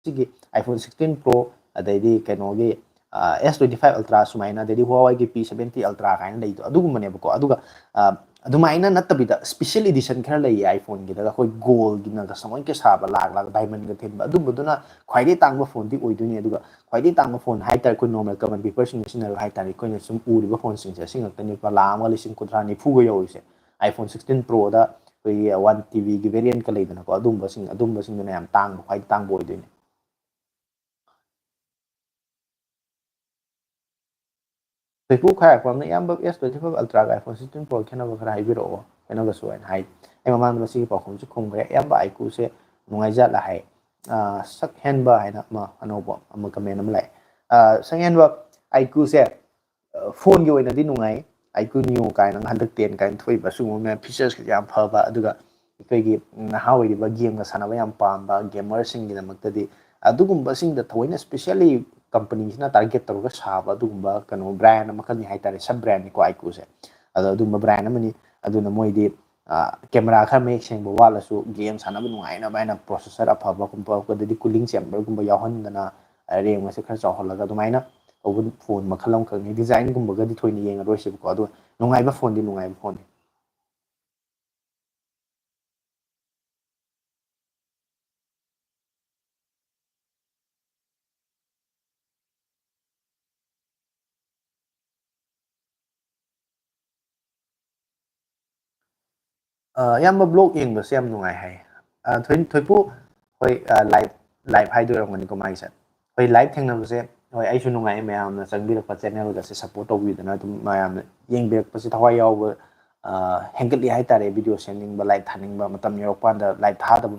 ꯁꯤꯒꯤ iPhone sixteen Pro, ꯑꯗꯩꯗꯤ ꯀꯩꯅꯣꯒꯤ, ꯑ, S twenty five Ultra ꯁꯨꯃꯥꯏꯅ, ꯑꯗꯩꯗꯤ Huaweiꯒꯤ P seventy Ultra ꯀꯥꯏꯅ ꯂꯩꯗꯣ, ꯑꯗꯨꯒꯨꯝꯕꯅꯦꯕꯀꯣ꯫ ꯑꯗꯨꯒ, ꯑ, ꯑꯗꯨꯃꯥꯏꯅ ꯅꯠꯇꯕꯤꯗ special edition ꯈꯔ ꯂꯩꯌꯦ iPhoneꯒꯤꯗꯒ, ꯑꯩꯈꯣꯏ ꯒꯣꯜꯒꯤꯅꯒ ꯁꯃꯣꯏꯒ ꯁꯥꯕ, ꯂꯥꯛ ꯂꯥꯛ diamondꯒ ꯊꯤꯟꯕ, ꯑꯗꯨꯝꯕꯗꯨꯅ ꯈ꯭ꯋꯥꯏꯗꯒꯤ ꯇꯥꯡꯕ ꯐꯣꯟꯗꯤ ꯑꯣꯏꯗꯣꯏꯅꯦ꯫ ꯑꯗꯨꯒ ꯈ꯭ꯋꯥꯏꯗꯒꯤ ꯇꯥꯡꯕ ꯐꯣꯟ ꯍꯥꯏ ꯇꯥꯔꯦ, ꯑꯩꯈꯣꯏ ꯅꯣꯔꯃꯦꯜ ꯀꯃꯟ ꯄꯤꯄꯜꯁꯤꯡꯅ ꯁꯤꯖꯤꯟꯅꯔꯤꯕ ꯍꯥꯏ ꯇꯥꯔꯦ, ꯑꯩꯈꯣꯏꯅ ꯁꯨꯝ ꯎꯔꯤꯕ ꯐꯣꯟꯁꯤꯡꯁꯦ ꯑꯁꯤ ꯉꯥꯛꯇꯅꯤ, ꯂꯨꯄꯥ ꯂꯥꯛ ꯑꯃꯒ ꯂꯤꯁꯤꯡ ꯀꯨꯟꯊ꯭ꯔꯥ ꯅꯤꯐꯨꯒ ꯌꯧꯔꯤꯁꯦ꯫ iPhone sixteen Proꯗ ꯑꯩꯈꯣꯏꯒꯤ one TBꯒꯤ variantꯀ ꯂꯩꯗꯅꯀꯣ, ꯑꯗꯨꯝꯕꯁꯤꯡ, ꯑꯗꯨꯝꯕꯁꯤꯡꯗꯨꯅ ꯌꯥꯝ ꯇꯥꯡꯕ, ꯈ꯭ꯋꯥꯏꯗꯒꯤ ꯇꯥꯡꯕ ꯑꯣꯏꯗꯣꯏꯅꯦ꯫ ꯊꯣꯏꯄꯨ ꯈ꯭ꯋꯥꯏꯔꯥꯛꯄꯝꯅ, "ꯏꯌꯥꯝꯕ, S twenty five Ultraꯒ iPhone sixteen Pro ꯈꯦꯠꯅꯕ ꯈꯔ ꯍꯥꯏꯕꯤꯔꯛꯑꯣ", ꯈꯦꯠꯅꯕꯁꯨ ꯍꯥꯏꯅ ꯍꯥꯏ꯫ ꯑꯩ ꯃꯃꯥꯡꯗ ꯃꯁꯤꯒꯤ ꯄꯥꯎꯈꯨꯝꯁꯨ ꯈꯨꯝꯈ꯭ꯔꯦ꯫ ꯏꯌꯥꯝꯕ ꯑꯥꯏꯀꯨꯁꯦ ꯅꯨꯡꯉꯥꯏꯖꯥꯠꯂ ꯍꯥꯏ꯫ ꯑꯥ, ꯁꯛ ꯍꯦꯟꯕ ꯍꯥꯏꯅ ꯑꯃ ꯑꯅꯧꯕ ꯑꯃ comment ꯑꯃ ꯂꯥꯛꯑꯦ꯫ ꯑꯥ, ꯁꯛ ꯍꯦꯟꯕ ꯑꯥꯏꯀꯨꯁꯦ, ꯑꯥ, ꯐꯣꯟꯒꯤ ꯑꯣꯏꯅꯗꯤ ꯅꯨꯡꯉꯥꯏ, IQ Neo ꯀꯥꯏꯅ ꯍꯟꯗꯛ ꯇꯦꯟ ꯀꯥꯏꯅ ꯊꯣꯛꯏꯕ, ꯁꯤꯒꯨꯝꯕ ꯃꯌꯥꯝ features ꯌꯥꯝ ꯐꯕ, ꯑꯗꯨꯒ ꯑꯩꯈꯣꯏꯒꯤ ꯅꯍꯥ ꯑꯣꯏꯔꯤꯕ game ꯒ ꯁꯥꯟꯅꯕ ꯌꯥꯝ ꯄꯥꯝꯕ gamer ꯁꯤꯡꯒꯤꯗꯃꯛꯇꯗꯤ ꯑꯗꯨꯒꯨꯝꯕꯁꯤꯡꯗ ꯊꯑꯣꯏꯅ specially company ꯁꯤꯅ target ꯇꯧꯔꯒ ꯁꯥꯕ ꯑꯗꯨꯒꯨꯝꯕ ꯀꯩꯅꯣ brand ꯑꯃꯈꯛꯅꯤ ꯍꯥꯏꯇꯥꯔꯦ, sub brand ꯅꯤꯀꯣ IQ ꯁꯦ꯫ ꯑꯗꯣ ꯑꯗꯨꯒꯨꯝꯕ brand ꯑꯃꯅꯤ꯫ ꯑꯗꯨꯅ ꯃꯣꯏꯗꯤ camera ꯈꯔ ꯃꯌꯦꯛ ꯁꯦꯡꯕ ꯋꯥꯠꯂꯁꯨ game ꯁꯥꯟꯅꯕ ꯅꯨꯡꯉꯥꯏꯅꯕ ꯍꯥꯏꯅ processor ꯑꯐꯕꯒꯨꯝꯕ, ꯑꯗꯩꯗꯤ cooling chamber ꯒꯨꯝꯕ ꯌꯥꯎꯍꯟꯗꯅ, RAM ꯒꯁꯦ ꯈꯔ ꯆꯥꯎꯍꯜꯂꯒ ꯑꯗꯨꯃꯥꯏꯅ ꯇꯧꯕ phone ꯃꯈꯜ ꯑꯃꯈꯛꯅꯤ꯫ Design ꯒꯨꯝꯕꯒꯗꯤ ꯊꯣꯏꯅ ꯌꯦꯡꯉꯔꯣꯏꯁꯦꯕꯀꯣ, ꯑꯗꯨꯒ ꯅꯨꯡꯉꯥꯏꯕ phone ꯗꯤ ꯅꯨꯡꯉꯥꯏꯕ phone ꯅꯤ꯫ ꯑ, ꯏꯌꯥꯝꯕ vlog ꯌꯦꯡꯕꯁꯦ ꯌꯥꯝ ꯅꯨꯡꯉꯥꯏ ꯍꯥꯏ꯫ ꯑ, ꯊꯣꯏ-, ꯊꯣꯏꯄꯨ, ꯍꯣꯏ, ꯑ, live, live ꯍꯥꯏꯗꯣꯏ ꯑꯣꯏꯔꯝꯒꯅꯤꯀꯣ ꯃꯥꯒꯤꯁꯦ꯫ ꯍꯣꯏ, live ꯊꯦꯡꯅꯕꯁꯦ, ꯍꯣꯏ, ꯑꯩꯁꯨ ꯅꯨꯡꯉꯥꯏ ꯃꯌꯥꯝꯅ ꯆꯪꯕꯤꯔꯛꯄ channel ꯒꯁꯦ support ꯇꯧꯕꯤꯗꯅ ꯑꯗꯨꯝ ꯃꯌꯥꯝꯅ ꯌꯦꯡꯕꯤꯔꯛꯄꯁꯦ ꯊꯋꯥꯏ ꯌꯥꯎꯕ, ꯑ, ꯍꯦꯟꯒꯠꯂꯤ ꯍꯥꯏꯇꯥꯔꯦ꯫ Video ꯁꯦꯝꯅꯤꯡꯕ, live ꯊꯥꯅꯤꯡꯕ, ꯃꯇꯝ ꯌꯧꯔꯛꯄ ꯀꯥꯟꯗ live ꯊꯥꯗꯕ,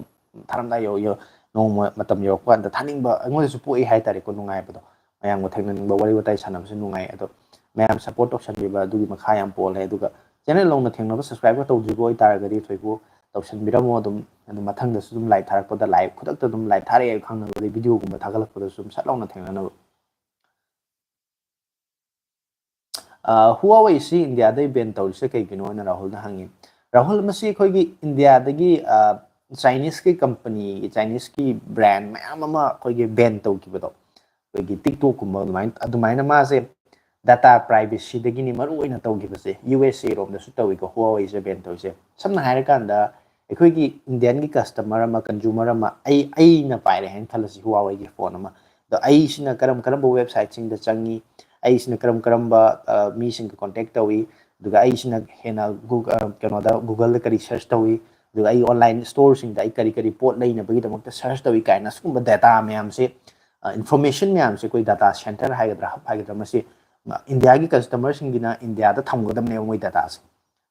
ꯊꯥꯔꯝꯗꯥꯏ ꯌꯧ-, ꯌꯧ-, ꯅꯣꯡꯃ ꯃꯇꯝ ꯌꯧꯔꯛꯄ ꯀꯥꯟꯗ ꯊꯥꯅꯤꯡꯕ ꯑꯩꯉꯣꯟꯗꯁꯨ ꯄꯣꯛꯏ ꯍꯥꯏꯇꯥꯔꯦꯀꯣ, ꯅꯨꯡꯉꯥꯏꯕꯗꯣ꯫ ꯃꯌꯥꯝꯒ ꯊꯦꯡꯅꯅꯤꯡꯕ, ꯋꯥꯔꯤ ꯋꯥꯇꯥꯏ ꯁꯥꯟꯅꯕꯁꯨ ꯅꯨꯡꯉꯥꯏ꯫ ꯑꯗꯣ ꯃꯌꯥꯝ support ꯇꯧꯁꯟꯕꯤꯕ ꯑꯗꯨꯒꯤ ꯃꯈꯥ ꯌꯥꯝ ꯄꯣꯜꯂꯦ꯫ ꯑꯗꯨꯒ channel ꯅꯧꯅ ꯊꯦꯡꯅꯕ subscribe ꯀ ꯇꯧꯗ꯭ꯔꯤꯕ ꯑꯣꯏꯇꯥꯔꯒꯗꯤ ꯊꯣꯏꯄꯨ ꯇꯧꯁꯟꯕꯤꯔꯝꯃꯣ꯫ ꯑꯗꯨꯝ, ꯑꯗꯨꯝ ꯃꯊꯪꯗꯁꯨ ꯑꯗꯨꯝ live ꯊꯥꯔꯛꯄꯗ live ꯈꯨꯗꯛꯇ ꯑꯗꯨꯝ live ꯊꯥꯔꯛꯑꯦ ꯈꯪꯅꯕ, ꯑꯗꯩ video ꯒꯨꯝꯕ ꯊꯥꯒꯠꯂꯛꯄꯗꯁꯨ ꯑꯗꯨꯝ ꯁꯠ ꯂꯥꯎꯅ ꯊꯦꯡꯅꯅꯕ꯫ ꯑ, Huawei ꯁꯤ ꯏꯟꯗꯤꯌꯥꯗꯩ ban ꯇꯧꯔꯤꯁꯦ ꯀꯩꯒꯤꯅꯣ ꯍꯥꯏꯅ ꯔꯥꯍꯨꯜꯅ ꯍꯪꯉꯤ꯫ ꯔꯥꯍꯨꯜ, ꯃꯁꯤ ꯑꯩꯈꯣꯏꯒꯤ ꯏꯟꯗꯤꯌꯥꯗꯒꯤ, ꯑ, Chinese ꯀꯤ company, Chinese ꯀꯤ brand ꯃꯌꯥꯝ ꯑꯃ ꯑꯩꯈꯣꯏꯒꯤ ban ꯇꯧꯈꯤꯕꯗꯣ, ꯑꯩꯈꯣꯏꯒꯤ TikTok ꯀꯨꯝꯕ ꯑꯗꯨꯃꯥꯏꯅ, ꯑꯗꯨꯃꯥꯏꯅ ꯃꯥꯁꯦ data privacy ꯗꯒꯤꯅꯤ ꯃꯔꯨ ꯑꯣꯏꯅ ꯇꯧꯈꯤꯕꯁꯦ꯫ USA ꯔꯣꯝꯗꯁꯨ ꯇꯧꯏꯀꯣ Huawei ꯁꯦ ban ꯇꯧꯔꯤꯁꯦ꯫ ꯁꯝꯅ ꯍꯥꯏꯔꯀꯥꯟꯗ ꯑꯩꯈꯣꯏꯒꯤ Indian ꯒꯤ customer ꯑꯃ, consumer ꯑꯃ, ꯑꯩ, ꯑꯩꯅ ꯄꯥꯏꯔꯦ ꯍꯥꯏꯅ ꯈꯜꯂꯁꯤ Huawei ꯒꯤ phone ꯑꯃ꯫ ꯑꯗꯣ ꯑꯩꯁꯤꯅ ꯀꯔꯝ ꯀꯔꯝꯕ website ꯁꯤꯡꯗ ꯆꯪꯉꯤ, ꯑꯩꯁꯤꯅ ꯀꯔꯝ ꯀꯔꯝꯕ, ꯑ, ꯃꯤꯁꯤꯡꯒ contact ꯇꯧꯏ, ꯑꯗꯨꯒ ꯑꯩꯁꯤꯅ ꯍꯦꯟꯅ Goo-, ꯑ, ꯀꯩꯅꯣꯗ Google ꯗ ꯀꯔꯤ search ꯇꯧꯏ, ꯑꯗꯨꯒ ꯑꯩ online store ꯁꯤꯡꯗ ꯑꯩ ꯀꯔꯤ ꯀꯔꯤ ꯄꯣꯠ ꯂꯩꯅꯕꯒꯤꯗꯃꯛꯇ search ꯇꯧꯏ ꯀꯥꯏꯅ ꯁꯤꯒꯨꯝꯕ data ꯃꯌꯥꯝꯁꯦ, ꯑ, information ꯃꯌꯥꯝꯁꯦ ꯑꯩꯈꯣꯏ data center ꯍꯥꯏꯒꯗ꯭ꯔꯥ, hub ꯍꯥꯏꯒꯗ꯭ꯔꯥ, ꯃꯁꯤ, ꯑ, ꯏꯟꯗꯤꯌꯥꯒꯤ customer ꯁꯤꯡꯒꯤꯅ ꯏꯟꯗꯤꯌꯥꯗ ꯊꯝꯒꯗꯕꯅꯦꯕ ꯃꯣꯏ data ꯁꯦ꯫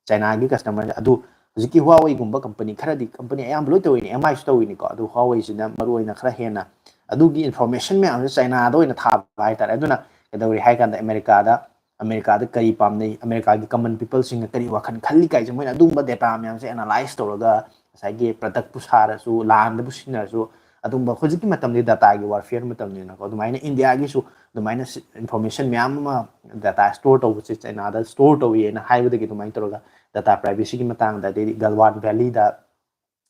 ꯆꯥꯏꯅꯥꯒꯤ customer ꯑꯗꯨ ꯍꯧꯖꯤꯛꯀꯤ Huawei ꯒꯨꯝꯕ company ꯈꯔꯗꯤ, company ꯑꯌꯥꯝꯕ ꯂꯣꯏ ꯇꯧꯔꯤꯅꯤ, MI ꯁꯨ ꯇꯧꯔꯤꯅꯤꯀꯣ, ꯑꯗꯨ Huawei ꯁꯤꯅ ꯃꯔꯨꯑꯣꯏꯅ ꯈꯔ ꯍꯦꯟꯅ ꯑꯗꯨꯒꯤ information ꯃꯌꯥꯝꯁꯦ ꯆꯥꯏꯅꯥꯗ ꯑꯣꯏꯅ ꯊꯥꯕ ꯍꯥꯏꯇꯥꯔꯦ꯫ ꯑꯗꯨꯅ ꯀꯩꯗꯧꯔꯤ ꯍꯥꯏ ꯀꯥꯟꯗ ꯑꯃꯦꯔꯤꯀꯥꯗ ꯑꯃꯦꯔꯤꯀꯥꯗ ꯀꯔꯤ ꯄꯥꯝꯅꯩ, ꯑꯃꯦꯔꯤꯀꯥꯒꯤ common peopleꯁꯤꯡꯅ ꯀꯔꯤ ꯋꯥꯈꯜ ꯈꯜꯂꯤ ꯀꯥꯏꯁꯦ ꯃꯣꯏꯅ ꯑꯗꯨꯝꯕ data ꯃꯌꯥꯝꯁꯦ analyse ꯇꯧꯔꯒ ꯉꯁꯥꯏꯒꯤ productꯄꯨ ꯁꯥꯔꯁꯨ, ꯂꯥꯟꯗꯕꯨ ꯁꯤꯖꯤꯟꯅꯔꯁꯨ, ꯑꯗꯨꯝꯕ ꯍꯧꯖꯤꯛꯀꯤ ꯃꯇꯝꯗꯤ dataꯒꯤ warfare ꯃꯇꯝꯅꯤꯅꯀꯣ, ꯑꯗꯨꯃꯥꯏꯅ ꯏꯟꯗꯤꯌꯥꯒꯤꯁꯨ ꯑꯗꯨꯃꯥꯏꯅ ꯁꯤ-, information ꯃꯌꯥꯝ ꯑꯃ data store ꯇꯧꯕꯁꯦ ꯆꯩꯅꯥꯗ store ꯇꯧꯏꯅ ꯍꯥꯏꯕꯗꯒꯤ ꯑꯗꯨꯃꯥꯏꯅ ꯇꯧꯔꯒ data privacyꯒꯤ ꯃꯇꯥꯡꯗ, ꯑꯗꯩꯗꯤ ꯒꯜꯋꯥꯟ ꯚꯦꯂꯤꯗ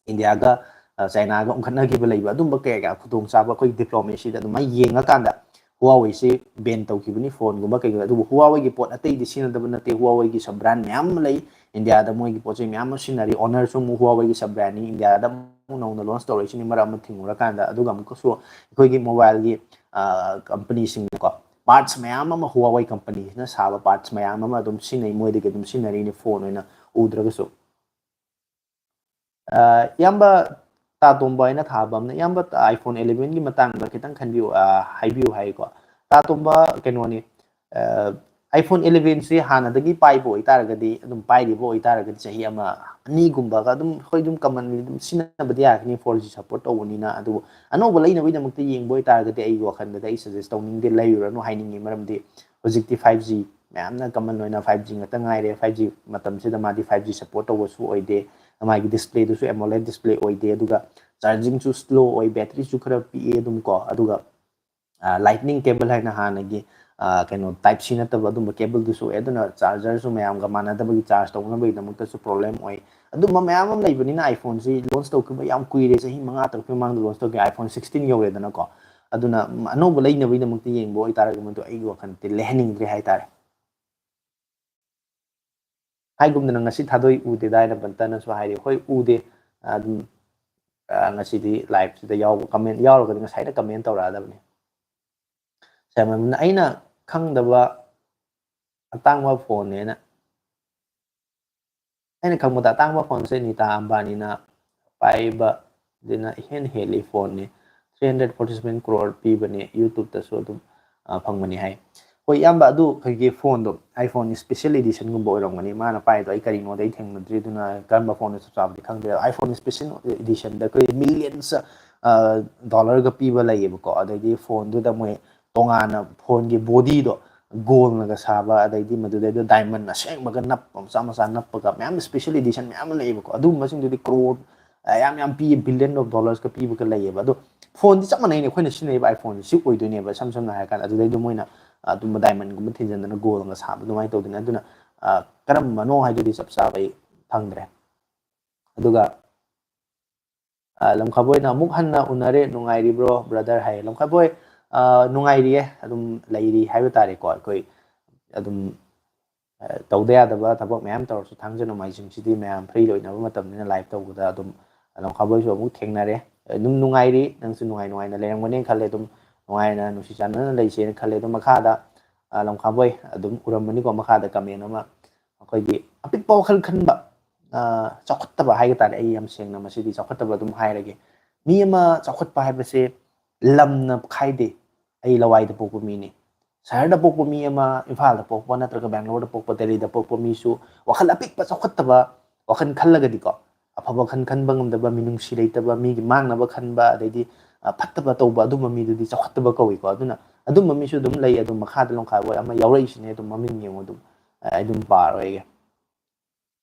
ꯏꯟꯗꯤꯌꯥꯒ, ꯑ, ꯆꯩꯅꯥꯒ ꯎꯪꯈꯠꯅꯈꯤꯕ ꯂꯩꯕ, ꯑꯗꯨꯝꯕ ꯀꯌꯥ ꯀꯌꯥ ꯈꯨꯗꯣꯡꯆꯥꯕ ꯑꯩꯈꯣꯏ diplomacyꯗ ꯑꯗꯨꯃꯥꯏꯅ ꯌꯦꯡꯉꯀꯥꯟꯗ Huaweiꯁꯤ ban ꯇꯧꯈꯤꯕꯅꯤ, phoneꯒꯨꯝꯕ ꯀꯩꯒꯨꯝꯕ, ꯑꯗꯨꯕꯨ Huaweiꯒꯤ ꯄꯣꯠ ꯑꯇꯩꯗꯤ ꯁꯤꯖꯤꯟꯅꯗꯕ ꯅꯠꯇꯦ꯫ Huaweiꯒꯤ sub brand ꯃꯌꯥꯝ ꯑꯃ ꯂꯩ ꯏꯟꯗꯤꯌꯥꯗ, ꯃꯣꯏꯒꯤ ꯄꯣꯠ ꯆꯩ ꯃꯌꯥꯝ ꯑꯃ ꯁꯤꯖꯤꯟꯅꯔꯤ꯫ Honorꯁꯨ ꯑꯃꯨꯛ Huaweiꯒꯤ sub brandꯅꯤ, ꯏꯟꯗꯤꯌꯥꯗ ꯑꯃꯨꯛ ꯅꯧꯅ launch ꯇꯧꯔꯛꯏꯁꯤꯅꯤ꯫ ꯃꯔꯛ ꯑꯃ ꯊꯤꯡꯉꯨꯔꯀꯥꯟꯗ, ꯑꯗꯨꯒ ꯑꯃꯨꯛꯀꯁꯨ ꯑꯩꯈꯣꯏꯒꯤ mobileꯒꯤ, ꯑ, companyꯁꯤꯡꯅꯀꯣ, parts ꯃꯌꯥꯝ ꯑꯃ Huawei companyꯁꯤꯅ ꯁꯥꯕ parts ꯃꯌꯥꯝ ꯑꯃ ꯑꯗꯨꯝ ꯁꯤꯖꯤꯟꯅꯩ, ꯃꯣꯏꯗꯒꯤ ꯑꯗꯨꯝ ꯁꯤꯖꯤꯟꯅꯔꯤꯅꯤ, phone ꯑꯣꯏꯅ ꯎꯗ꯭ꯔꯒꯁꯨ꯫ ꯑ, ꯏꯌꯥꯝꯕ ꯇꯥ ꯇꯣꯝꯕ ꯍꯥꯏꯅ ꯊꯥꯕ ꯑꯃꯅ, "ꯏꯌꯥꯝꯕ, iPhone elevenꯒꯤ ꯃꯇꯥꯡꯗ ꯈꯤꯇꯪ ꯈꯟꯕꯤꯌꯨ, ꯑ, ꯍꯥꯏꯕꯤꯌꯨ" ꯍꯥꯏꯀꯣ꯫ ꯇꯥ ꯇꯣꯝꯕ, ꯀꯩꯅꯣꯅꯤ, ꯑ, iPhone elevenꯁꯤ ꯍꯥꯟꯅꯗꯒꯤ ꯄꯥꯏꯕ ꯑꯣꯏꯇꯥꯔꯒꯗꯤ, ꯑꯗꯨꯝ ꯄꯥꯏꯔꯤꯕ ꯑꯣꯏꯇꯥꯔꯒꯗꯤ ꯆꯍꯤ ꯑꯃ ꯑꯅꯤꯒꯨꯝꯕꯒ ꯑꯗꯨꯝ, ꯍꯣꯏ, ꯑꯗꯨꯝ commonly ꯑꯗꯨꯝ ꯁꯤꯖꯤꯟꯅꯕꯗꯤ ꯌꯥꯒꯅꯤ, four G support ꯇꯧꯕꯅꯤꯅ꯫ ꯑꯗꯨꯕꯨ ꯑꯅꯧꯕ ꯂꯩꯅꯕꯒꯤꯗꯃꯛꯇ ꯌꯦꯡꯕ ꯑꯣꯏꯇꯥꯔꯒꯗꯤ ꯑꯩꯒꯤ ꯋꯥꯈꯜꯗꯗꯤ ꯑꯩ suggest ꯇꯧꯅꯤꯡꯗꯦ, ꯂꯩꯔꯨꯔꯅꯨ ꯍꯥꯏꯅꯤꯡꯉꯤ꯫ ꯃꯔꯝꯗꯤ ꯍꯧꯖꯤꯛꯇꯤ five G ꯃꯌꯥꯝꯅ common ꯑꯣꯏꯅ five G ꯉꯥꯛꯇ ꯉꯥꯏꯔꯦ꯫ Five G ꯃꯇꯝꯁꯤꯗ ꯃꯥꯗꯤ five G support ꯇꯧꯕꯁꯨ ꯑꯣꯏꯗꯦ, ꯃꯥꯒꯤ displayꯗꯨꯁꯨ AMOLED display ꯑꯣꯏꯗꯦ, ꯑꯗꯨꯒ chargingꯁꯨ slow ꯑꯣꯏ, batteryꯁꯨ ꯈꯔ ꯄꯤꯛꯑꯦ ꯑꯗꯨꯝ ꯀꯣ, ꯑꯗꯨꯒ, ꯑ, lightning cable ꯍꯥꯏꯅ ꯍꯥꯟꯅꯒꯤ, ꯑ, ꯀꯩꯅꯣ, Type C ꯅꯠꯇꯕ ꯑꯗꯨꯝꯕ cableꯗꯨꯁꯨ ꯑꯣꯏ꯫ ꯑꯗꯨꯅ chargerꯁꯨ ꯃꯌꯥꯝꯒ ꯃꯥꯟꯅꯗꯕꯒꯤ, charge ꯇꯧꯅꯕꯒꯤꯗꯃꯛꯇꯁꯨ problem ꯑꯣꯏ꯫ ꯑꯗꯨꯝꯕ ꯃꯌꯥꯝ ꯑꯃ ꯂꯩꯕꯅꯤꯅ iPhoneꯁꯤ launch ꯇꯧꯈꯤꯕ ꯌꯥꯝ ꯀꯨꯏꯔꯦ, ꯆꯍꯤ ꯃꯉꯥ ꯇꯔꯨꯛꯀꯤ ꯃꯃꯥꯡꯗ launch ꯇꯧꯈꯤꯕ iPhone sixteen ꯌꯧꯔꯦꯗꯅꯀꯣ꯫ ꯑꯗꯨꯅ, ꯎꯝ, ꯑꯅꯧꯕ ꯂꯩꯅꯕꯒꯤꯗꯃꯛꯇ ꯌꯦꯡꯕ ꯑꯣꯏꯇꯥꯔꯒꯗꯤ ꯃꯗꯨ ꯑꯩꯒꯤ ꯋꯥꯈꯜꯗꯗꯤ ꯂꯩꯍꯟꯅꯤꯡꯗ꯭ꯔꯦ ꯍꯥꯏꯇꯥꯔꯦ꯫ ꯍꯥꯏꯒꯨꯝꯗꯅ ꯉꯁꯤ ꯊꯥꯗꯣꯏ ꯎꯗꯦꯗ ꯍꯥꯏꯅ ꯕꯟꯇꯅꯁꯨ ꯍꯥꯏꯔꯤ꯫ ꯍꯣꯏ, ꯎꯗꯦ꯫ ꯑꯗꯨꯝ, ꯑ, ꯉꯁꯤꯗꯤ liveꯁꯤꯗ ꯌꯥꯎꯕ, comment ꯌꯥꯎꯔꯒꯗꯤ ꯉꯁꯥꯏꯅ comment ꯇꯧꯔꯛꯑꯗꯕꯅꯤ꯫ ꯁꯦꯝꯕꯅꯤꯅ ꯑꯩꯅ ꯈꯪꯗꯕ ꯑꯇꯥꯡꯕ phoneꯅꯦꯅ, ꯑꯩꯅ ꯈꯪꯕꯗ ꯑꯇꯥꯡꯕ phoneꯁꯦ ꯅꯤꯇꯥ ꯑꯝꯕꯥꯅꯤꯅ ꯄꯥꯏꯕꯗꯨꯅ ꯏꯍꯦꯟ ꯍꯦꯜꯂꯤ phoneꯅꯤ꯫ Three hundred forty seven crore ꯄꯤꯕꯅꯦ, YouTubeꯇꯁꯨ ꯑꯗꯨꯝ, ꯑ, ꯐꯪꯕꯅꯤ ꯍꯥꯏ꯫ ꯍꯣꯏ, ꯏꯌꯥꯝꯕ, ꯑꯗꯨ ꯑꯩꯈꯣꯏꯒꯤ phoneꯗꯣ iPhone special editionꯒꯨꯝꯕ ꯑꯣꯏꯔꯝꯒꯅꯤ꯫ ꯃꯥꯅ ꯄꯥꯏꯗꯣ ꯑꯩ ꯀꯔꯤꯅꯣꯗꯤ ꯑꯩ ꯊꯦꯡꯅꯗ꯭ꯔꯤ, ꯑꯗꯨꯅ ꯀꯔꯝꯕ phoneꯅꯣ ꯆꯞ ꯆꯥꯕꯗꯤ ꯈꯪꯗꯦ꯫ iPhone special editionꯗ ꯑꯩꯈꯣꯏ millions, ꯑ, dollarꯒ ꯄꯤꯕ ꯂꯩꯌꯦꯕꯀꯣ꯫ ꯑꯗꯩꯗꯤ phoneꯗꯨꯗ ꯃꯣꯏ ꯇꯣꯉꯥꯟꯅ phoneꯒꯤ bodyꯗꯣ ꯒꯣꯜꯅꯒ ꯁꯥꯕ, ꯑꯗꯩꯗꯤ ꯃꯗꯨꯗꯩꯗ ꯗꯥꯏꯃꯟ ꯑꯁꯦꯡꯕꯒ ꯅꯞꯄ, ꯃꯆꯥ ꯃꯆꯥ ꯅꯞꯄꯒ ꯃꯌꯥꯝ, special edition ꯃꯌꯥꯝ ꯑꯃ ꯂꯩꯌꯦꯕꯀꯣ꯫ ꯑꯗꯨꯒꯨꯝꯕꯁꯤꯡꯗꯨꯗꯤ ꯀ꯭ꯔꯣꯔ ꯌꯥꯝ ꯌꯥꯝ ꯄꯤꯌꯦ, ꯕꯤꯂꯤꯌꯟ ꯑꯣꯐ ꯗꯣꯂꯔꯁꯀ ꯄꯤꯕꯒ ꯂꯩꯌꯦꯕ꯫ ꯑꯗꯣ ꯐꯣꯟꯗꯤ ꯆꯞ ꯃꯥꯟꯅꯩꯅꯦ, ꯑꯩꯈꯣꯏꯅ ꯁꯤꯖꯤꯟꯅꯔꯤꯕ ꯑꯥꯏꯐꯣꯟꯁꯤ ꯑꯣꯏꯗꯣꯏꯅꯦꯕ, ꯏꯁꯝ ꯁꯝꯅ ꯍꯥꯏꯔꯀꯥꯟꯗ꯫ ꯑꯗꯨꯗꯩꯗ ꯃꯣꯏꯅ ꯑꯗꯨꯝꯕ ꯗꯥꯏꯃꯟꯒꯨꯝꯕ ꯊꯤꯟꯖꯤꯟꯗꯅ ꯒꯣꯜꯒ ꯁꯥꯕ ꯑꯗꯨꯃꯥꯏꯅ ꯇꯧꯗꯣꯏꯅꯦ꯫ ꯑꯗꯨꯅ ꯑ, ꯀꯔꯝꯕꯅꯣ ꯍꯥꯏꯗꯨꯗꯤ ꯆꯞ ꯆꯥꯕ ꯑꯩ ꯈꯪꯗ꯭ꯔꯦ꯫ ꯑꯗꯨꯒ ꯑ, ꯂꯝꯈꯥꯕꯣꯏꯅ "ꯑꯃꯨꯛ ꯍꯟꯅ ꯎꯅꯔꯦ, ꯅꯨꯡꯉꯥꯏꯔꯤꯕ꯭ꯔꯣ ꯕ꯭ꯔꯗꯔ?" ꯍꯥꯏꯌꯦ꯫ ꯂꯝꯈꯥꯕꯣꯏ, ꯑ, ꯅꯨꯡꯉꯥꯏꯔꯤꯌꯦ, ꯑꯗꯨꯝ ꯂꯩꯔꯤ ꯍꯥꯏꯕ ꯇꯥꯔꯦꯀꯣ꯫ ꯑꯩꯈꯣꯏ ꯑꯗꯨꯝ ꯑ, ꯇꯧꯗ ꯌꯥꯗꯕ ꯊꯕꯛ ꯃꯌꯥꯝ ꯇꯧꯔꯁꯨ, ꯊꯥꯡꯖ ꯅꯣꯡꯃꯥꯏꯖꯤꯡꯁꯤꯗꯤ ꯃꯌꯥꯝ ꯐ꯭ꯔꯤ ꯂꯣꯏꯅꯕ ꯃꯇꯝꯅꯤꯅ ꯂꯥꯏꯚ ꯇꯧꯕꯗ ꯑꯗꯨꯝ ꯂꯝꯈꯥꯕꯣꯏꯁꯨ ꯑꯃꯨꯛ ꯊꯦꯡꯅꯔꯦ꯫ ꯑꯗꯨꯝ ꯅꯨꯡꯉꯥꯏꯔꯤ, ꯅꯪꯁꯨ ꯅꯨꯡꯉꯥꯏ ꯅꯨꯡꯉꯥꯏꯅ ꯂꯩꯔꯝꯒꯅꯦꯅ ꯈꯜꯂꯦ꯫ ꯑꯗꯨꯝ ꯅꯨꯡꯉꯥꯏꯅ ꯅꯨꯡꯁꯤ ꯆꯥꯟꯅꯅ ꯂꯩꯁꯦꯅ ꯈꯜꯂꯦ꯫ ꯑꯗꯨꯝ ꯃꯈꯥꯗ, ꯑ, ꯂꯝꯈꯥꯕꯣꯏ ꯑꯗꯨꯝ ꯎꯔꯝꯃꯅꯤꯀꯣ, ꯃꯈꯥꯗ ꯀꯃꯦꯟ ꯑꯃ, ꯑꯩꯈꯣꯏꯒꯤ ꯑꯄꯤꯛꯄ ꯋꯥꯈꯜ ꯈꯟꯕ, ꯑ, ꯆꯥꯎꯈꯠꯇꯕ ꯍꯥꯏꯕ ꯇꯥꯔꯦ꯫ ꯑꯩ ꯌꯥꯝ ꯁꯦꯡꯅ ꯃꯁꯤꯗꯤ ꯆꯥꯎꯈꯠꯇꯕ ꯑꯗꯨꯝ ꯍꯥꯏꯔꯒꯦ꯫ ꯃꯤ ꯑꯃ ꯆꯥꯎꯈꯠꯄ ꯍꯥꯏꯕꯁꯦ ꯂꯝꯅ ꯈꯥꯏꯗꯦ꯫ ꯑꯩ ꯂꯋꯥꯏꯗ ꯄꯣꯛꯄ ꯃꯤꯅꯤ, ꯁꯍꯔꯗ ꯄꯣꯛꯄ ꯃꯤ ꯑꯃ, ꯏꯝꯐꯥꯜꯗ ꯄꯣꯛꯄ ꯅꯠꯇ꯭ꯔꯒ ꯕꯦꯡꯒ꯭ꯂꯣꯔꯗ ꯄꯣꯛꯄ, ꯗꯦꯜꯂꯤꯗ ꯄꯣꯛꯄ ꯃꯤꯁꯨ ꯋꯥꯈꯜ ꯑꯄꯤꯛꯄ ꯆꯥꯎꯈꯠꯇꯕ ꯋꯥꯈꯜ ꯈꯜꯂꯒꯗꯤꯀꯣ, ꯑꯐꯕ ꯋꯥꯈꯜ ꯈꯟꯕ ꯉꯝꯗꯕ, ꯃꯤꯅꯨꯡꯁꯤ ꯂꯩꯇꯕ, ꯃꯤꯒꯤ ꯃꯥꯡꯅꯕ ꯈꯟꯕ, ꯑꯗꯩꯗꯤ, ꯑ, ꯐꯠꯇꯕ ꯇꯧꯕ, ꯑꯗꯨꯝꯕ ꯃꯤꯗꯨꯗꯤ ꯆꯥꯎꯈꯠꯇꯕ ꯀꯧꯏꯀꯣ꯫ ꯑꯗꯨꯅ ꯑꯗꯨꯝꯕ ꯃꯤꯁꯨ ꯑꯗꯨꯝ ꯂꯩ꯫ ꯑꯗꯨꯝ ꯃꯈꯥꯗ ꯂꯣꯡꯈꯥꯏ ꯕꯣꯏ ꯑꯃ ꯌꯥꯎꯔꯛꯏꯁꯤꯅꯦ, ꯑꯗꯨꯝ ꯃꯃꯤꯡ ꯌꯦꯡꯉꯣ ꯑꯗꯨꯝ꯫ ꯑ, ꯑꯩ ꯑꯗꯨꯝ ꯄꯥꯔꯣꯏꯒꯦ꯫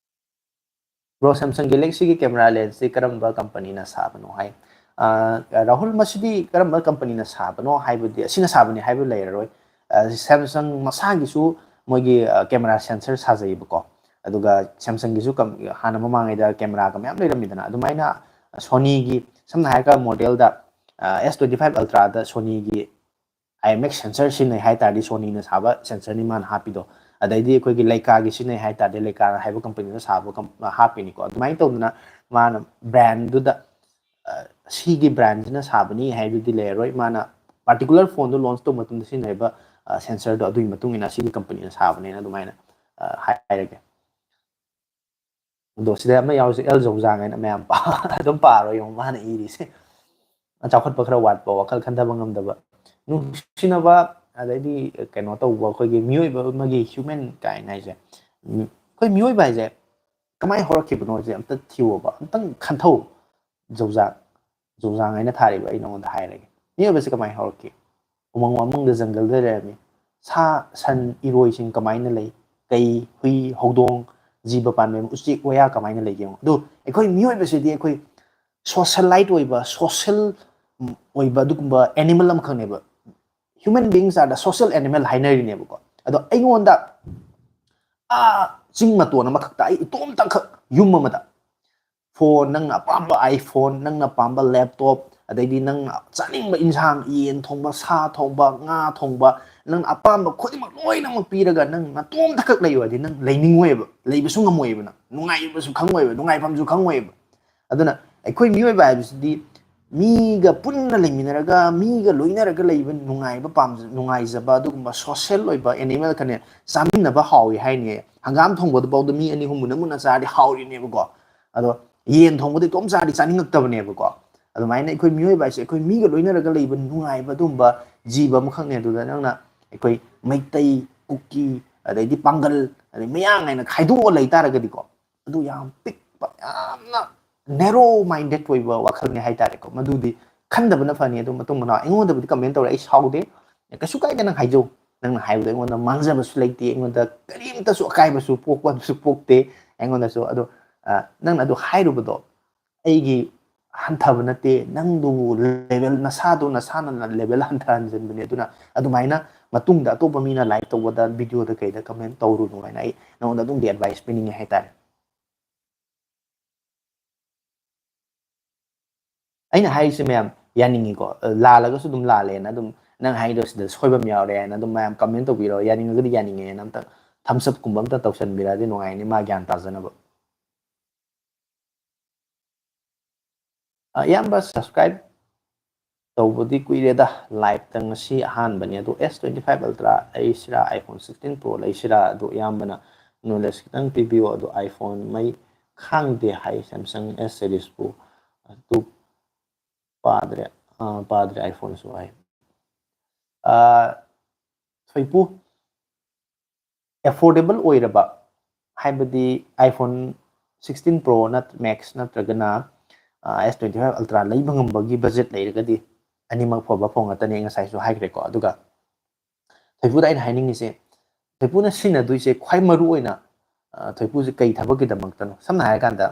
ꯕ꯭ꯔꯣ, ꯁꯦꯝꯁꯪ ꯒꯦꯂꯦꯛꯁꯤꯒꯤ ꯀꯦꯃꯦꯔꯥ ꯂꯦꯟꯁꯁꯤ ꯀꯔꯝꯕ ꯀꯝꯄꯅꯤꯅ ꯁꯥꯕꯅꯣ ꯍꯥꯏ꯫ ꯑ, ꯔꯥꯍꯨꯜ, ꯃꯁꯤꯗꯤ ꯀꯔꯝꯕ ꯀꯝꯄꯅꯤꯅ ꯁꯥꯕꯅꯣ ꯍꯥꯏꯕꯗꯤ, ꯑꯁꯤꯅ ꯁꯥꯕꯅꯤ ꯍꯥꯏꯕ ꯂꯩꯔꯔꯣꯏ꯫ ꯑ, ꯁꯦꯝꯁꯪ ꯃꯁꯥꯒꯤꯁꯨ ꯃꯣꯏꯒꯤ, ꯑ, ꯀꯦꯃꯦꯔꯥ ꯁꯦꯟꯁꯔ ꯁꯥꯖꯩꯌꯦꯕꯀꯣ꯫ ꯑꯗꯨꯒ ꯁꯦꯝꯁꯪꯒꯤꯁꯨ ꯀꯝ-, ꯍꯥꯟꯅ ꯃꯃꯥꯡꯉꯩꯗ ꯀꯦꯃꯦꯔꯥꯒ ꯃꯌꯥꯝ ꯂꯩꯔꯝꯃꯤꯗꯅ, ꯑꯗꯨꯃꯥꯏꯅ ꯁꯣꯅꯤꯒꯤ, ꯁꯝꯅ ꯍꯥꯏꯔꯒ ꯃꯣꯗꯦꯜꯗ, ꯑ, ꯑꯦꯁ ꯇ꯭ꯋꯦꯟꯇꯤ ꯐꯥꯏꯚ ꯑꯜꯇ꯭ꯔꯥꯗ ꯁꯣꯅꯤꯒꯤ ꯑꯥꯏ ꯑꯦꯝ ꯑꯦꯛꯁ ꯁꯦꯟꯁꯔ ꯁꯤꯖꯤꯟꯅꯩ ꯍꯥꯏ ꯇꯥꯔꯗꯤ, ꯁꯣꯅꯤꯅ ꯁꯥꯕ ꯁꯦꯟꯁꯔꯅꯤ ꯃꯥꯅ ꯍꯥꯞꯄꯤꯗꯣ꯫ ꯑꯗꯩꯗꯤ ꯑꯩꯈꯣꯏꯒꯤ ꯂꯩꯀꯥꯒꯤ ꯁꯤꯖꯤꯟꯅꯩ ꯍꯥꯏ ꯇꯥꯔꯗꯤ, ꯂꯩꯀꯥ ꯍꯥꯏꯕ ꯀꯝꯄꯅꯤꯅ ꯁꯥꯕ ꯀꯝ-, ꯍꯥꯞꯄꯤꯅꯤꯀꯣ꯫ ꯑꯗꯨꯃꯥꯏꯅ ꯇꯧꯗꯅ ꯃꯥꯅ ꯕ꯭ꯔꯥꯟꯗꯨꯗ, ꯑ, ꯁꯤꯒꯤ ꯕ꯭ꯔꯥꯟꯁꯤꯅ ꯁꯥꯕꯅꯤ ꯍꯥꯏꯕꯗꯨꯗꯤ ꯂꯩꯔꯔꯣꯏ꯫ ꯃꯥꯅ ꯄꯥꯔꯇꯤꯀꯨꯂꯔ ꯐꯣꯟꯗꯣ ꯂꯣꯟꯆ ꯇꯧꯕ ꯃꯇꯝꯗ ꯁꯤꯖꯤꯟꯅꯔꯤꯕ, ꯑ, ꯁꯦꯟꯁꯔꯗꯣ, ꯑꯗꯨꯒꯤ ꯃꯇꯨꯡ ꯏꯟꯅ ꯁꯤꯒꯤ ꯀꯝꯄꯅꯤꯅ ꯁꯥꯕꯅꯦꯅ ꯑꯗꯨꯃꯥꯏꯅ, ꯑ, ꯍꯥꯏꯔꯒꯦ꯫ ꯑꯗꯣ ꯁꯤꯗ ꯑꯃ ꯌꯥꯎꯔꯤꯁꯦ ꯑꯦꯜ ꯖꯧꯖꯥꯡ ꯍꯥꯏꯅ, ꯃꯌꯥꯝ ꯄꯥ-, ꯑꯗꯨꯝ ꯄꯥꯔꯣ, ꯌꯦꯡꯉꯣ ꯃꯥꯅ ꯏꯔꯤꯁꯦ꯫ ꯆꯥꯎꯈꯠꯄ ꯈꯔ ꯋꯥꯠꯄ, ꯋꯥꯈꯜ ꯈꯟꯊꯕ ꯉꯝꯗꯕ, ꯅꯨꯡꯁꯤꯅꯕ, ꯑꯗꯩꯗꯤ ꯀꯩꯅꯣ ꯇꯧꯕ, ꯑꯩꯈꯣꯏꯒꯤ ꯃꯤꯑꯣꯏꯕ ꯑꯃꯒꯤ ꯍ꯭ꯌꯨꯃꯦꯟ ꯀꯥꯏꯅ ꯍꯥꯏꯁꯦ, ꯎꯝ, ꯑꯩꯈꯣꯏ ꯃꯤꯑꯣꯏꯕ ꯍꯥꯏꯁꯦ ꯀꯃꯥꯏꯅ ꯍꯧꯔꯛꯈꯤꯕꯅꯣꯁꯦ ꯑꯝꯇ ꯊꯤꯌꯣꯕ, ꯑꯝꯇꯪ ꯈꯟꯊꯧ꯫ ꯖꯧꯖꯥꯡ, ꯖꯧꯖꯥꯡ ꯍꯥꯏꯅ ꯊꯥꯔꯤꯕ ꯑꯩ ꯅꯉꯣꯟꯗ ꯍꯥꯏꯔꯒꯦ꯫ ꯃꯤꯑꯣꯏꯕꯁꯦ ꯀꯃꯥꯏꯅ ꯍꯧꯔꯛꯈꯤ? ꯎꯃꯪ ꯋꯥꯃꯪꯗ, ꯖꯪꯒꯜꯗ ꯂꯩꯔꯝꯃꯤ꯫ ꯁꯥ ꯁꯟ ꯏꯔꯣꯏꯁꯤꯡ ꯀꯃꯥꯏꯅ ꯂꯩ, ꯀꯩ, ꯍꯨꯏ, ꯍꯧꯗꯣꯡ, ꯖꯤꯕ ꯄꯥꯟꯕ, ꯎꯆꯦꯛ ꯋꯥꯌꯥ ꯀꯃꯥꯏꯅ ꯂꯩꯒꯦ ꯌꯦꯡꯉꯣ꯫ ꯑꯗꯨ ꯑꯩꯈꯣꯏ ꯃꯤꯑꯣꯏꯕꯁꯤꯗꯤ ꯑꯩꯈꯣꯏ ꯁꯣꯁꯦꯂꯥꯏꯠ ꯑꯣꯏꯕ, ꯁꯣꯁꯦꯜ ꯑꯣꯏꯕ ꯑꯗꯨꯒꯨꯝꯕ ꯑꯦꯅꯤꯃꯦꯜ ꯑꯃꯈꯛꯅꯦꯕ꯫ Human beings are the social animal ꯍꯥꯏꯅꯔꯤꯅꯦꯕꯀꯣ꯫ ꯑꯗꯣ ꯑꯩꯉꯣꯟꯗ ꯑꯥ ꯆꯤꯡ ꯃꯇꯣꯟ ꯑꯃꯈꯛꯇ ꯑꯩ ꯏꯇꯣꯝꯇꯈꯛ ꯌꯨꯝ ꯑꯃꯗ ꯐꯣꯟ, ꯅꯪꯅ ꯑꯄꯥꯝꯕ iPhone, ꯅꯪꯅ ꯑꯄꯥꯝꯕ ꯂꯦꯞꯇꯣꯞ, ꯑꯗꯩꯗꯤ ꯅꯪꯅ ꯆꯥꯅꯤꯡꯕ ꯏꯟꯁꯥꯡ, ꯌꯦꯟ ꯊꯣꯡꯕ, ꯁꯥ ꯊꯣꯡꯕ, ꯉꯥ ꯊꯣꯡꯕ, ꯅꯪꯅ ꯑꯄꯥꯝꯕ ꯈꯨꯗꯤꯡꯃꯛ ꯂꯣꯏꯅꯃꯛ ꯄꯤꯔꯒ ꯅꯪ ꯅꯇꯣꯝꯇꯈꯛ ꯂꯩꯌꯨ ꯍꯥꯏꯗꯤ ꯅꯪ ꯂꯩꯅꯤꯡꯉꯣꯏꯕ, ꯂꯩꯕꯁꯨ ꯉꯝꯃꯣꯏꯕ, ꯅꯪ ꯅꯨꯡꯉꯥꯏꯕꯁꯨ ꯈꯪꯉꯣꯏꯕ, ꯅꯨꯡꯉꯥꯏꯐꯝꯁꯨ ꯈꯪꯉꯣꯏꯕ꯫ ꯑꯗꯨꯅ ꯑꯩꯈꯣꯏ ꯃꯤꯑꯣꯏꯕ ꯍꯥꯏꯕꯁꯤꯗꯤ ꯃꯤꯒ ꯄꯨꯟꯅ ꯂꯩꯃꯤꯟꯅꯔꯒ, ꯃꯤꯒ ꯂꯣꯏꯅꯔꯒ ꯂꯩꯕ ꯅꯨꯡꯉꯥꯏꯕ, ꯄꯥꯝꯖ-, ꯅꯨꯡꯉꯥꯏꯖꯕ ꯑꯗꯨꯒꯨꯝꯕ ꯁꯣꯁꯦꯜ ꯑꯣꯏꯕ ꯑꯦꯅꯤꯃꯦꯜ ꯈꯔꯅꯦ꯫ ꯆꯥꯃꯤꯟꯅꯕ ꯍꯥꯎꯏ ꯍꯥꯏꯅꯦ꯫ ꯍꯪꯒꯥꯝ ꯊꯣꯡꯕꯗꯨꯐꯥꯎꯗ ꯃꯤ ꯑꯅꯤ ꯑꯍꯨꯝ ꯃꯨꯟꯅ ꯃꯨꯟꯅ ꯆꯥꯔꯗꯤ ꯍꯥꯎꯔꯤꯅꯦꯕꯀꯣ꯫ ꯑꯗꯣ ꯌꯦꯟ ꯊꯣꯡꯕꯗꯤ ꯏꯇꯣꯝ ꯆꯥꯔꯗꯤ ꯆꯥꯅꯤꯡꯉꯛꯇꯕꯅꯦꯕꯀꯣ꯫ ꯑꯗꯨꯃꯥꯏꯅ ꯑꯩꯈꯣꯏ ꯃꯤꯑꯣꯏꯕ ꯍꯥꯏꯁꯦ ꯑꯩꯈꯣꯏ ꯃꯤꯒ ꯂꯣꯏꯅꯔꯒ ꯂꯩꯕ ꯅꯨꯡꯉꯥꯏꯕ ꯑꯗꯨꯒꯨꯝꯕ ꯖꯤꯕ ꯑꯃꯈꯛꯅꯦ꯫ ꯑꯗꯨꯗ ꯅꯪꯅ ꯑꯩꯈꯣꯏ ꯃꯩꯇꯩ, ꯀꯨꯀꯤ, ꯑꯗꯩꯗꯤ ꯄꯥꯡꯒꯜ, ꯑꯗꯩ ꯃꯌꯥꯡ ꯍꯥꯏꯅ ꯈꯥꯏꯗꯣꯛꯑ ꯂꯩ ꯇꯥꯔꯒꯗꯤꯀꯣ, ꯑꯗꯨ ꯌꯥꯝ ꯄꯤꯛꯄ, ꯌꯥꯝꯅ ꯅꯦꯔꯣ ꯃꯥꯏꯟꯗꯦꯠ ꯑꯣꯏꯕ ꯋꯥꯈꯜꯅꯦ ꯍꯥꯏꯇꯥꯔꯦꯀꯣ꯫ ꯃꯗꯨꯗꯤ ꯈꯟꯗꯕꯅ ꯐꯅꯤ꯫ ꯑꯗꯨ ꯃꯇꯨꯡ ꯃꯅꯥꯎ ꯑꯩꯉꯣꯟꯗꯕꯨꯗꯤ ꯀꯃꯦꯟ ꯇꯧꯔꯦ, ꯑꯩ ꯁꯥꯎꯗꯦ, ꯀꯩꯁꯨ ꯀꯥꯏꯗꯦ, ꯅꯪ ꯍꯥꯏꯖꯧ꯫ ꯅꯪꯅ ꯍꯥꯏꯕꯗꯣ ꯑꯩꯉꯣꯟꯗ ꯃꯥꯡꯖꯕꯁꯨ ꯂꯩꯇꯦ, ꯑꯩꯉꯣꯟꯗ ꯀꯔꯤꯝꯇꯁꯨ ꯑꯀꯥꯏꯕꯁꯨ ꯄꯣꯛꯄꯁꯨ ꯄꯣꯛꯇꯦ ꯑꯩꯉꯣꯟꯗꯁꯨ꯫ ꯑꯗꯣ ꯑ, ꯅꯪꯅ ꯑꯗꯨ ꯍꯥꯏꯔꯨꯕꯗꯣ ꯑꯩꯒꯤ ꯍꯟꯊꯕ ꯅꯠꯇꯦ, ꯅꯪꯗꯨꯕꯨ ꯂꯦꯚꯦꯜ, ꯅꯁꯥꯗꯣ ꯅꯁꯥꯅ ꯂꯦꯚꯦꯜ ꯍꯟꯊꯍꯟꯖꯤꯟꯕꯅꯦ꯫ ꯑꯗꯨꯅ ꯑꯗꯨꯃꯥꯏꯅ ꯃꯇꯨꯡꯗ ꯑꯇꯣꯞꯄ ꯃꯤꯅ ꯂꯥꯏꯛ ꯇꯧꯕꯗ, ꯚꯤꯗꯤꯑꯣꯗ ꯀꯩꯗ ꯀꯃꯦꯟ ꯇꯧꯔꯨꯅꯨ ꯍꯥꯏꯅ ꯑꯩ ꯅꯉꯣꯟꯗ ꯑꯗꯨꯝꯗꯤ ꯑꯦꯗꯚꯥꯏꯁ ꯄꯤꯅꯤꯡꯉꯦ ꯍꯥꯏꯇꯥꯔꯦ꯫ ꯑꯩꯅ ꯍꯥꯏꯔꯤꯁꯦ ꯃꯌꯥꯝ ꯌꯥꯅꯤꯡꯉꯤꯀꯣ, ꯂꯥꯜꯂꯒꯁꯨ ꯑꯗꯨꯝ ꯂꯥꯜꯂꯦꯅ, ꯑꯗꯨꯝ ꯅꯪ ꯍꯥꯏꯗꯣ ꯁꯤꯗ ꯁꯣꯏꯕ ꯑꯃ ꯌꯥꯎꯔꯦ ꯍꯥꯏꯅ ꯑꯗꯨꯝ ꯃꯌꯥꯝ ꯀꯃꯦꯟ ꯇꯧꯕꯤꯔꯣ, ꯌꯥꯅꯤꯡꯉꯒꯗꯤ ꯌꯥꯅꯤꯡꯉꯦꯅ ꯑꯝꯇ ꯊꯝꯁ ꯑꯞꯀꯨꯝꯕ ꯑꯝꯇ ꯇꯧꯁꯟꯕꯤꯔꯛꯑꯗꯤ ꯅꯨꯡꯉꯥꯏꯅꯤ, ꯃꯥ ꯒ꯭ꯌꯥꯟ ꯇꯥꯖꯅꯕ꯫ ꯑ, ꯏꯌꯥꯝꯕ, ꯁꯕꯁꯀ꯭ꯔꯥꯏꯕ ꯇꯧꯕꯗꯤ ꯀꯨꯏꯔꯦꯗ, ꯂꯥꯏꯐꯇ ꯉꯁꯤ ꯑꯍꯥꯟꯕꯅꯤ꯫ ꯑꯗꯣ S twenty five Ultra ꯂꯩꯁꯤꯔꯥ, iPhone sixteen Pro ꯂꯩꯁꯤꯔꯥ, ꯑꯗꯣ ꯏꯌꯥꯝꯕꯅ ꯅꯣꯂꯦꯖ ꯈꯤꯇꯪ ꯄꯤꯕꯤꯌꯣ꯫ ꯑꯗꯣ iPhone ꯃꯩ ꯈꯥꯡꯗꯦ ꯍꯥꯏ Samsung S series ꯄꯨ, ꯑꯗꯨ ꯄꯥꯗ꯭ꯔꯦ, ꯑ, ꯄꯥꯗ꯭ꯔꯦ iPhone ꯁꯨ ꯍꯥꯏ꯫ ꯑ, ꯊꯣꯏꯄꯨ, ꯑꯦꯐꯣꯔꯗꯦꯕꯜ ꯑꯣꯏꯔꯕ, ꯍꯥꯏꯕꯗꯤ iPhone sixteen Pro ꯅꯠ-, Max ꯅꯠꯇ꯭ꯔꯒꯅ, ꯑ, S twenty five Ultra ꯂꯩꯕ ꯉꯝꯕꯒꯤ ꯕꯖꯦꯠ ꯂꯩꯔꯒꯗꯤ ꯑꯅꯤꯃꯛ ꯐꯕ ꯐꯣꯟ ꯉꯥꯛꯇꯅꯦ, ꯑꯩ ꯉꯁꯥꯏꯁꯨ ꯍꯥꯏꯈ꯭ꯔꯦꯀꯣ꯫ ꯑꯗꯨꯒ ꯊꯣꯏꯄꯨꯗ ꯑꯩꯅ ꯍꯥꯏꯅꯤꯡꯉꯤꯁꯦ, ꯊꯣꯏꯄꯨꯅ ꯁꯤꯖꯤꯟꯅꯗꯣꯏꯁꯦ ꯈ꯭ꯋꯥꯏ ꯃꯔꯨ ꯑꯣꯏꯅ, ꯑ, ꯊꯣꯏꯄꯨꯁꯦ ꯀꯩ ꯊꯕꯛꯀꯤꯗꯃꯛꯇꯅꯣ? ꯁꯝꯅ ꯍꯥꯏꯔꯀꯥꯟꯗ,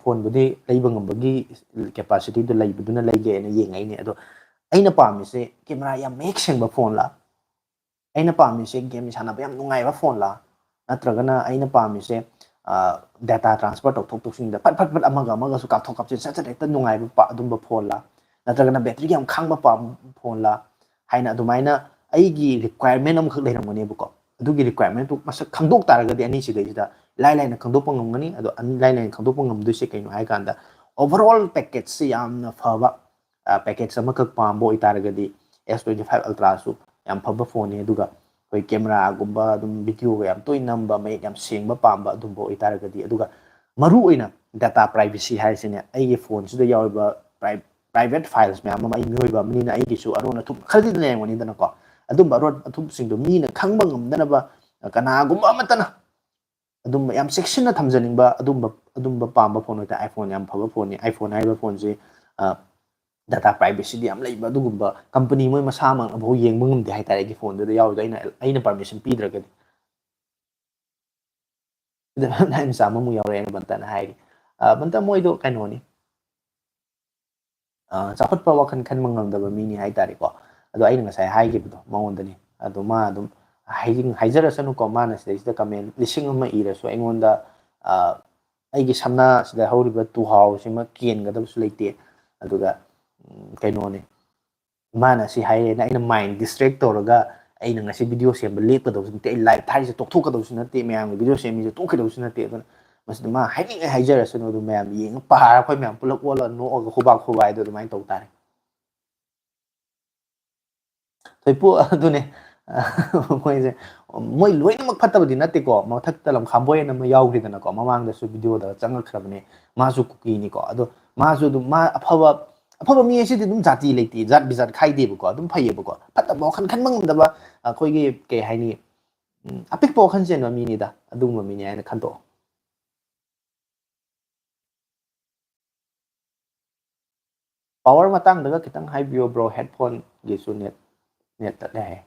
ꯐꯣꯟꯕꯨꯗꯤ ꯂꯩꯕ ꯉꯝꯕꯒꯤ capacityꯗꯨ ꯂꯩꯕꯗꯨꯅ ꯂꯩꯒꯦꯅ ꯌꯦꯡꯉꯛꯏꯅꯦ꯫ ꯑꯗꯣ ꯑꯩꯅ ꯄꯥꯝꯃꯤꯁꯦ ꯀꯦꯃꯦꯔꯥ ꯌꯥꯝ ꯃꯌꯦꯛ ꯁꯦꯡꯕ ꯐꯣꯟꯂꯥ? ꯑꯩꯅ ꯄꯥꯝꯃꯤꯁꯦ ꯒꯦꯝ ꯁꯥꯟꯅꯕ ꯌꯥꯝ ꯅꯨꯡꯉꯥꯏꯕ ꯐꯣꯟꯂꯥ? ꯅꯠꯇ꯭ꯔꯒꯅ ꯑꯩꯅ ꯄꯥꯝꯃꯤꯁꯦ, ꯑ, data transfer ꯇꯧꯊꯣꯛ ꯇꯧꯁꯤꯟꯗ ꯐꯠ ꯐꯠ ꯐꯠ ꯑꯃꯒ ꯑꯃꯒꯁꯨ ꯀꯥꯞꯊꯣꯛ ꯀꯥꯞꯁꯤꯟ ꯁꯠ ꯁꯠ ꯍꯦꯛꯇ ꯅꯨꯡꯉꯥꯏꯕ ꯄ-, ꯑꯗꯨꯝꯕ ꯐꯣꯟꯂꯥ? ꯅꯠꯇ꯭ꯔꯒꯅ battery ꯌꯥꯝ ꯈꯥꯡꯕ ꯄꯥꯝꯕ ꯐꯣꯟꯂꯥ? ꯍꯥꯏꯅ ꯑꯗꯨꯃꯥꯏꯅ ꯑꯩꯒꯤ requirement ꯑꯃꯈꯛ ꯂꯩꯔꯝꯒꯅꯦꯕꯀꯣ꯫ ꯑꯗꯨꯒꯤ requirementꯇꯨ ꯃꯁꯛ ꯈꯪꯗꯣꯛ ꯇꯥꯔꯒꯗꯤ ꯑꯅꯤꯁꯤꯗꯩꯁꯤꯗ ꯏꯂꯥꯏ ꯂꯥꯏꯅ ꯈꯪꯗꯣꯛꯄ ꯉꯝꯒꯅꯤ꯫ ꯑꯗꯣ ꯑꯅꯤ ꯏꯂꯥꯏ ꯂꯥꯏꯅ ꯈꯪꯗꯣꯛꯄ ꯉꯝꯗꯣꯏꯁꯦ ꯀꯩꯅꯣ ꯍꯥꯏ ꯀꯥꯟꯗ, overall packageꯁꯦ ꯌꯥꯝꯅ ꯐꯕ, ꯑ, package ꯑꯃꯈꯛ ꯄꯥꯝꯕ ꯑꯣꯏꯇꯥꯔꯒꯗꯤ S twenty five Ultraꯁꯨ ꯌꯥꯝ ꯐꯕ ꯐꯣꯟꯅꯤ꯫ ꯑꯗꯨꯒ ꯑꯩꯈꯣꯏ ꯀꯦꯃꯦꯔꯥꯒꯨꯝꯕ ꯑꯗꯨꯝ videoꯒ ꯌꯥꯝ ꯇꯣꯏꯅ ꯅꯝꯕ, ꯃꯌꯦꯛ ꯌꯥꯝ ꯁꯦꯡꯕ ꯄꯥꯝꯕ ꯑꯗꯨꯝꯕ ꯑꯣꯏꯇꯥꯔꯒꯗꯤ, ꯑꯗꯨꯒ ꯃꯔꯨ ꯑꯣꯏꯅ data privacy ꯍꯥꯏꯔꯤꯁꯤꯅꯦ, ꯑꯩꯒꯤ ꯐꯣꯟꯁꯤꯗ ꯌꯥꯎꯔꯤꯕ pri-, private files ꯃꯌꯥꯝ ꯑꯃ, ꯑꯩ ꯃꯤꯑꯣꯏꯕ ꯑꯃꯅꯤꯅ ꯑꯩꯒꯤꯁꯨ ꯑꯔꯣꯟ ꯑꯊꯨꯞ ꯈꯔꯗꯤ ꯂꯩꯔꯝꯒꯅꯤꯗꯅꯀꯣ꯫ ꯑꯗꯨꯝꯕ ꯑꯔꯣꯟ ꯑꯊꯨꯞꯁꯤꯡꯗꯣ ꯃꯤꯅ ꯈꯪꯕ ꯉꯝꯗꯅꯕ, ꯀꯅꯥꯒꯨꯝꯕ ꯑꯃꯠꯇꯅ ꯑꯗꯨꯝꯕ ꯌꯥꯝ ꯆꯦꯛꯁꯤꯟꯅ ꯊꯝꯖꯅꯤꯡꯕ ꯑꯗꯨꯝꯕ, ꯑꯗꯨꯝꯕ ꯄꯥꯝꯕ ꯐꯣꯟ ꯑꯣꯏꯇꯥꯔꯦ, iPhone ꯌꯥꯝ ꯐꯕ ꯐꯣꯟꯅꯤ꯫ iPhone ꯍꯥꯏꯔꯤꯕ ꯐꯣꯟꯁꯤ, ꯑ, data privacyꯗꯤ ꯌꯥꯝ ꯂꯩꯕ ꯑꯗꯨꯒꯨꯝꯕ company ꯃꯣꯏ ꯃꯁꯥꯃꯛꯅꯐꯥꯎ ꯌꯦꯡꯕ ꯉꯝꯗꯦ ꯍꯥꯏꯇꯥꯔꯦ ꯑꯩꯒꯤ ꯐꯣꯟꯗꯨꯗ ꯌꯥꯎꯔꯤꯗꯣ, ꯑꯩꯅ, ꯑꯩꯅ permission ꯄꯤꯗ꯭ꯔꯒꯗꯤ꯫ ꯁꯤꯗ ꯃꯌꯥꯝ ꯃꯆꯥ ꯑꯃꯃꯨꯛ ꯌꯥꯎꯔꯛꯑꯦꯅ ꯕꯟꯇꯅ ꯍꯥꯏꯔꯤ꯫ ꯑ, ꯕꯟꯇ ꯃꯣꯏꯗꯣ ꯀꯩꯅꯣꯅꯤ, ꯑ, ꯆꯥꯎꯈꯠꯄ ꯋꯥꯈꯜ ꯈꯟꯕ ꯉꯝꯗꯕ ꯃꯤꯅꯤ ꯍꯥꯏꯇꯥꯔꯦꯀꯣ꯫ ꯑꯗꯣ ꯑꯩꯅ ꯉꯁꯥꯏ ꯍꯥꯏꯈꯤꯕꯗꯣ ꯃꯉꯣꯟꯗꯅꯤ꯫ ꯑꯗꯣ ꯃꯥ ꯑꯗꯨꯝ ꯍꯥꯏꯖꯤꯡ-, ꯍꯥꯏꯖꯔꯁꯅꯨꯀꯣ, ꯃꯥꯅ ꯁꯤꯗꯩꯁꯤꯗ comment ꯂꯤꯁꯤꯡ ꯑꯃ ꯏꯔꯁꯨ ꯑꯩꯉꯣꯟꯗ, ꯑ, ꯑꯩꯒꯤ ꯁꯝꯅꯥꯁꯤꯗ ꯍꯧꯔꯤꯕ ꯇꯨꯍꯥꯎꯁꯤꯃ ꯀꯦꯟꯒꯗꯕꯁꯨ ꯂꯩꯇꯦ꯫ ꯑꯗꯨꯒ, ꯎꯝ, ꯀꯩꯅꯣꯅꯦ, ꯃꯥꯅ ꯁꯤ ꯍꯥꯏꯔꯦꯅ ꯑꯩꯅ mind distract ꯇꯧꯔꯒ ꯑꯩꯅ ꯉꯁꯤ video ꯁꯦꯝꯕ ꯂꯦꯞꯀꯗꯕꯁꯨ ꯅꯠꯇꯦ, ꯑꯩ live ꯊꯥꯔꯤꯁꯦ ꯇꯣꯛꯊꯣꯛꯀꯗꯕꯁꯨ ꯅꯠꯇꯦ, ꯃꯌꯥꯝꯒꯤ video ꯁꯦꯝꯃꯤꯁꯦ ꯇꯣꯛꯈꯤꯗꯕꯁꯨ ꯅꯠꯇꯦ꯫ ꯑꯗꯨꯅ ꯃꯁꯤꯗ ꯃꯥ ꯍꯥꯏꯅꯤꯡꯉꯦ ꯍꯥꯏꯖꯔꯁꯅꯨ, ꯑꯗꯨ ꯃꯌꯥꯝ ꯌꯦꯡꯉ ꯄꯥꯔ ꯑꯩꯈꯣꯏ ꯃꯌꯥꯝ ꯄꯨꯂꯞ ꯑꯣꯜꯂꯒ ꯅꯣꯛꯑꯒ ꯈꯨꯕꯥꯛ ꯈꯨꯕꯥꯏꯗꯣ ꯑꯗꯨꯃꯥꯏꯅ ꯇꯧ ꯇꯥꯔꯦ꯫ ꯊꯣꯏꯄꯨ ꯑꯗꯨꯅꯦ, ꯃꯣꯏꯁꯦ, ꯃꯣꯏ ꯂꯣꯏꯅꯃꯛ ꯐꯠꯇꯕꯗꯤ ꯅꯠꯇꯦꯀꯣ, ꯃꯊꯛꯇ ꯂꯝꯈꯥꯝꯕꯣꯏ ꯑꯃ ꯌꯥꯎꯈꯤꯗꯅꯀꯣ, ꯃꯃꯥꯡꯗꯁꯨ videoꯗ ꯆꯪꯉꯛꯈ꯭ꯔꯕꯅꯦ, ꯃꯥꯁꯨ ꯀꯨꯀꯤꯅꯤꯀꯣ꯫ ꯑꯗꯣ ꯃꯥꯁꯨ ꯑꯗꯨꯝ, ꯃꯥ ꯑꯐꯕ, ꯑꯐꯕ ꯃꯤ ꯑꯁꯤꯗꯤ ꯑꯗꯨꯝ ꯖꯥꯇꯤ ꯂꯩꯇꯦ, ꯖꯥꯠ ꯕꯤꯖꯥꯠ ꯈꯥꯏꯗꯦꯕꯀꯣ, ꯑꯗꯨꯝ ꯐꯩꯌꯦꯕꯀꯣ꯫ ꯐꯠꯇꯕ ꯋꯥꯈꯜ ꯈꯟꯕ ꯉꯝꯗꯕ, ꯑꯩꯈꯣꯏꯒꯤ ꯀꯩ ꯍꯥꯏꯅꯤ, ꯎꯝ, ꯑꯄꯤꯛꯄ ꯋꯥꯈꯜ ꯆꯦꯟꯕ ꯃꯤꯅꯤꯗ, ꯑꯗꯨꯒꯨꯝꯕ ꯃꯤꯅꯤ ꯍꯥꯏꯅ ꯈꯟꯗꯣꯛꯑꯣ꯫ Power ꯃꯇꯥꯡꯗꯒ ꯈꯤꯇꯪ ꯍꯥꯏꯕꯤꯌꯣ bro, headphoneꯒꯤꯁꯨ net, net ꯇꯠꯂꯦ ꯍꯥꯏ꯫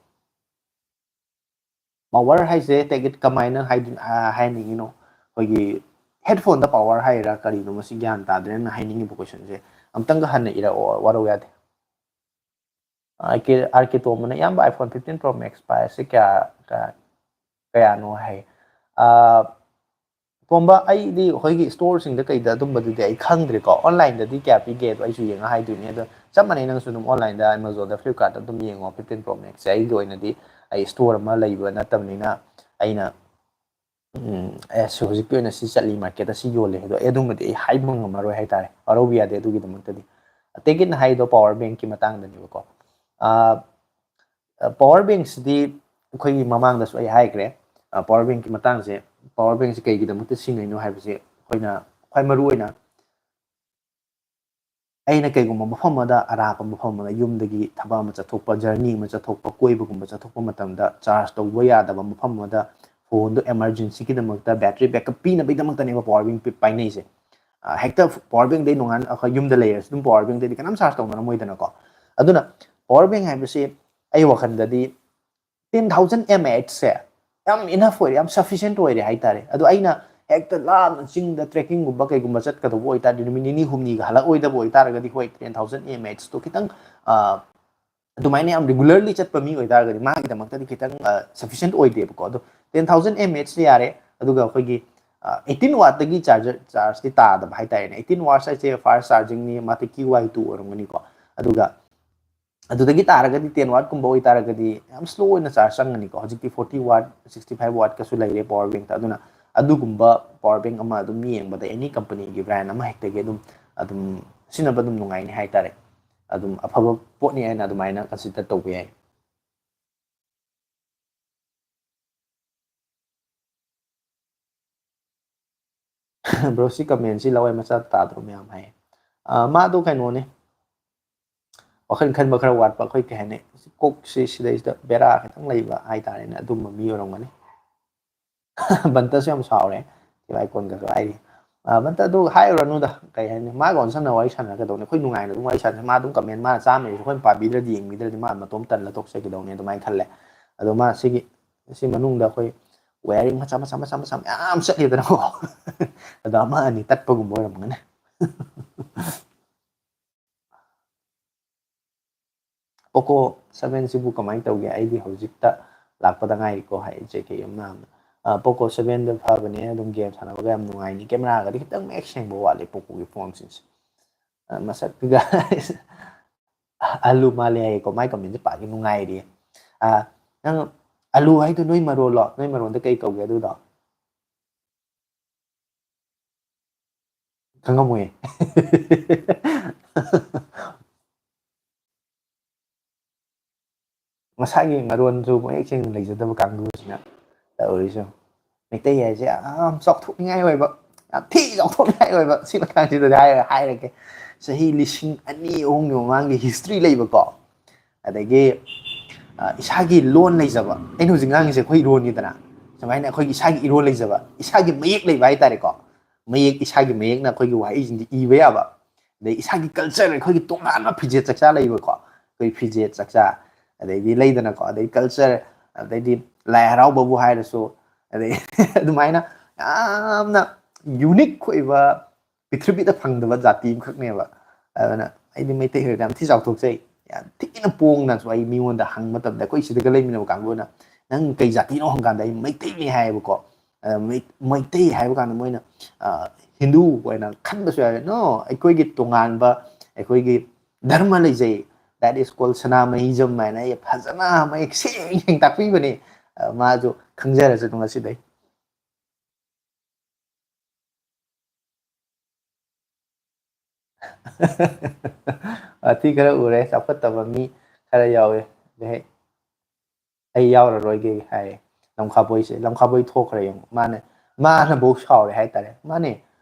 ꯄꯋꯥꯔ ꯍꯥꯏꯁꯦ ꯇꯦꯛ ꯏꯠ ꯀꯃꯥꯏꯅ ꯍꯥꯏꯗꯣꯏꯅꯣ, ꯍꯥꯏꯅꯤꯡꯉꯤꯅꯣ? ꯑꯩꯈꯣꯏꯒꯤ ꯍꯦꯠꯐꯣꯟꯗ ꯄꯋꯥꯔ ꯍꯥꯏꯔꯥ ꯀꯔꯤꯅꯣ, ꯃꯁꯤ ꯒ꯭ꯌꯥꯟ ꯇꯥꯗ꯭ꯔꯦꯅ ꯍꯥꯏꯅꯤꯡꯉꯤꯕ ꯀꯣꯏꯁꯟꯁꯦ꯫ ꯑꯝꯇꯪꯒ ꯍꯟꯅ ꯏꯔꯛꯑꯣ, ꯋꯥꯔꯧ ꯌꯥꯗꯦ꯫ ꯑꯥꯔ ꯀꯦ, ꯑꯥꯔ ꯀꯦ ꯇꯣꯝꯕꯅ, "ꯏꯌꯥꯝꯕ, iPhone fifteen Pro Max ꯄꯥꯏꯔꯁꯤ ꯀꯌꯥ, ꯀꯌꯥ, ꯀꯌꯥꯅꯣ?" ꯍꯥꯏ꯫ ꯑꯥ, ꯇꯣꯝꯕ, ꯑꯩꯗꯤ ꯑꯩꯈꯣꯏꯒꯤ ꯏꯁꯇꯣꯔꯁꯤꯡꯗ ꯀꯩꯗ ꯑꯗꯨꯝꯕꯗꯨꯗꯤ ꯑꯩ ꯈꯪꯗ꯭ꯔꯦꯀꯣ, ꯑꯣꯟꯂꯥꯏꯟꯗꯗꯤ ꯀꯌꯥ ꯄꯤꯒꯦ ꯑꯗꯣ ꯑꯩꯁꯨ ꯌꯦꯡꯉ ꯍꯥꯏꯗꯣꯏꯅꯦ꯫ ꯑꯗꯣ ꯆꯞ ꯃꯥꯟꯅꯩ, ꯅꯪꯁꯨ ꯑꯗꯨꯝ ꯑꯣꯟꯂꯥꯏꯟꯗ, ꯑꯦꯃꯥꯖꯣꯟꯗ, ꯐ꯭ꯂꯤꯞꯀꯥꯔꯠꯇ ꯑꯗꯨꯝ ꯌꯦꯡꯉꯣ꯫ Fifteen Pro Maxꯁꯦ ꯑꯩꯒꯤ ꯑꯣꯏꯅꯗꯤ ꯑꯩ ꯏꯁꯇꯣꯔ ꯑꯃ ꯂꯩꯕ ꯅꯠꯇꯕꯅꯤꯅ ꯑꯩꯅ, ꯎꯝ, ꯑꯦ, ꯁꯤ ꯍꯧꯖꯤꯛꯀꯤ ꯑꯣꯏꯅ ꯁꯤ ꯆꯠꯂꯤ, ꯃꯥꯔꯀꯦꯠꯇ ꯁꯤ ꯌꯣꯜꯂꯦ ꯍꯥꯏꯗꯣ ꯑꯩ ꯑꯗꯨꯝꯕꯗꯤ ꯑꯩ ꯍꯥꯏꯕ ꯉꯝꯃꯔꯣꯏ ꯍꯥꯏꯇꯥꯔꯦ, ꯋꯥꯔꯧꯕ ꯌꯥꯗꯦ ꯑꯗꯨꯒꯤꯗꯃꯛꯇꯗꯤ꯫ ꯇꯦꯛ ꯏꯠꯅ ꯍꯥꯏꯗꯣ ꯄꯋꯥꯔ ꯕꯦꯡꯀꯤ ꯃꯇꯥꯡꯗꯅꯦꯕꯀꯣ꯫ ꯄꯋꯥꯔ ꯕꯦꯡꯁꯤꯗꯤ ꯑꯩꯈꯣꯏꯒꯤ ꯃꯃꯥꯡꯗꯁꯨ ꯑꯩ ꯍꯥꯏꯈ꯭ꯔꯦ꯫ ꯄꯋꯥꯔ ꯕꯦꯡꯀꯤ ꯃꯇꯥꯡꯁꯦ, ꯄꯋꯥꯔ ꯕꯦꯡꯁꯦ ꯀꯩꯒꯤꯗꯃꯛꯇ ꯁꯤꯖꯤꯟꯅꯩꯅꯣ ꯍꯥꯏꯕꯁꯦ ꯑꯩꯈꯣꯏꯅ ꯈ꯭ꯋꯥꯏ ꯃꯔꯨ ꯑꯣꯏꯅ, ꯑꯩꯅ ꯀꯩꯒꯨꯝꯕ ꯃꯐꯝ ꯑꯃꯗ, ꯑꯔꯥꯞꯄ ꯃꯐꯝ ꯑꯃꯗ, ꯌꯨꯝꯗꯒꯤ ꯊꯕꯛ ꯑꯃ ꯆꯠꯊꯣꯛꯄ, ꯖꯔꯅꯤ ꯑꯃ ꯆꯠꯊꯣꯛꯄ, ꯀꯣꯏꯕꯒꯨꯝꯕ ꯆꯠꯊꯣꯛꯄ ꯃꯇꯝꯗ ꯆꯥꯔꯖ ꯇꯧꯕ ꯌꯥꯗꯕ ꯃꯐꯝ ꯑꯃꯗ, ꯐꯣꯟꯗꯣ ꯑꯦꯃꯥꯔꯖꯦꯟꯁꯤꯒꯤꯗꯃꯛꯇ ꯕꯦꯇ꯭ꯔꯤ ꯕꯦꯛꯀꯞ ꯄꯤꯅꯕꯒꯤꯗꯃꯛꯇꯅꯦꯕ ꯄꯋꯥꯔ ꯕꯦꯡ ꯄꯥꯏꯅꯩꯁꯦ꯫ ꯑ, ꯍꯦꯛꯇ ꯄꯋꯥꯔ ꯕꯦꯡꯗꯩ ꯅꯣꯡꯉꯥꯟ-, ꯑꯩꯈꯣꯏ ꯌꯨꯝꯗ ꯂꯩꯔꯁꯨ ꯑꯗꯨꯝ ꯄꯋꯥꯔ ꯕꯦꯡꯗꯩꯗꯤ ꯀꯅꯥꯝ ꯆꯥꯔꯖ ꯇꯧꯅꯔꯝꯃꯣꯏꯗꯅꯀꯣ꯫ ꯑꯗꯨꯅ ꯄꯋꯥꯔ ꯕꯦꯡ ꯍꯥꯏꯕꯁꯤ ꯑꯩ ꯋꯥꯈꯜꯗꯗꯤ ten thousand mAh ꯁꯦ ꯌꯥꯝ enough ꯑꯣꯏꯔꯦ, ꯌꯥꯝ sufficient ꯑꯣꯏꯔꯦ ꯍꯥꯏꯇꯥꯔꯦ꯫ ꯑꯗꯣ ꯑꯩꯅ ꯍꯦꯛꯇ ꯂꯥꯞꯅ ꯆꯤꯡꯗ trekking ꯒꯨꯝꯕ ꯀꯩꯒꯨꯝꯕ ꯆꯠꯀꯗꯧꯕ ꯑꯣꯏꯇꯥꯔꯗꯤ, ꯅꯨꯃꯤꯠ ꯅꯤꯅꯤ ꯍꯨꯝꯅꯤꯒ ꯍꯜꯂꯛꯑꯣꯏꯗꯕ ꯑꯣꯏꯇꯥꯔꯒꯗꯤ, ꯍꯣꯏ, ten thousand mAh ꯇꯣ ꯈꯤꯇꯪ, ꯑ, ꯑꯗꯨꯃꯥꯏꯅ ꯌꯥꯝ regularly ꯆꯠꯄ ꯃꯤ ꯑꯣꯏꯇꯥꯔꯒꯗꯤ ꯃꯥꯒꯤꯗꯃꯛꯇꯗꯤ ꯈꯤꯇꯪ, ꯑ, sufficient ꯑꯣꯏꯗꯦꯕꯀꯣ꯫ ꯑꯗꯣ ten thousand mAh ꯁꯦ ꯌꯥꯔꯦ꯫ ꯑꯗꯨꯒ ꯑꯩꯈꯣꯏꯒꯤ, ꯑ, eighteen watt ꯇꯒꯤ charger, charge ꯇꯤ ꯇꯥꯗꯕ ꯍꯥꯏꯇꯥꯔꯦꯅꯦ꯫ Eighteen watt ꯍꯥꯏꯁꯦ fast charging ꯅꯤ, ꯃꯥꯗꯤ Q Y two ꯑꯣꯏꯔꯝꯒꯅꯤꯀꯣ꯫ ꯑꯗꯨꯒ ꯑꯗꯨꯗꯒꯤ ꯇꯥꯔꯒꯗꯤ ten watt ꯀꯨꯝꯕ ꯑꯣꯏꯇꯥꯔꯒꯗꯤ ꯌꯥꯝ slow ꯑꯣꯏꯅ charge ꯆꯪꯒꯅꯤꯀꯣ꯫ ꯍꯧꯖꯤꯛꯇꯤ forty watt, sixty five watt ꯀꯁꯨ ꯂꯩꯔꯦ power bank ꯇ꯫ ꯑꯗꯨꯅ ꯑꯗꯨꯒꯨꯝꯕ power bank ꯑꯃ ꯑꯗꯨꯝ ꯌꯦꯡꯕꯗ any company ꯒꯤ brand ꯑꯃ ꯍꯦꯛꯇꯒꯤ ꯑꯗꯨꯝ, ꯑꯗꯨꯝ ꯁꯤꯖꯤꯟꯅꯕ ꯑꯗꯨꯝ ꯅꯨꯡꯉꯥꯏꯅꯤ ꯍꯥꯏꯇꯥꯔꯦ꯫ ꯑꯗꯨꯝ ꯑꯐꯕ ꯄꯣꯠꯅꯤ ꯍꯥꯏꯅ ꯑꯗꯨꯃꯥꯏꯅ consider ꯇꯧꯕ ꯌꯥꯏ꯫ Bro, ꯁꯤ comment ꯁꯤ ꯂꯋꯥꯏ ꯃꯆꯥ ꯇꯥꯗ꯭ꯔꯣ ꯃꯌꯥꯝ ꯍꯥꯏ꯫ ꯑ, ꯃꯥꯗꯣ ꯀꯩꯅꯣꯅꯦ, ꯋꯥꯈꯜ ꯈꯟꯕ ꯈꯔ ꯋꯥꯠꯄ, ꯑꯩꯈꯣꯏ ꯀꯩ ꯍꯥꯏꯅꯤ, ꯀꯣꯛꯁꯤ ꯁꯤꯗꯩꯁꯤꯗ ꯕꯦꯔꯥ ꯈꯤꯇꯪ ꯂꯩꯕ ꯍꯥꯏꯇꯥꯔꯦꯅꯦ, ꯑꯗꯨꯝꯕ ꯃꯤ ꯑꯣꯏꯔꯝꯒꯅꯤ꯫ ꯕꯟꯇꯁꯨ ꯌꯥꯝ ꯁꯥꯎꯔꯦ, ꯁꯤꯕꯥꯏ ꯀꯣꯟꯒꯁꯨ ꯍꯥꯏꯔꯤ꯫ ꯑ, ꯕꯟꯇ ꯑꯗꯨ ꯍꯥꯏꯔꯨꯔꯅꯨꯗ, ꯀꯩ ꯍꯥꯏꯅꯤ, ꯃꯥꯒ ꯑꯣꯟꯁꯟꯅ ꯋꯥꯔꯤ ꯁꯥꯟꯅꯔꯒꯗꯧꯅꯤ꯫ ꯑꯩꯈꯣꯏ ꯅꯨꯡꯉꯥꯏꯅ ꯑꯗꯨꯝ ꯋꯥꯔꯤ ꯁꯥꯟꯅꯁꯦ꯫ ꯃꯥ ꯑꯗꯨꯝ comment ꯃꯥꯅ ꯆꯥꯝꯃ ꯂꯩꯔꯁꯨ ꯑꯩꯈꯣꯏꯅ ꯄꯥꯕꯤꯗ꯭ꯔꯗꯤ, ꯌꯦꯡꯕꯤꯗ꯭ꯔꯗꯤ ꯃꯥ ꯃꯇꯣꯝ ꯇꯜꯂ ꯇꯣꯛꯆꯈꯤꯗꯧꯅꯤ ꯑꯗꯨꯃꯥꯏꯅ ꯈꯜꯂꯦ꯫ ꯑꯗꯣ ꯃꯥ ꯁꯤꯒꯤ ꯁꯤ ꯃꯅꯨꯡꯗ ꯑꯩꯈꯣꯏ ꯋꯥꯌꯔꯤꯡ ꯃꯆꯥ ꯃꯆꯥ ꯃꯆꯥ ꯃꯆꯥ ꯃꯌꯥꯝ ꯆꯠꯂꯤꯗꯅꯀꯣ꯫ ꯑꯗꯣ ꯑꯃ ꯑꯅꯤ ꯇꯠꯄꯒꯨꯝꯕ ꯑꯣꯏꯔꯝꯒꯅꯤ꯫ ꯄꯣꯀꯣ ꯁꯚꯦꯟꯁꯤꯕꯨ ꯀꯃꯥꯏꯅ ꯇꯧꯒꯦ? ꯑꯩꯗꯤ ꯍꯧꯖꯤꯛꯇ ꯂꯥꯛꯄꯗ ꯉꯥꯏꯔꯤꯀꯣ, ꯍꯥꯏ ꯖꯦ ꯀꯦ ꯑꯃ꯫ ꯄꯣꯀꯣ ꯁꯚꯦꯟꯗ ꯐꯕꯅꯦ, ꯑꯗꯨꯝ ꯒꯦꯝ ꯁꯥꯟꯅꯕꯒ ꯌꯥꯝ ꯅꯨꯡꯉꯥꯏꯅꯤ, ꯀꯦꯃꯦꯔꯥꯒꯗꯤ ꯈꯤꯇꯪ ꯃꯌꯦꯛ ꯁꯦꯡꯕ ꯋꯥꯠꯂꯦ ꯄꯣꯀꯣꯒꯤ ꯐꯣꯟꯁꯤꯡꯁꯦ꯫ ꯃꯁꯛꯇꯨꯒ ꯑꯂꯨ ꯃꯥꯜꯂꯦ ꯍꯥꯏꯌꯦꯀꯣ, ꯃꯥꯏ ꯀꯃꯦꯟꯁꯦ ꯄꯥꯛꯀꯤ ꯅꯨꯡꯉꯥꯏꯔꯤ꯫ ꯅꯪ ꯑꯂꯨ ꯍꯥꯏꯗꯣ ꯅꯣꯏ ꯃꯔꯣꯜꯂꯣ? ꯅꯣꯏ ꯃꯔꯣꯟꯗ ꯀꯩ ꯀꯧꯒꯦ ꯑꯗꯨꯗꯣ? ꯈꯪꯉꯝꯃꯣꯏꯌꯦ꯫ ꯃꯁꯥꯒꯤ ꯃꯔꯣꯟꯁꯨ ꯃꯌꯦꯛ ꯁꯦꯡꯅ ꯂꯩꯖꯗꯕ ꯀꯥꯡꯕꯨꯁꯤꯅ ꯇꯧꯔꯤꯁꯦ꯫ ꯃꯩꯇꯩ ꯍꯥꯏꯁꯦ ꯌꯥꯝ ꯆꯥꯎꯊꯣꯛꯅꯤꯡꯉꯥꯏ ꯑꯣꯏꯕ, ꯌꯥꯝ ꯊꯤ ꯆꯥꯎꯊꯣꯛꯅꯤꯡꯉꯥꯏ ꯑꯣꯏꯕ, ꯁꯤ ꯃꯇꯥꯡꯁꯤꯗꯗꯤ ꯍꯥꯏꯔ-, ꯍꯥꯏꯔꯒꯦ꯫ ꯆꯍꯤ ꯂꯤꯁꯤꯡ ꯑꯅꯤ ꯑꯍꯨꯝꯒꯤ ꯃꯃꯥꯡꯒꯤ ꯍꯤꯁꯇ꯭ꯔꯤ ꯂꯩꯕꯀꯣ, ꯑꯗꯒꯤ, ꯑ, ꯏꯁꯥꯒꯤ ꯂꯣꯟ ꯂꯩꯖꯕ, ꯑꯩꯅ ꯍꯧꯖꯤꯛ ꯉꯥꯡꯉꯤꯁꯦ ꯑꯩꯈꯣꯏ ꯏꯔꯣꯟꯅꯤꯗꯅ, ꯁꯨꯃꯥꯏꯅ ꯑꯩꯈꯣꯏꯒꯤ ꯏꯁꯥꯒꯤ ꯏꯔꯣꯟ ꯂꯩꯖꯕ, ꯏꯁꯥꯒꯤ ꯃꯌꯦꯛ ꯂꯩꯕ ꯍꯥꯏꯇꯥꯔꯦꯀꯣ꯫ ꯃꯌꯦꯛ, ꯏꯁꯥꯒꯤ ꯃꯌꯦꯛꯅ ꯑꯩꯈꯣꯏꯒꯤ ꯋꯥꯍꯩꯁꯤꯡꯁꯦ ꯏꯕ ꯌꯥꯕ, ꯑꯗꯩ ꯏꯁꯥꯒꯤ ꯀꯜꯆꯔ, ꯑꯩꯈꯣꯏꯒꯤ ꯇꯣꯉꯥꯟꯕ ꯐꯤꯖꯦꯠ ꯆꯛꯆꯥ ꯂꯩꯕꯀꯣ, ꯑꯩꯈꯣꯏ ꯐꯤꯖꯦꯠ ꯆꯛꯆꯥ, ꯑꯗꯩꯗꯤ ꯂꯩꯗꯅꯀꯣ, ꯑꯗꯩ ꯀꯜꯆꯔ, ꯑꯗꯩꯗꯤ ꯂꯥꯏ ꯍꯔꯥꯎꯕꯕꯨ ꯍꯥꯏꯔꯁꯨ, ꯑꯗꯩ ꯑꯗꯨꯃꯥꯏꯅ ꯌꯥꯝꯅ ꯌꯨꯅꯤꯛ ꯑꯣꯏꯕ, ꯄ꯭ꯔꯤꯊꯤꯕꯤꯗ ꯐꯪꯗꯕ ꯖꯥꯇꯤ ꯑꯃꯈꯛꯅꯦꯕ꯫ ꯑꯗꯨꯅ ꯑꯩꯗꯤ ꯃꯩꯇꯩ ꯑꯣꯏꯔꯒ ꯌꯥꯝ ꯊꯤ ꯆꯥꯎꯊꯣꯛꯆꯩ꯫ ꯌꯥꯝ ꯊꯤꯅ ꯄꯣꯡꯅꯁꯨ ꯑꯩ ꯃꯤꯉꯣꯟꯗ ꯍꯪꯕ ꯃꯇꯝꯗ, ꯑꯩꯈꯣꯏ ꯁꯤꯗꯒ ꯂꯩꯃꯤꯟꯅꯕ ꯀꯥꯡꯕꯨꯅ, "ꯅꯪ ꯀꯩ ꯖꯥꯇꯤꯅꯣ?" ꯍꯪꯀꯥꯟꯗ ꯑꯩ ꯃꯩꯇꯩꯅꯤ ꯍꯥꯏꯌꯦꯕꯀꯣ꯫ ꯑ, ꯃꯩ-, ꯃꯩꯇꯩ ꯍꯥꯏꯕ ꯀꯥꯟꯗ ꯃꯣꯏꯅ, ꯑ, ꯍꯤꯟꯗꯨ ꯑꯣꯏꯅ ꯈꯟꯕꯁꯨ ꯌꯥꯎꯋꯦ꯫ No, ꯑꯩꯈꯣꯏꯒꯤ ꯇꯣꯉꯥꯟꯕ, ꯑꯩꯈꯣꯏꯒꯤ ꯙꯔꯃ ꯂꯩꯖꯩ꯫ That is called ꯁꯅꯥꯃꯍꯤꯖꯝ ꯍꯥꯏꯅ ꯑꯩ ꯐꯖꯅ ꯃꯌꯦꯛ ꯁꯦꯡ ꯁꯦꯡ ꯇꯥꯛꯄꯤꯕꯅꯤ꯫ ꯑ, ꯃꯥꯁꯨ ꯈꯪꯖꯔꯁꯅꯨ ꯉꯁꯤꯗꯩ꯫ ꯋꯥꯊꯤ ꯈꯔ ꯎꯔꯦ, ꯆꯥꯎꯈꯠꯇꯕ ꯃꯤ ꯈꯔ ꯌꯥꯎꯋꯦ꯫ ꯑꯗꯩ ꯑꯩ ꯌꯥꯎꯔꯔꯣꯏꯒꯦ ꯍꯥꯏꯌꯦ꯫ ꯂꯝꯈꯥꯕꯣꯏꯁꯦ, ꯂꯝꯈꯥꯕꯣꯏ ꯊꯣꯛꯈ꯭ꯔꯦ ꯌꯦꯡꯉꯨ꯫ ꯃꯥꯅ, ꯃꯥꯅꯐꯧ ꯁꯥꯎꯔꯦ ꯍꯥꯏꯇꯥꯔꯦ꯫ ꯃꯥꯅꯦ,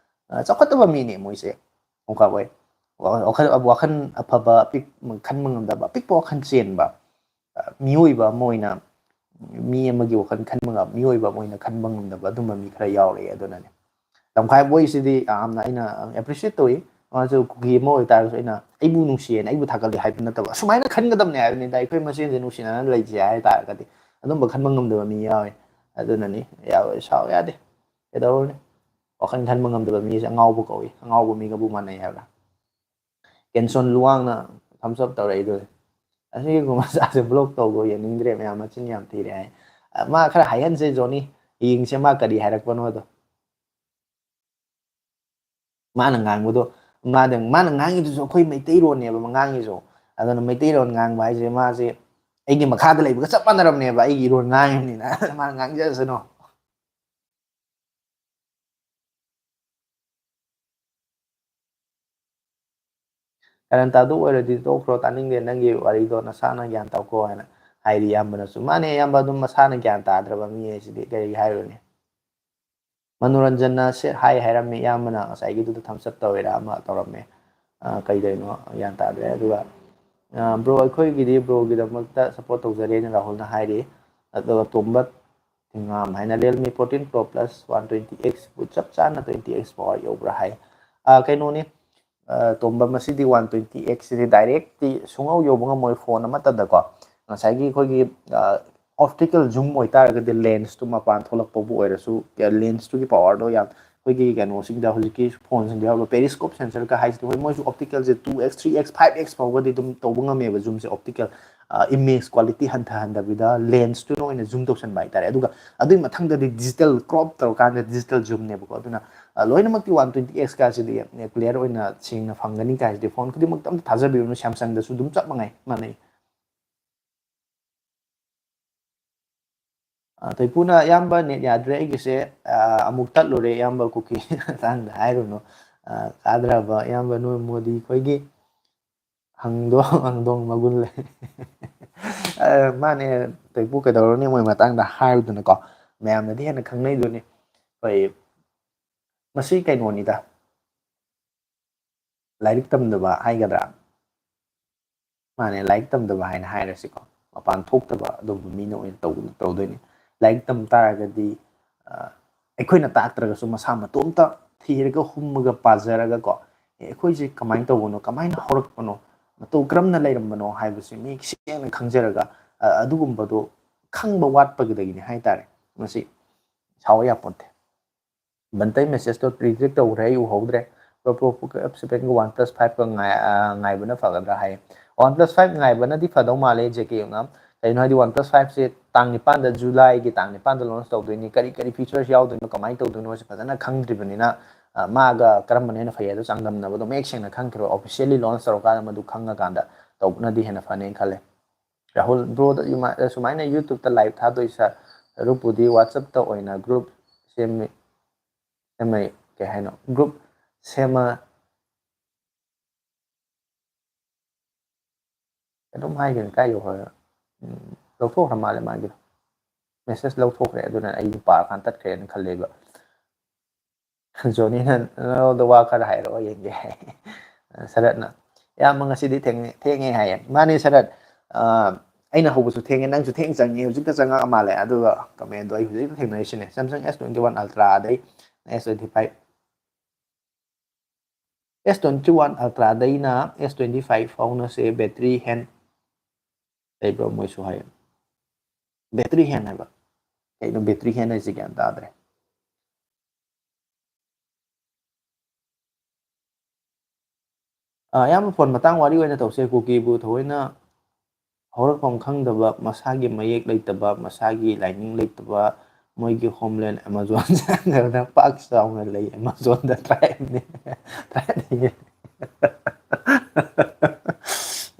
ꯑ, ꯆꯥꯎꯈꯠꯇꯕ ꯃꯤꯅꯦ ꯃꯣꯏꯁꯦ꯫ ꯂꯝꯈꯥꯕꯣꯏ꯫ ꯋꯥ-, ꯋꯥꯈꯜ, ꯋꯥꯈꯜ ꯑꯐꯕ ꯑꯄꯤꯛ-, ꯈꯟꯕ ꯉꯝꯗꯕ, ꯑꯄꯤꯛꯄ ꯋꯥꯈꯜ ꯆꯦꯟꯕ, ꯑ, ꯃꯤꯑꯣꯏꯕ ꯑꯃ ꯑꯣꯏꯅ, ꯃꯤ ꯑꯃꯒꯤ ꯋꯥꯈꯜ ꯈꯟꯕ ꯉꯝ-, ꯃꯤꯑꯣꯏꯕ ꯑꯃ ꯑꯣꯏꯅ ꯈꯟꯕ ꯉꯝꯗꯕ ꯑꯗꯨꯝꯕ ꯃꯤ ꯈꯔ ꯌꯥꯎꯔꯛꯑꯦ꯫ ꯑꯗꯨꯅꯅꯦ꯫ ꯂꯝꯈꯥꯏꯕꯣꯏꯁꯤꯗꯤ ꯌꯥꯝꯅ ꯑꯩꯅ appreciate ꯇꯧꯏ꯫ ꯃꯥꯁꯨ ꯀꯨꯀꯤ ꯑꯃ ꯑꯣꯏꯇꯥꯔꯒꯁꯨ ꯑꯩꯅ, "ꯑꯩꯕꯨ ꯅꯨꯡꯁꯤꯌꯦꯅ ꯑꯩꯕꯨ ꯊꯥꯒꯠꯂꯤ" ꯍꯥꯏꯕ ꯅꯠꯇꯕ, ꯑꯁꯨꯃꯥꯏꯅ ꯈꯟꯒꯗꯕꯅꯦ ꯍꯥꯏꯕꯅꯤꯗ꯫ ꯑꯩꯈꯣꯏ ꯃꯁꯦꯟꯁꯦ ꯅꯨꯡꯁꯤꯅꯅ ꯂꯩꯁꯦ ꯍꯥꯏ ꯇꯥꯔꯒꯗꯤ, ꯑꯗꯨꯝꯕ ꯈꯟꯕ ꯉꯝꯗꯕ ꯃꯤ ꯌꯥꯎꯋꯦ꯫ ꯑꯗꯨꯅꯅꯤ꯫ ꯌꯥꯎꯋꯦ, ꯁꯥꯎ ꯌꯥꯗꯦ꯫ ꯀꯩꯗꯧꯔꯨꯅꯤ? ꯋꯥꯈꯜ ꯈꯟꯕ ꯉꯝꯗꯕ ꯃꯤꯁꯦ ꯑꯉꯥꯎꯕ ꯀꯧꯏ꯫ ꯑꯉꯥꯎꯕ ꯃꯤꯒꯕꯨ ꯃꯥꯟꯅꯩ ꯍꯥꯏꯕ꯭ꯔꯥ? ꯀꯦꯟꯁꯣꯟ ꯂꯨꯋꯥꯡꯅ ꯊꯝꯁ ꯑꯞ ꯇꯧꯔꯛꯏꯗꯨꯅꯤ꯫ ꯑꯁꯤꯒꯨꯝꯕ ꯃꯆꯥꯁꯦ ꯕ꯭ꯂꯣꯛ ꯇꯧꯕ ꯌꯦꯡꯅꯤꯡꯗ꯭ꯔꯦ ꯃꯌꯥꯝ, ꯃꯆꯤꯟ ꯌꯥꯝ ꯊꯤꯔꯦ ꯍꯥꯏ꯫ ꯑ, ꯃꯥ ꯈꯔ ꯍꯥꯏꯍꯟꯁꯦ ꯖꯣꯅꯤ, ꯌꯦꯡꯁꯦ ꯃꯥ ꯀꯔꯤ ꯍꯥꯏꯔꯛꯄꯅꯣꯗꯣ꯫ ꯃꯥꯅ ꯉꯥꯡꯕꯗꯣ, ꯃꯥꯗ-, ꯃꯥꯅ ꯉꯥꯡꯉꯤꯗꯨꯁꯨ ꯑꯩꯈꯣꯏ ꯃꯩꯇꯩꯔꯣꯟꯅꯦꯕ ꯉꯥꯡꯉꯤꯁꯨ꯫ ꯑꯗꯨꯅ ꯃꯩꯇꯩꯔꯣꯟ ꯉꯥꯡꯕ ꯍꯥꯏꯁꯦ ꯃꯥꯁꯦ ꯑꯩꯒꯤ ꯃꯈꯥꯗ ꯂꯩꯕꯒ ꯆꯞ ꯃꯥꯟꯅꯔꯕꯅꯦꯕ, ꯑꯩꯒꯤ ꯏꯔꯣꯟ ꯉꯥꯡꯉꯤꯕꯅꯤꯅ꯫ ꯃꯥꯅ ꯉꯥꯡꯖꯔꯁꯅꯨ꯫ ꯀꯔꯟ ꯇꯥꯗꯧ ꯑꯣꯏꯔꯗꯤ ꯇꯣꯛꯈ꯭ꯔꯣ, ꯇꯥꯅꯤꯡꯗꯦ ꯅꯪꯒꯤ ꯋꯥꯔꯤꯗꯣ, ꯅꯁꯥꯅ ꯒ꯭ꯌꯥꯟ ꯇꯥꯎꯀꯣ ꯍꯥꯏꯅ ꯍꯥꯏꯔꯤ ꯏꯌꯥꯝꯕꯅꯁꯨ꯫ ꯃꯥꯅꯦ ꯏꯌꯥꯝꯕ, ꯑꯗꯨꯝ ꯃꯁꯥꯅ ꯒ꯭ꯌꯥꯟ ꯇꯥꯗ꯭ꯔꯕ ꯃꯤ ꯍꯥꯏꯁꯤꯗꯤ ꯀꯔꯤ ꯍꯥꯏꯔꯨꯅꯤ? ꯃꯅꯣꯔꯟꯖꯟꯅ ꯁꯦ ꯍꯥꯏ ꯍꯥꯏꯔꯝꯃꯤ, ꯏꯌꯥꯝꯕꯅ ꯉꯁꯥꯏꯒꯤꯗꯨꯗ ꯊꯝꯁ ꯑꯞ ꯇꯧꯋꯦꯔꯥ ꯑꯃ ꯇꯧꯔꯝꯃꯦ꯫ ꯑ, ꯀꯩꯗꯧꯔꯤꯅꯣ ꯒ꯭ꯌꯥꯟ ꯇꯥꯗ꯭ꯔꯦ꯫ ꯑꯗꯨꯒ, ꯑ, ꯕ꯭ꯔꯣ, ꯑꯩꯈꯣꯏꯒꯤꯗꯤ ꯕ꯭ꯔꯣꯒꯤꯗꯃꯛꯇ ꯁꯞꯄꯣꯔꯠ ꯇꯧꯖꯔꯦꯅ ꯔꯥꯍꯨꯜꯅ ꯍꯥꯏꯔꯤ꯫ ꯑꯗꯨꯒ ꯇꯣꯝꯕ ꯊꯤꯉꯥꯝ ꯍꯥꯏꯅ Realme fourteen Pro Plus one twenty X ꯄꯨ ꯆꯞ ꯆꯥꯅ twenty X power ꯌꯧꯕ꯭ꯔꯥ ꯍꯥꯏ꯫ ꯑ, ꯀꯩꯅꯣꯅꯤ, ꯑ, ꯇꯣꯝꯕ, ꯃꯁꯤꯗꯤ one twenty X ꯁꯤꯗꯤ ꯗꯥꯏꯔꯦꯛꯇꯤ ꯁꯨꯡꯌꯧ ꯌꯧꯕ ꯉꯝꯃꯣꯏ ꯐꯣꯟ ꯑꯃꯠꯇꯗꯀꯣ꯫ ꯉꯁꯥꯏꯒꯤ ꯑꯩꯈꯣꯏꯒꯤ, ꯑ, ꯑꯣꯞꯇꯤꯀꯦꯜ ꯖꯨꯝ ꯑꯣꯏꯇꯥꯔꯒꯗꯤ ꯂꯦꯟꯁꯇꯨ ꯃꯄꯥꯟ ꯊꯣꯛꯂꯛꯄꯕꯨ ꯑꯣꯏꯔꯁꯨ, ꯂꯦꯟꯁꯇꯨꯒꯤ ꯄꯋꯥꯔꯗꯣ ꯌꯥꯝ ꯑꯩꯈꯣꯏꯒꯤ ꯀꯩꯅꯣꯁꯤꯡꯗ, ꯍꯧꯖꯤꯛꯀꯤ ꯐꯣꯟꯁꯤꯡꯗ ꯌꯥꯎꯕ periscope sensorꯒ ꯍꯥꯏꯁꯤꯗꯤ, ꯍꯣꯏ, ꯃꯣꯏꯁꯨ ꯑꯣꯞꯇꯤꯀꯦꯜꯁꯦ two X, three X, five X ꯐꯥꯎꯕꯗꯤ ꯑꯗꯨꯝ ꯇꯧꯕ ꯉꯝꯃꯦꯕ ꯖꯨꯝꯁꯦ ꯑꯣꯞꯇꯤꯀꯦꯜ꯫ ꯑ, image quality ꯍꯟꯊꯍꯟꯗꯕꯤꯗ ꯂꯦꯟꯁꯇꯨꯅ ꯑꯣꯏꯅ ꯖꯨꯝ ꯇꯧꯁꯟꯕ ꯍꯥꯏꯇꯥꯔꯦ꯫ ꯑꯗꯨꯒ ꯑꯗꯨꯒꯤ ꯃꯊꯪꯗꯗꯤ ꯗꯤꯖꯤꯇꯦꯜ ꯀ꯭ꯔꯣꯞ ꯇꯧꯔꯀꯥꯟꯗ ꯗꯤꯖꯤꯇꯦꯜ ꯖꯨꯝꯅꯦꯕꯀꯣ꯫ ꯑꯗꯨꯅ, ꯑ, ꯂꯣꯏꯅꯃꯛꯇꯤ one twenty X ꯀꯥꯁꯤꯗꯤ ꯌꯥꯝꯅ ꯀ꯭ꯂꯤꯌꯥꯔ ꯑꯣꯏꯅ ꯁꯦꯡꯅ ꯐꯪꯒꯅꯤ ꯀꯥꯏꯁꯤꯗꯤ ꯐꯣꯟ ꯈꯨꯗꯤꯡꯃꯛꯇ ꯑꯝꯇ ꯊꯥꯖꯕꯤꯔꯨꯅꯨ, ꯁꯦꯝꯁꯪꯗꯁꯨ ꯑꯗꯨꯝ ꯆꯞ ꯃꯥꯟꯅꯩ, ꯃꯥꯟꯅꯩ꯫ ꯑ, ꯇꯣꯏꯄꯨꯅ, "ꯏꯌꯥꯝꯕ, ꯅꯦꯠ ꯌꯥꯗ꯭ꯔꯦ ꯑꯩꯒꯤꯁꯦ, ꯑ, ꯑꯃꯨꯛ ꯇꯠꯂꯨꯔꯦ ꯏꯌꯥꯝꯕ, ꯀꯨꯀꯤ ꯃꯇꯥꯡꯗ ꯍꯥꯏꯔꯨꯅꯨ꯫ ꯑ, ꯀꯥꯗ꯭ꯔꯕ ꯏꯌꯥꯝꯕ, ꯅꯣꯏ ꯃꯣꯗꯤ ꯈꯣꯏꯒꯤ ꯍꯪꯗꯣꯡ, ꯍꯪꯗꯣꯡ ꯃꯒꯨꯟ ꯂꯩ"꯫ ꯑ, ꯃꯥꯅꯦ, ꯇꯣꯏꯄꯨ ꯀꯩꯗꯧꯔꯨꯅꯤ, ꯃꯣꯏ ꯃꯇꯥꯡꯗ ꯍꯥꯏꯔꯨꯗꯅꯀꯣ, ꯃꯌꯥꯝꯅꯗꯤ ꯍꯦꯟꯅ ꯈꯪꯅꯩꯗꯨꯅꯤ꯫ ꯑꯩꯈꯣꯏ ꯃꯁꯤ ꯀꯩꯅꯣꯅꯤꯗ, ꯂꯥꯏꯔꯤꯛ ꯇꯝꯗꯕ ꯍꯥꯏꯒꯗ꯭ꯔꯥ? ꯃꯥꯅꯦ, ꯂꯥꯏꯔꯤꯛ ꯇꯝꯗꯕ ꯍꯥꯏꯅ ꯍꯥꯏꯔꯁꯤꯀꯣ꯫ ꯃꯄꯥꯟ ꯊꯣꯛꯇꯕ ꯑꯗꯨꯒꯨꯝꯕ ꯃꯤꯅ ꯑꯣꯏꯅ ꯇꯧ-, ꯇꯧꯗꯣꯏꯅꯤ꯫ ꯂꯥꯏꯔꯤꯛ ꯇꯝ ꯇꯥꯔꯒꯗꯤ, ꯑ, ꯑꯩꯈꯣꯏꯅ ꯇꯥꯛꯇ꯭ꯔꯒꯁꯨ ꯃꯁꯥ ꯃꯇꯣꯝꯇ ꯊꯤꯔꯒ, ꯍꯨꯝꯃꯒ, ꯄꯥꯖꯔꯒꯀꯣ, ꯑꯦ, ꯑꯩꯈꯣꯏꯁꯦ ꯀꯃꯥꯏꯅ ꯇꯧꯕꯅꯣ, ꯀꯃꯥꯏꯅ ꯍꯧꯔꯛꯄꯅꯣ, ꯃꯇꯧ ꯀꯔꯝꯅ ꯂꯩꯔꯝꯕꯅꯣ ꯍꯥꯏꯕꯁꯤ ꯃꯌꯦꯛ ꯁꯦꯡꯅ ꯈꯪꯖꯔꯒ, ꯑ, ꯑꯗꯨꯒꯨꯝꯕꯗꯣ ꯈꯪꯕ ꯋꯥꯠꯄꯒꯤꯗꯒꯤꯅꯤ ꯍꯥꯏꯇꯥꯔꯦ꯫ ꯃꯁꯤ ꯁꯥꯎ ꯌꯥꯄꯣꯟꯇꯦ꯫ ꯕꯟꯇꯩ message ꯇꯣ retract ꯇꯧꯈ꯭ꯔꯦ, ꯑꯩ ꯎꯍꯧꯗ꯭ꯔꯦ꯫ Oppo F seven ꯒ OnePlus five ꯀ ꯉꯥꯏ-, ꯑ, ꯉꯥꯏꯕꯅ ꯐꯒꯗ꯭ꯔꯥ ꯍꯥꯏ꯫ OnePlus five ꯉꯥꯏꯕꯅꯗꯤ ꯐꯗꯧ ꯃꯥꯜꯂꯦ, JK ꯅ꯫ ꯀꯩꯅꯣ ꯍꯥꯏꯗꯤ, OnePlus five ꯁꯦ ꯇꯥꯡ ꯅꯤꯄꯥꯟꯗ, July ꯒꯤ ꯇꯥꯡ ꯅꯤꯄꯥꯟꯗ launch ꯇꯧꯗꯣꯏꯅꯤ꯫ ꯀꯔꯤ ꯀꯔꯤ features ꯌꯥꯎꯗꯣꯏꯅꯣ, ꯀꯃꯥꯏꯅ ꯇꯧꯗꯣꯏꯅꯣꯁꯦ ꯐꯖꯅ ꯈꯪꯗ꯭ꯔꯤꯕꯅꯤꯅ, ꯑ, ꯃꯥꯒ ꯀꯔꯝꯕꯅ ꯍꯦꯟꯅ ꯐꯩ ꯍꯥꯏꯗꯣ ꯆꯥꯡꯗꯝꯅꯕꯗꯣ ꯃꯌꯦꯛ ꯁꯦꯡꯅ ꯈꯪꯈꯤꯔꯣꯏ꯫ Officially launch ꯇꯧꯔꯀꯥꯟꯗ ꯃꯗꯨ ꯈꯪꯉꯀꯥꯟꯗ ꯇꯧꯕꯅꯗꯤ ꯍꯦꯟꯅ ꯐꯅꯦꯅ ꯈꯜꯂꯦ꯫ ꯔꯥꯍꯨꯜ, ꯕ꯭ꯔꯣꯗ ꯁꯨꯃꯥꯏꯅ YouTube ꯇ live ꯊꯥꯗꯣꯏ ꯁꯔꯨꯛꯄꯨꯗꯤ WhatsApp ꯇ ꯑꯣꯏꯅ group ꯁꯦꯝꯃꯤ, ꯁꯦꯝꯃꯩ, ꯀꯩ ꯍꯥꯏꯅꯣ, group ꯁꯦꯝꯃ-, ꯀꯩꯅꯣꯝ ꯍꯥꯏꯒꯦꯅ ꯀꯥꯏ ꯌꯧꯈ꯭ꯔꯒꯦ? ꯎꯝ, ꯂꯧꯊꯣꯛꯈ꯭ꯔ ꯃꯥꯜꯂꯦ ꯃꯥꯒꯤꯗꯣ꯫ Message ꯂꯧꯊꯣꯛꯈ꯭ꯔꯦ, ꯑꯗꯨꯅ ꯑꯩ ꯄꯥꯔꯀꯥꯟ ꯇꯠꯈ꯭ꯔꯦꯅ ꯈꯜꯂꯦꯕ꯫ ꯖꯣꯅꯤꯅ ꯅꯉꯣꯟꯗ ꯋꯥ ꯈꯔ ꯍꯥꯏꯔꯛꯑꯣ ꯌꯦꯡꯒꯦ ꯍꯥꯏ꯫ ꯁꯔꯠꯅ, "ꯏꯌꯥꯝꯕ ꯉꯁꯤꯗꯤ ꯊꯦꯡꯉꯦ, ꯊꯦꯡꯉꯦ" ꯍꯥꯏꯌꯦ꯫ ꯃꯥꯅꯦ ꯁꯔꯠ, ꯑ, ꯑꯩꯅ ꯍꯧꯕꯁꯨ ꯊꯦꯡꯉꯦ, ꯅꯪꯁꯨ ꯊꯦꯡ ꯆꯪꯉꯦ, ꯍꯧꯖꯤꯛꯇ ꯆꯪꯉꯛꯑ ꯃꯥꯜꯂꯦ꯫ ꯑꯗꯨꯒ comment ꯗꯣ ꯑꯩ ꯍꯧꯖꯤꯛꯇ ꯊꯦꯡꯅꯔꯤꯁꯤꯅꯦ꯫ Samsung S twenty one Ultra ꯗꯩ S twenty five, S twenty one Ultra ꯗꯩꯅ S twenty five ꯐꯥꯎꯅꯁꯦ battery hand ꯂꯩꯕ꯭ꯔꯥ ꯃꯣꯏꯁꯨ ꯍꯥꯏ꯫ Battery hand ꯍꯥꯏꯕ? ꯀꯩꯅꯣ battery hand ꯍꯥꯏꯁꯦ? ꯒ꯭ꯌꯥꯟ ꯇꯥꯗ꯭ꯔꯦ꯫ ꯑ, ꯑꯌꯥꯝꯕ phone ꯃꯇꯥꯡ ꯋꯥꯔꯤ ꯑꯣꯏꯅ ꯇꯧꯁꯦ꯫ ꯀꯨꯀꯤꯕꯨ ꯊꯑꯣꯏꯅ ꯍꯧꯔꯛꯐꯝ ꯈꯪꯗꯕ, ꯃꯁꯥꯒꯤ ꯃꯌꯦꯛ ꯂꯩꯇꯕ, ꯃꯁꯥꯒꯤ lining ꯂꯩꯇꯕ, ꯃꯣꯏꯒꯤ homeland Amazon ꯖꯪꯒꯜꯗ ꯄꯥꯛ ꯆꯥꯎꯅ ꯂꯩ꯫ Amazon ꯗ tribe ꯅꯤ꯫ Tribe ꯅꯤ꯫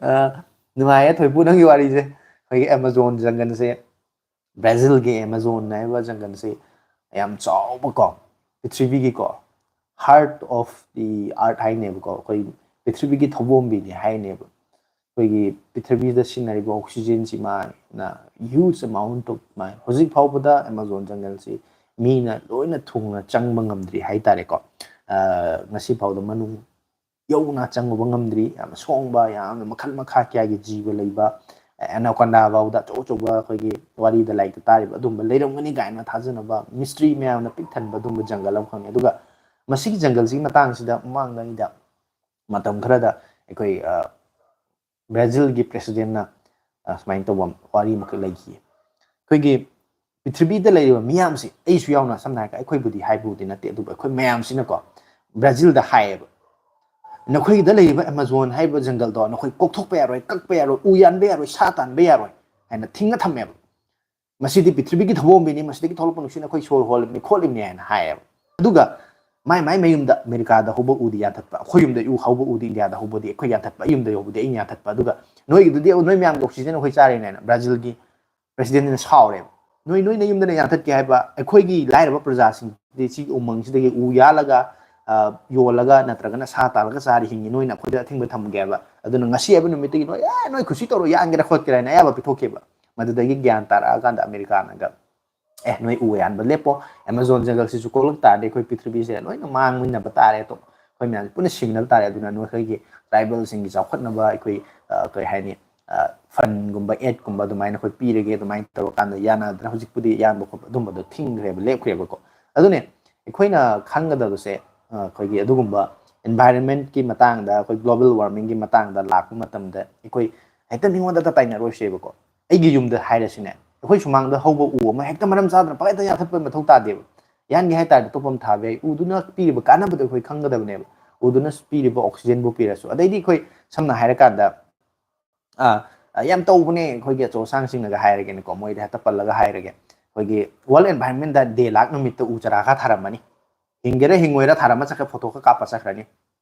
ꯑ, ꯅꯨꯡꯉꯥꯏꯌꯦ ꯊꯣꯏꯄꯨ ꯅꯪꯒꯤ ꯋꯥꯔꯤꯁꯦ꯫ ꯑꯩꯈꯣꯏꯒꯤ Amazon ꯖꯪꯒꯜꯁꯦ, Brazil ꯒꯤ Amazon ꯍꯥꯏꯕ ꯖꯪꯒꯜꯁꯦ ꯌꯥꯝ ꯆꯥꯎꯕꯀꯣ, ꯄ꯭ꯔꯤꯊꯤꯕꯤꯒꯤꯀꯣ, heart of the earth ꯍꯥꯏꯅꯦꯕꯀꯣ, ꯑꯩꯈꯣꯏ ꯄ꯭ꯔꯤꯊꯤꯕꯤꯒꯤ ꯊꯧꯕꯣꯝꯕꯤꯅꯤ ꯍꯥꯏꯅꯦꯕ꯫ ꯑꯩꯈꯣꯏꯒꯤ ꯄ꯭ꯔꯤꯊꯤꯕꯤꯗ ꯁꯤꯖꯤꯟꯅꯔꯤꯕ oxygen ꯁꯤ ꯃꯥꯅ huge amount of ꯃꯥ-, ꯍꯧꯖꯤꯛ ꯐꯥꯎꯕꯗ Amazon ꯖꯪꯒꯜꯁꯤ ꯃꯤꯅ ꯂꯣꯏꯅ ꯊꯨꯡꯅ ꯆꯪꯕ ꯉꯝꯗ꯭ꯔꯤ ꯍꯥꯏꯇꯥꯔꯦꯀꯣ꯫ ꯑ, ꯉꯁꯤ ꯐꯥꯎꯗ ꯃꯅꯨꯡ ꯌꯧꯅ ꯆꯪꯉꯨꯕ ꯉꯝꯗ꯭ꯔꯤ꯫ ꯌꯥꯝꯅ ꯁꯣꯡꯕ, ꯌꯥꯝꯅ ꯃꯈꯜ ꯃꯈꯥ ꯀꯌꯥꯒꯤ ꯖꯤꯕ ꯂꯩꯕ, anaconda ꯐꯥꯎꯗ ꯑꯆꯧ ꯑꯆꯧꯕ ꯑꯩꯈꯣꯏꯒꯤ ꯋꯥꯔꯤꯗ ꯂꯥꯏꯔꯤꯛꯇ ꯇꯥꯔꯤꯕ ꯑꯗꯨꯝꯕ ꯂꯩꯔꯝꯒꯅꯤ ꯀꯥꯏꯅ ꯊꯥꯖꯅꯕ mystery ꯃꯌꯥꯝꯅ ꯄꯤꯛ ꯊꯟꯕ ꯑꯗꯨꯝꯕ ꯖꯪꯒꯜ ꯑꯃꯈꯛꯅꯤ꯫ ꯑꯗꯨꯒ ꯃꯁꯤꯒꯤ ꯖꯪꯒꯜꯁꯤꯒꯤ ꯃꯇꯥꯡꯁꯤꯗ ꯃꯃꯥꯡꯗ ꯑꯩꯗ ꯃꯇꯝ ꯈꯔꯗ ꯑꯩꯈꯣꯏ, ꯑ, ꯕ꯭ꯔꯥꯖꯤꯜꯒꯤ president ꯅ, ꯑ, ꯁꯨꯃꯥꯏꯅ ꯇꯧꯕ ꯋꯥꯔꯤ ꯑꯃꯈꯛ ꯂꯩꯈꯤ꯫ ꯑꯩꯈꯣꯏꯒꯤ ꯄ꯭ꯔꯤꯊꯤꯕꯤꯗ ꯂꯩꯔꯤꯕ ꯃꯤꯌꯥꯝꯁꯤ, ꯑꯩꯁꯨ ꯌꯥꯎꯅ, ꯁꯝꯅ ꯍꯥꯏꯔꯒ ꯑꯩꯈꯣꯏꯕꯨꯗꯤ ꯍꯥꯏꯕꯕꯨꯗꯤ ꯅꯠꯇꯦ, ꯑꯗꯨꯕꯨ ꯑꯩꯈꯣꯏ ꯃꯌꯥꯝꯁꯤꯅꯀꯣ ꯕ꯭ꯔꯥꯖꯤꯜꯗ ꯍꯥꯏꯌꯦꯕ, "ꯅꯈꯣꯏꯒꯤꯗ ꯂꯩꯔꯤꯕ ꯑꯦꯃꯥꯖꯣꯟ ꯍꯥꯏꯔꯤꯕ ꯖꯪꯒꯜꯗꯣ ꯅꯈꯣꯏ ꯀꯣꯛꯊꯣꯛꯄ ꯌꯥꯔꯣꯏ, ꯀꯛꯄ ꯌꯥꯔꯣꯏ, ꯎ ꯌꯥꯟꯕ ꯌꯥꯔꯣꯏ, ꯁꯥ ꯇꯥꯟꯕ ꯌꯥꯔꯣꯏ" ꯍꯥꯏꯅ ꯊꯤꯡꯅ ꯊꯝꯃꯦꯕ꯫ "ꯃꯁꯤꯗꯤ ꯄ꯭ꯔꯤꯊꯤꯕꯤꯒꯤ ꯊꯧꯑꯣꯡꯕꯤꯅꯤ, ꯃꯁꯤꯗꯒꯤ ꯊꯣꯛꯂꯛꯄ ꯅꯨꯡꯁꯤꯠꯅ ꯑꯩꯈꯣꯏ ꯁꯣꯔ ꯍꯣꯜꯂꯤꯕꯅꯤ, ꯈꯣꯠꯂꯤꯕꯅꯤ" ꯍꯥꯏꯅ ꯍꯥꯏꯌꯦꯕ꯫ ꯑꯗꯨꯒ ꯃꯥꯏ ꯃꯥꯏ ꯃꯌꯨꯝꯗ, ꯑꯃꯦꯔꯤꯀꯥꯗ ꯍꯧꯕ ꯎꯗꯤ ꯌꯥꯟꯊꯠꯄ, ꯑꯩꯈꯣꯏ ꯌꯨꯝꯗ ꯎ ꯍꯧꯕ ꯎꯗꯤ ꯏꯟꯗꯤꯌꯥꯗ ꯍꯧꯕꯗꯤ ꯑꯩꯈꯣꯏ ꯌꯥꯟꯊꯠꯄ, ꯑꯩ ꯌꯨꯝꯗ ꯍꯧꯕꯗꯤ ꯑꯩꯅ ꯌꯥꯟꯊꯠꯄ, ꯑꯗꯨꯒ "ꯅꯣꯏꯒꯤꯗꯨꯗꯤ, ꯅꯣꯏ ꯃꯌꯥꯝꯒꯤ ꯑꯣꯛꯁꯤꯖꯟ ꯑꯩꯈꯣꯏ ꯆꯥꯔꯤꯅꯦꯅ" ꯕ꯭ꯔꯥꯖꯤꯜꯒꯤ ꯄ꯭ꯔꯦꯁꯤꯗꯦꯟꯠꯅ ꯁꯥꯎꯔꯦꯕ꯫ "ꯅꯣꯏ, ꯅꯣꯏ ꯅꯌꯨꯝꯗꯅ ꯌꯥꯟꯊꯠꯀꯦ ꯍꯥꯏꯕ, ꯑꯩꯈꯣꯏꯒꯤ ꯂꯥꯏꯔꯕ ꯄ꯭ꯔꯖꯥꯁꯤꯡꯗꯤ ꯁꯤꯒꯤ ꯎꯃꯪꯁꯤꯗꯒꯤ ꯎ ꯌꯥꯜꯂꯒ, ꯑ, ꯌꯣꯜꯂꯒ ꯅꯠꯇ꯭ꯔꯒꯅ ꯁꯥ ꯇꯥꯜꯂꯒ ꯆꯥꯔꯤ ꯍꯤꯡꯉꯤ, ꯅꯣꯏꯅ ꯑꯩꯈꯣꯏꯗ ꯑꯊꯤꯡꯕ ꯊꯝꯒꯦ ꯍꯥꯏꯕ? ꯑꯗꯨꯅ ꯉꯁꯤ ꯍꯥꯏꯕ ꯅꯨꯃꯤꯠꯇꯒꯤ ꯅꯣꯏ, ꯑꯦ, ꯅꯣꯏ ꯈꯨꯁꯤ ꯇꯧꯔꯣ, ꯌꯥꯟꯒꯦꯔꯥ ꯈꯣꯠꯀꯦꯔꯥ" ꯍꯥꯏꯅ ꯑꯌꯥꯕ ꯄꯤꯊꯣꯛꯈꯤꯕ꯫ ꯃꯗꯨꯗꯒꯤ ꯒ꯭ꯌꯥꯟ ꯇꯥꯔꯛꯑꯀꯥꯟꯗ ꯑꯃꯦꯔꯤꯀꯥꯅꯒ, "ꯑꯦ, ꯅꯣꯏ ꯎ ꯌꯥꯟꯕ ꯂꯦꯞꯄꯣ, ꯑꯦꯃꯥꯖꯣꯟ ꯖꯪꯒꯜꯁꯤꯁꯨ ꯀꯣꯛꯂꯛ ꯇꯥꯔꯗꯤ ꯑꯩꯈꯣꯏ ꯄ꯭ꯔꯤꯊꯤꯕꯤꯁꯦ ꯂꯣꯏꯅ ꯃꯥꯡꯃꯤꯟꯅꯕ ꯇꯥꯔꯦ, ꯑꯗꯣ ꯑꯩꯈꯣꯏ ꯃꯌꯥꯝꯁꯦ ꯄꯨꯟꯅ ꯁꯤꯃꯤꯟꯅꯕ ꯇꯥꯔꯦ, ꯑꯗꯨꯅ ꯅꯈꯣꯏꯒꯤ ꯇ꯭ꯔꯥꯏꯕꯦꯜꯁꯤꯡꯒꯤ ꯆꯥꯎꯈꯠꯅꯕ ꯑꯩꯈꯣꯏ, ꯑ, ꯀꯩ ꯍꯥꯏꯅꯤ, ꯑ, ꯐꯟꯒꯨꯝꯕ, ꯑꯦꯗꯀꯨꯝꯕ ꯑꯗꯨꯃꯥꯏꯅ ꯑꯩꯈꯣꯏ ꯄꯤꯔꯒꯦ, ꯑꯗꯨꯃꯥꯏꯅ ꯇꯧꯔꯀꯥꯟꯗ ꯌꯥꯅꯗꯅ ꯍꯧꯖꯤꯛꯄꯨꯗꯤ ꯌꯥꯟꯕ ꯈꯣꯠꯄ ꯑꯗꯨꯝꯕꯗꯣ ꯊꯤꯡꯈ꯭ꯔꯦꯕ, ꯂꯦꯞꯈ꯭ꯔꯦꯕꯀꯣ꯫ ꯑꯗꯨꯅꯦ ꯑꯩꯈꯣꯏꯅ ꯈꯪꯒꯗꯕꯁꯦ, ꯑ, ꯑꯩꯈꯣꯏꯒꯤ ꯑꯗꯨꯒꯨꯝꯕ ꯏꯟꯚꯥꯏꯔꯟꯃꯦꯟꯠꯀꯤ ꯃꯇꯥꯡꯗ, ꯑꯩꯈꯣꯏ ꯒ꯭ꯂꯣꯕꯦꯜ ꯋꯥꯔꯃꯤꯡꯒꯤ ꯃꯇꯥꯡꯗ ꯂꯥꯛꯄ ꯃꯇꯝꯗ ꯑꯩꯈꯣꯏ ꯍꯦꯛꯇ ꯃꯤꯉꯣꯟꯗ ꯇꯥꯏꯅꯔꯣꯏꯁꯦꯕꯀꯣ꯫ ꯑꯩꯒꯤ ꯌꯨꯝꯗ ꯍꯥꯏꯔꯁꯤꯅꯦ, ꯑꯩꯈꯣꯏ ꯁꯨꯃꯥꯡꯗ ꯍꯧꯕ ꯎ ꯑꯃ ꯍꯦꯛꯇ ꯃꯔꯝ ꯆꯥꯗꯅ ꯄꯪꯌꯥꯟꯗ ꯌꯥꯟꯊꯠꯄ ꯃꯊꯧ ꯇꯥꯗꯦꯕ꯫ ꯌꯥꯟꯒꯦ ꯍꯥꯏ ꯇꯥꯔꯗꯤ ꯑꯇꯣꯞꯄ ꯑꯃ ꯊꯥꯕ ꯌꯥꯏ꯫ ꯎꯗꯨꯅ ꯄꯤꯔꯤꯕ ꯀꯥꯟꯅꯕꯗꯣ ꯑꯩꯈꯣꯏ ꯈꯪꯒꯗꯕꯅꯦꯕ꯫ ꯎꯗꯨꯅ ꯄꯤꯔꯤꯕ ꯑꯣꯛꯁꯤꯖꯟꯕꯨ ꯄꯤꯔꯁꯨ꯫ ꯑꯗꯩꯗꯤ ꯑꯩꯈꯣꯏ ꯁꯝꯅ ꯍꯥꯏꯔꯀꯥꯟꯗ, ꯑ, ꯑ, ꯌꯥꯝ ꯇꯧꯕꯅꯦ ꯑꯩꯈꯣꯏꯒꯤ ꯑꯆꯧ ꯑꯁꯥꯡꯁꯤꯡꯅꯒ ꯍꯥꯏꯔꯒꯦꯅꯦꯀꯣ, ꯃꯣꯏꯗ ꯍꯦꯛꯇ ꯄꯜꯂꯒ ꯍꯥꯏꯔꯒꯦ꯫ ꯑꯩꯈꯣꯏꯒꯤ World Environment Day ꯂꯥꯛ ꯅꯨꯃꯤꯠꯇ ꯎ ꯆꯔꯥ ꯈꯔ ꯊꯥꯔꯝꯃꯅꯤ꯫ ꯍꯤꯡꯒꯦꯔꯥ ꯍꯤꯡꯉꯣꯏꯔꯥ ꯊꯥꯔꯝꯃ ꯆꯠꯈ꯭ꯔꯦ, ꯐꯣꯇꯣ ꯈꯔ ꯀꯥꯞꯄ ꯆꯠꯈ꯭ꯔꯅꯤ꯫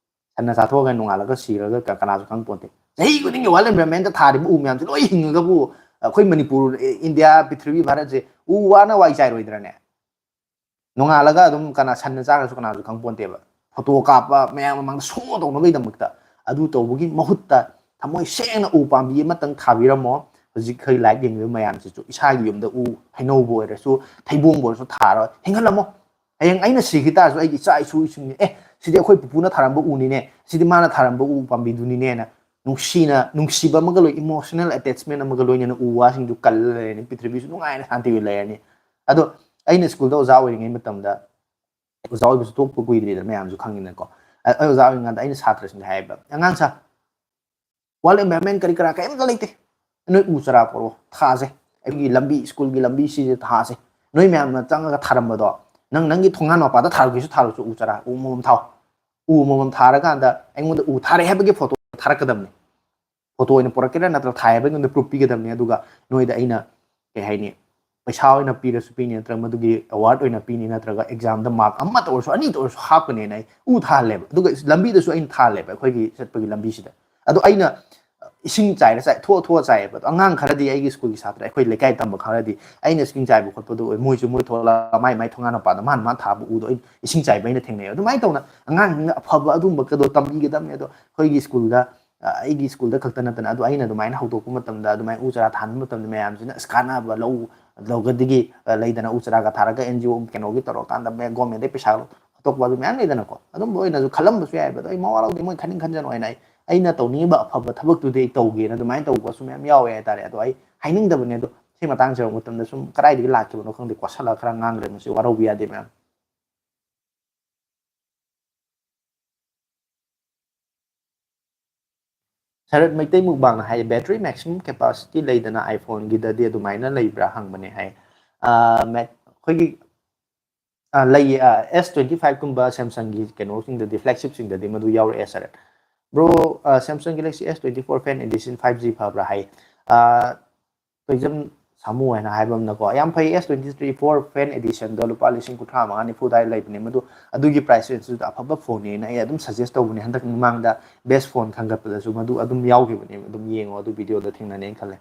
ꯁꯟꯅ ꯆꯥꯊꯣꯛꯑꯒ ꯅꯣꯡꯉꯥꯜꯂꯒ ꯁꯤꯔꯒ ꯀ-, ꯀꯅꯥꯁꯨ ꯈꯪꯄꯣꯟꯇꯦ꯫ ꯆꯍꯤ ꯈꯨꯗꯤꯡꯒꯤ World Environment ꯊꯥꯔꯤꯕ ꯎ ꯃꯌꯥꯝꯁꯦ ꯂꯣꯏ ꯍꯤꯡꯉꯒꯕꯨ ꯑꯩꯈꯣꯏ ꯃꯅꯤꯄꯨꯔ, ꯏ-, ꯏꯟꯗꯤꯌꯥ, ꯄ꯭ꯔꯤꯊꯤꯕꯤ, ꯚꯥꯔꯠꯁꯦ ꯎ ꯋꯥꯅ ꯋꯥꯏ ꯆꯥꯏꯔꯣꯏꯗ꯭ꯔꯅꯦ? ꯅꯣꯡꯉꯥꯜꯂꯒ ꯑꯗꯨꯝ ꯀꯅꯥ ꯁꯟꯅ ꯆꯥꯈ꯭ꯔꯁꯨ ꯀꯅꯥꯁꯨ ꯈꯪꯄꯣꯟꯇꯦꯕ꯫ ꯐꯣꯇꯣ ꯀꯥꯞꯄ ꯃꯌꯥꯝ ꯃꯃꯥꯡꯗ ꯁꯣ ꯇꯧꯅꯕꯒꯤꯗꯃꯛꯇ꯫ ꯑꯗꯨ ꯇꯧꯕꯒꯤ ꯃꯍꯨꯠꯇ ꯊꯃꯣꯏ ꯁꯦꯡꯅ ꯎ ꯄꯥꯝꯕꯤ ꯑꯃꯇꯪ ꯊꯥꯕꯤꯔꯝꯃꯣ꯫ ꯍꯧꯖꯤꯛ ꯑꯩꯈꯣꯏ ꯂꯥꯏꯚ ꯌꯦꯡꯂꯤꯕ ꯃꯌꯥꯝꯁꯤꯁꯨ ꯏꯁꯥꯒꯤ ꯌꯨꯝꯗ ꯎ, ꯍꯩꯅꯧꯕꯨ ꯑꯣꯏꯔꯁꯨ, ꯊꯩꯕꯣꯡꯕꯨ ꯑꯣꯏꯔꯁꯨ ꯊꯥꯔꯣ, ꯍꯤꯡꯍꯜꯂꯝꯃꯣ꯫ ꯍꯌꯦꯡ ꯑꯩꯅ ꯁꯤꯈꯤ ꯇꯥꯔꯁꯨ ꯑꯩꯒꯤ ꯏꯆꯥ ꯏꯁꯨ ꯏꯁꯤꯡꯅ, "ꯑꯦ, ꯁꯤꯗꯤ ꯑꯩꯈꯣꯏ ꯄꯨꯄꯨꯅ ꯊꯥꯔꯝꯕ ꯎꯅꯤꯅꯦ, ꯁꯤꯗꯤ ꯃꯥꯅ ꯊꯥꯔꯝꯕ ꯎ ꯄꯥꯝꯕꯤꯗꯨꯅꯤꯅꯦꯅ" ꯅꯨꯡꯁꯤꯅ, ꯅꯨꯡꯁꯤꯕ ꯑꯃꯒ ꯂꯣꯏ, emotional attachment ꯑꯃꯒ ꯂꯣꯏꯅꯅ ꯎ ꯋꯥꯁꯤꯡꯗꯨ ꯀꯜꯂ ꯂꯩꯔꯅꯤ, ꯄ꯭ꯔꯤꯊꯤꯕꯤꯁꯨ ꯅꯨꯡꯉꯥꯏꯅ ꯁꯥꯟꯇꯤ ꯑꯣꯏꯅ ꯂꯩꯔꯅꯤ꯫ ꯑꯗꯣ ꯑꯩꯅ ꯁ꯭ꯀꯨꯜꯗ ꯑꯣꯖꯥ ꯑꯣꯏꯔꯤꯉꯩ ꯃꯇꯝꯗ, ꯑꯣꯖꯥ ꯑꯣꯏꯕꯁꯨ ꯊꯣꯛꯄ ꯀꯨꯏꯗ꯭ꯔꯤꯗ ꯃꯌꯥꯝꯁꯨ ꯈꯪꯉꯤꯅꯀꯣ꯫ ꯑ-, ꯑꯩ ꯑꯣꯖꯥ ꯑꯣꯏꯔꯤꯉꯩꯗ ꯑꯩꯅ ꯁꯥꯇ꯭ꯔꯁꯤꯡꯗ ꯍꯥꯏꯌꯦꯕ, "ꯑꯉꯥꯡ ꯁꯥ, World Environment ꯀꯔꯤ ꯀꯔꯥ ꯀꯔꯤꯝꯇ ꯂꯩꯇꯦ, ꯅꯣꯏ ꯎ ꯆꯥꯔꯥ ꯄꯣꯔꯛꯑꯣ, ꯊꯥꯁꯦ, ꯑꯩꯒꯤ ꯂꯝꯕꯤ, ꯁ꯭ꯀꯨꯜꯒꯤ ꯂꯝꯕꯤꯁꯤꯗ ꯊꯥꯁꯦ, ꯅꯣꯏ ꯃꯌꯥꯝꯅ ꯆꯪꯉꯒ ꯊꯥꯔꯝꯕꯗꯣ, ꯅꯪ ꯅꯪꯒꯤ ꯊꯣꯡꯒꯥꯟ ꯃꯄꯥꯗ ꯊꯥꯔꯨꯒꯦꯁꯨ ꯊꯥꯔꯨꯁꯨ, ꯎ ꯆꯥꯔꯥ, ꯎ ꯑꯃꯃꯝ ꯊꯥꯎ, ꯎ ꯑꯃꯃꯝ ꯊꯥꯔꯀꯥꯟꯗ ꯑꯩꯉꯣꯟꯗ ꯎ ꯊꯥꯔꯦ ꯍꯥꯏꯕꯒꯤ ꯐꯣꯇꯣ ꯊꯥꯔꯛꯀꯗꯕꯅꯤ꯫ ꯐꯣꯇꯣ ꯑꯣꯏꯅ ꯄꯨꯔꯛꯀꯦꯔꯥ ꯅꯠꯇ꯭ꯔꯒ ꯊꯥꯏ ꯍꯥꯏꯕꯒꯤ ꯑꯩꯉꯣꯟꯗ ꯄ꯭ꯔꯨꯐ ꯄꯤꯒꯗꯕꯅꯤ꯫ ꯑꯗꯨꯒ ꯅꯣꯏꯗ ꯑꯩꯅ, ꯀꯩ ꯍꯥꯏꯅꯤ, ꯄꯩꯁꯥ ꯑꯣꯏꯅ ꯄꯤꯔꯁꯨ ꯄꯤꯅꯤ, ꯅꯠꯇ꯭ꯔꯒ ꯃꯗꯨꯒꯤ ꯑꯦꯋꯥꯔꯗ ꯑꯣꯏꯅ ꯄꯤꯅꯤ, ꯅꯠꯇ꯭ꯔꯒ ꯑꯦꯛꯖꯥꯝꯗ ꯃꯥꯔꯛ ꯑꯃꯇ ꯑꯣꯏꯔꯁꯨ, ꯑꯅꯤꯇ ꯑꯣꯏꯔꯁꯨ ꯍꯥꯞꯀꯅꯦꯅ ꯑꯩ ꯎ ꯊꯥꯍꯜꯂꯦꯕ꯫ ꯑꯗꯨꯒ ꯂꯝꯕꯤꯗꯁꯨ ꯑꯩꯅ ꯊꯥꯍꯜꯂꯦꯕ, ꯑꯩꯈꯣꯏꯒꯤ ꯆꯠꯄꯒꯤ ꯂꯝꯕꯤꯁꯤꯗ꯫ ꯑꯗꯣ ꯑꯩꯅ ꯏꯁꯤꯡ ꯆꯥꯏꯔ ꯆꯥꯏ, ꯊꯣꯛꯑ ꯊꯣꯛꯑ ꯆꯥꯏꯌꯦꯕ꯫ ꯑꯗꯣ ꯑꯉꯥꯡ ꯈꯔꯗꯤ, ꯑꯩꯒꯤ ꯁ꯭ꯀꯨꯜꯒꯤ ꯁꯥꯇ꯭ꯔ, ꯑꯩꯈꯣꯏ ꯂꯩꯀꯥꯏ ꯇꯝꯕ ꯈꯔꯗꯤ, ꯑꯩꯅ ꯏꯁꯤꯡ ꯆꯥꯏꯕ ꯈꯣꯠꯄꯗꯣ ꯑꯣꯏ, ꯃꯣꯏꯁꯨ ꯃꯣꯏ ꯊꯣꯛꯂꯒ ꯃꯥꯏ ꯃꯥꯏ ꯊꯣꯡꯒꯥꯟ ꯃꯄꯥꯗ ꯃꯥꯅ ꯃꯥꯅ ꯊꯥꯕ ꯎꯗꯣ ꯑꯩ ꯏꯁꯤꯡ ꯆꯥꯏꯕ ꯑꯩꯅ ꯊꯦꯡꯅꯩ꯫ ꯑꯗꯨꯃꯥꯏꯅ ꯇꯧꯅ ꯑꯉꯥꯡꯁꯤꯡꯅ ꯑꯐꯕ ꯑꯗꯨꯒꯨꯝꯕꯒꯗꯣ ꯇꯝꯕꯤꯒꯗꯕꯅꯦ꯫ ꯑꯗꯣ ꯑꯩꯈꯣꯏꯒꯤ ꯁ꯭ꯀꯨꯜꯗ, ꯑ, ꯑꯩꯒꯤ ꯁ꯭ꯀꯨꯜꯗ ꯈꯛꯇ ꯅꯠꯇꯅ, ꯑꯗꯣ ꯑꯩꯅ ꯑꯗꯨꯃꯥꯏꯅ ꯍꯧꯗꯣꯛꯄ ꯃꯇꯝꯗ, ꯑꯗꯨꯃꯥꯏꯅ ꯎ ꯆꯥꯔꯥ ꯊꯥꯍꯟꯕ ꯃꯇꯝꯗ, ꯃꯌꯥꯝꯁꯤꯅ ꯑꯁ ꯀꯥꯟꯅꯕ ꯂꯧ, ꯂꯧꯒꯗꯒꯤ, ꯑ, ꯂꯩꯗꯅ, ꯎ ꯆꯥꯔꯥꯒ ꯊꯥꯔꯒ ꯑꯦꯟ ꯖꯤ ꯑꯣ ꯀꯩꯅꯣꯒꯤ ꯇꯧꯔꯀꯥꯟꯗ ꯃꯌꯥꯝ ꯒꯣꯔꯃꯦꯟꯗꯩ ꯄꯩꯁꯥ ꯍꯣꯠꯇꯣꯛꯄ, ꯑꯗꯨ ꯃꯌꯥꯝ ꯂꯩꯗꯅꯀꯣ꯫ ꯑꯗꯨꯝꯕ ꯑꯣꯏꯅꯁꯨ ꯈꯜꯂꯝꯕꯁꯨ ꯌꯥꯏꯑꯕ꯫ ꯑꯗꯣ ꯑꯩ ꯃꯋꯥ ꯂꯧꯗꯦ, ꯃꯣꯏ ꯈꯟꯅꯤꯡ ꯈꯟꯖꯅꯨ ꯍꯥꯏꯅ ꯑꯩ, ꯑꯩꯅ ꯇꯧꯅꯤꯡꯉꯤꯕ ꯑꯐꯕ ꯊꯕꯛꯇꯨꯗꯤ ꯑꯩ ꯇꯧꯒꯦꯅ ꯑꯗꯨꯃꯥꯏꯅ ꯇꯧꯕꯁꯨ ꯃꯌꯥꯝ ꯌꯥꯎꯋꯦ ꯍꯥꯏꯇꯥꯔꯦ꯫ ꯑꯗꯣ ꯑꯩ ꯍꯥꯏꯅꯤꯡꯗꯕꯅꯦ꯫ ꯑꯗꯣ ꯁꯤ ꯃꯇꯥꯡꯁꯦ ꯌꯧꯔꯛꯄ ꯃꯇꯝꯗ ꯁꯨꯝ ꯀꯗꯥꯏꯗꯒꯤ ꯂꯥꯛꯈꯤꯕꯅꯣ ꯈꯪꯗꯦ, ꯀꯣꯠꯁꯜꯂꯒ ꯈꯔ ꯉꯥꯡꯈ꯭ꯔꯦ꯫ ꯃꯁꯤ ꯋꯥꯔꯧꯕ ꯌꯥꯗꯦ ꯃꯌꯥꯝ꯫ ꯁꯔꯠ ꯃꯩꯇꯩ ꯃꯨꯛꯕꯥꯡꯅ ꯍꯥꯏ, battery maximum capacity ꯂꯩꯗꯅ iPhone-ꯒꯤꯗꯗꯤ ꯑꯗꯨꯃꯥꯏꯅ ꯂꯩꯕ꯭ꯔꯥ ꯍꯪꯕꯅꯦ ꯍꯥꯏ꯫ ꯑꯥ, ꯃꯦ-, ꯑꯩꯈꯣꯏꯒꯤ, ꯑꯥ, ꯂꯩꯌꯦ, ꯑꯥ, S twenty five-ꯀꯨꯝꯕ Samsung-ꯒꯤ ꯀꯩꯅꯣꯁꯤꯡꯗꯗꯤ, flagship-ꯁꯤꯡꯗꯗꯤ ꯃꯗꯨ ꯌꯥꯎꯔꯛꯑꯦ ꯁꯔꯠ꯫ Bro, ꯑꯥ, Samsung Galaxy S twenty four Fan Edition five G ꯐꯕ꯭ꯔꯥ ꯍꯥꯏ꯫ ꯑꯥ, ꯇꯣꯏꯖꯝ ꯁꯥꯃꯨ ꯍꯥꯏꯅ ꯍꯥꯏꯕ ꯑꯃꯅꯀꯣ, ꯌꯥꯝ ꯐꯩ, S twenty three four Fan Edition-ꯗꯣ ꯂꯨꯄꯥ ꯂꯤꯁꯤꯡ ꯀꯨꯟꯊ꯭ꯔꯥ ꯃꯉꯥ ꯅꯤꯐꯨ ꯑꯗꯨꯋꯥꯏꯗ ꯂꯩꯕꯅꯦ꯫ ꯃꯗꯨ ꯑꯗꯨꯒꯤ price range-ꯇꯨꯗ ꯑꯐꯕ phone-ꯅꯦꯅ ꯑꯩ ꯑꯗꯨꯝ suggest ꯇꯧꯕꯅꯦ꯫ ꯍꯟꯗꯛ ꯃꯃꯥꯡꯗ best phone ꯈꯟꯒꯠꯄꯗꯁꯨ ꯃꯗꯨ ꯑꯗꯨꯝ ꯌꯥꯎꯈꯤꯕꯅꯦ꯫ ꯑꯗꯨꯝ ꯌꯦꯡꯉꯣ, ꯑꯗꯨ video-ꯗ ꯊꯦꯡꯅꯅꯦꯅ ꯈꯜꯂꯦ꯫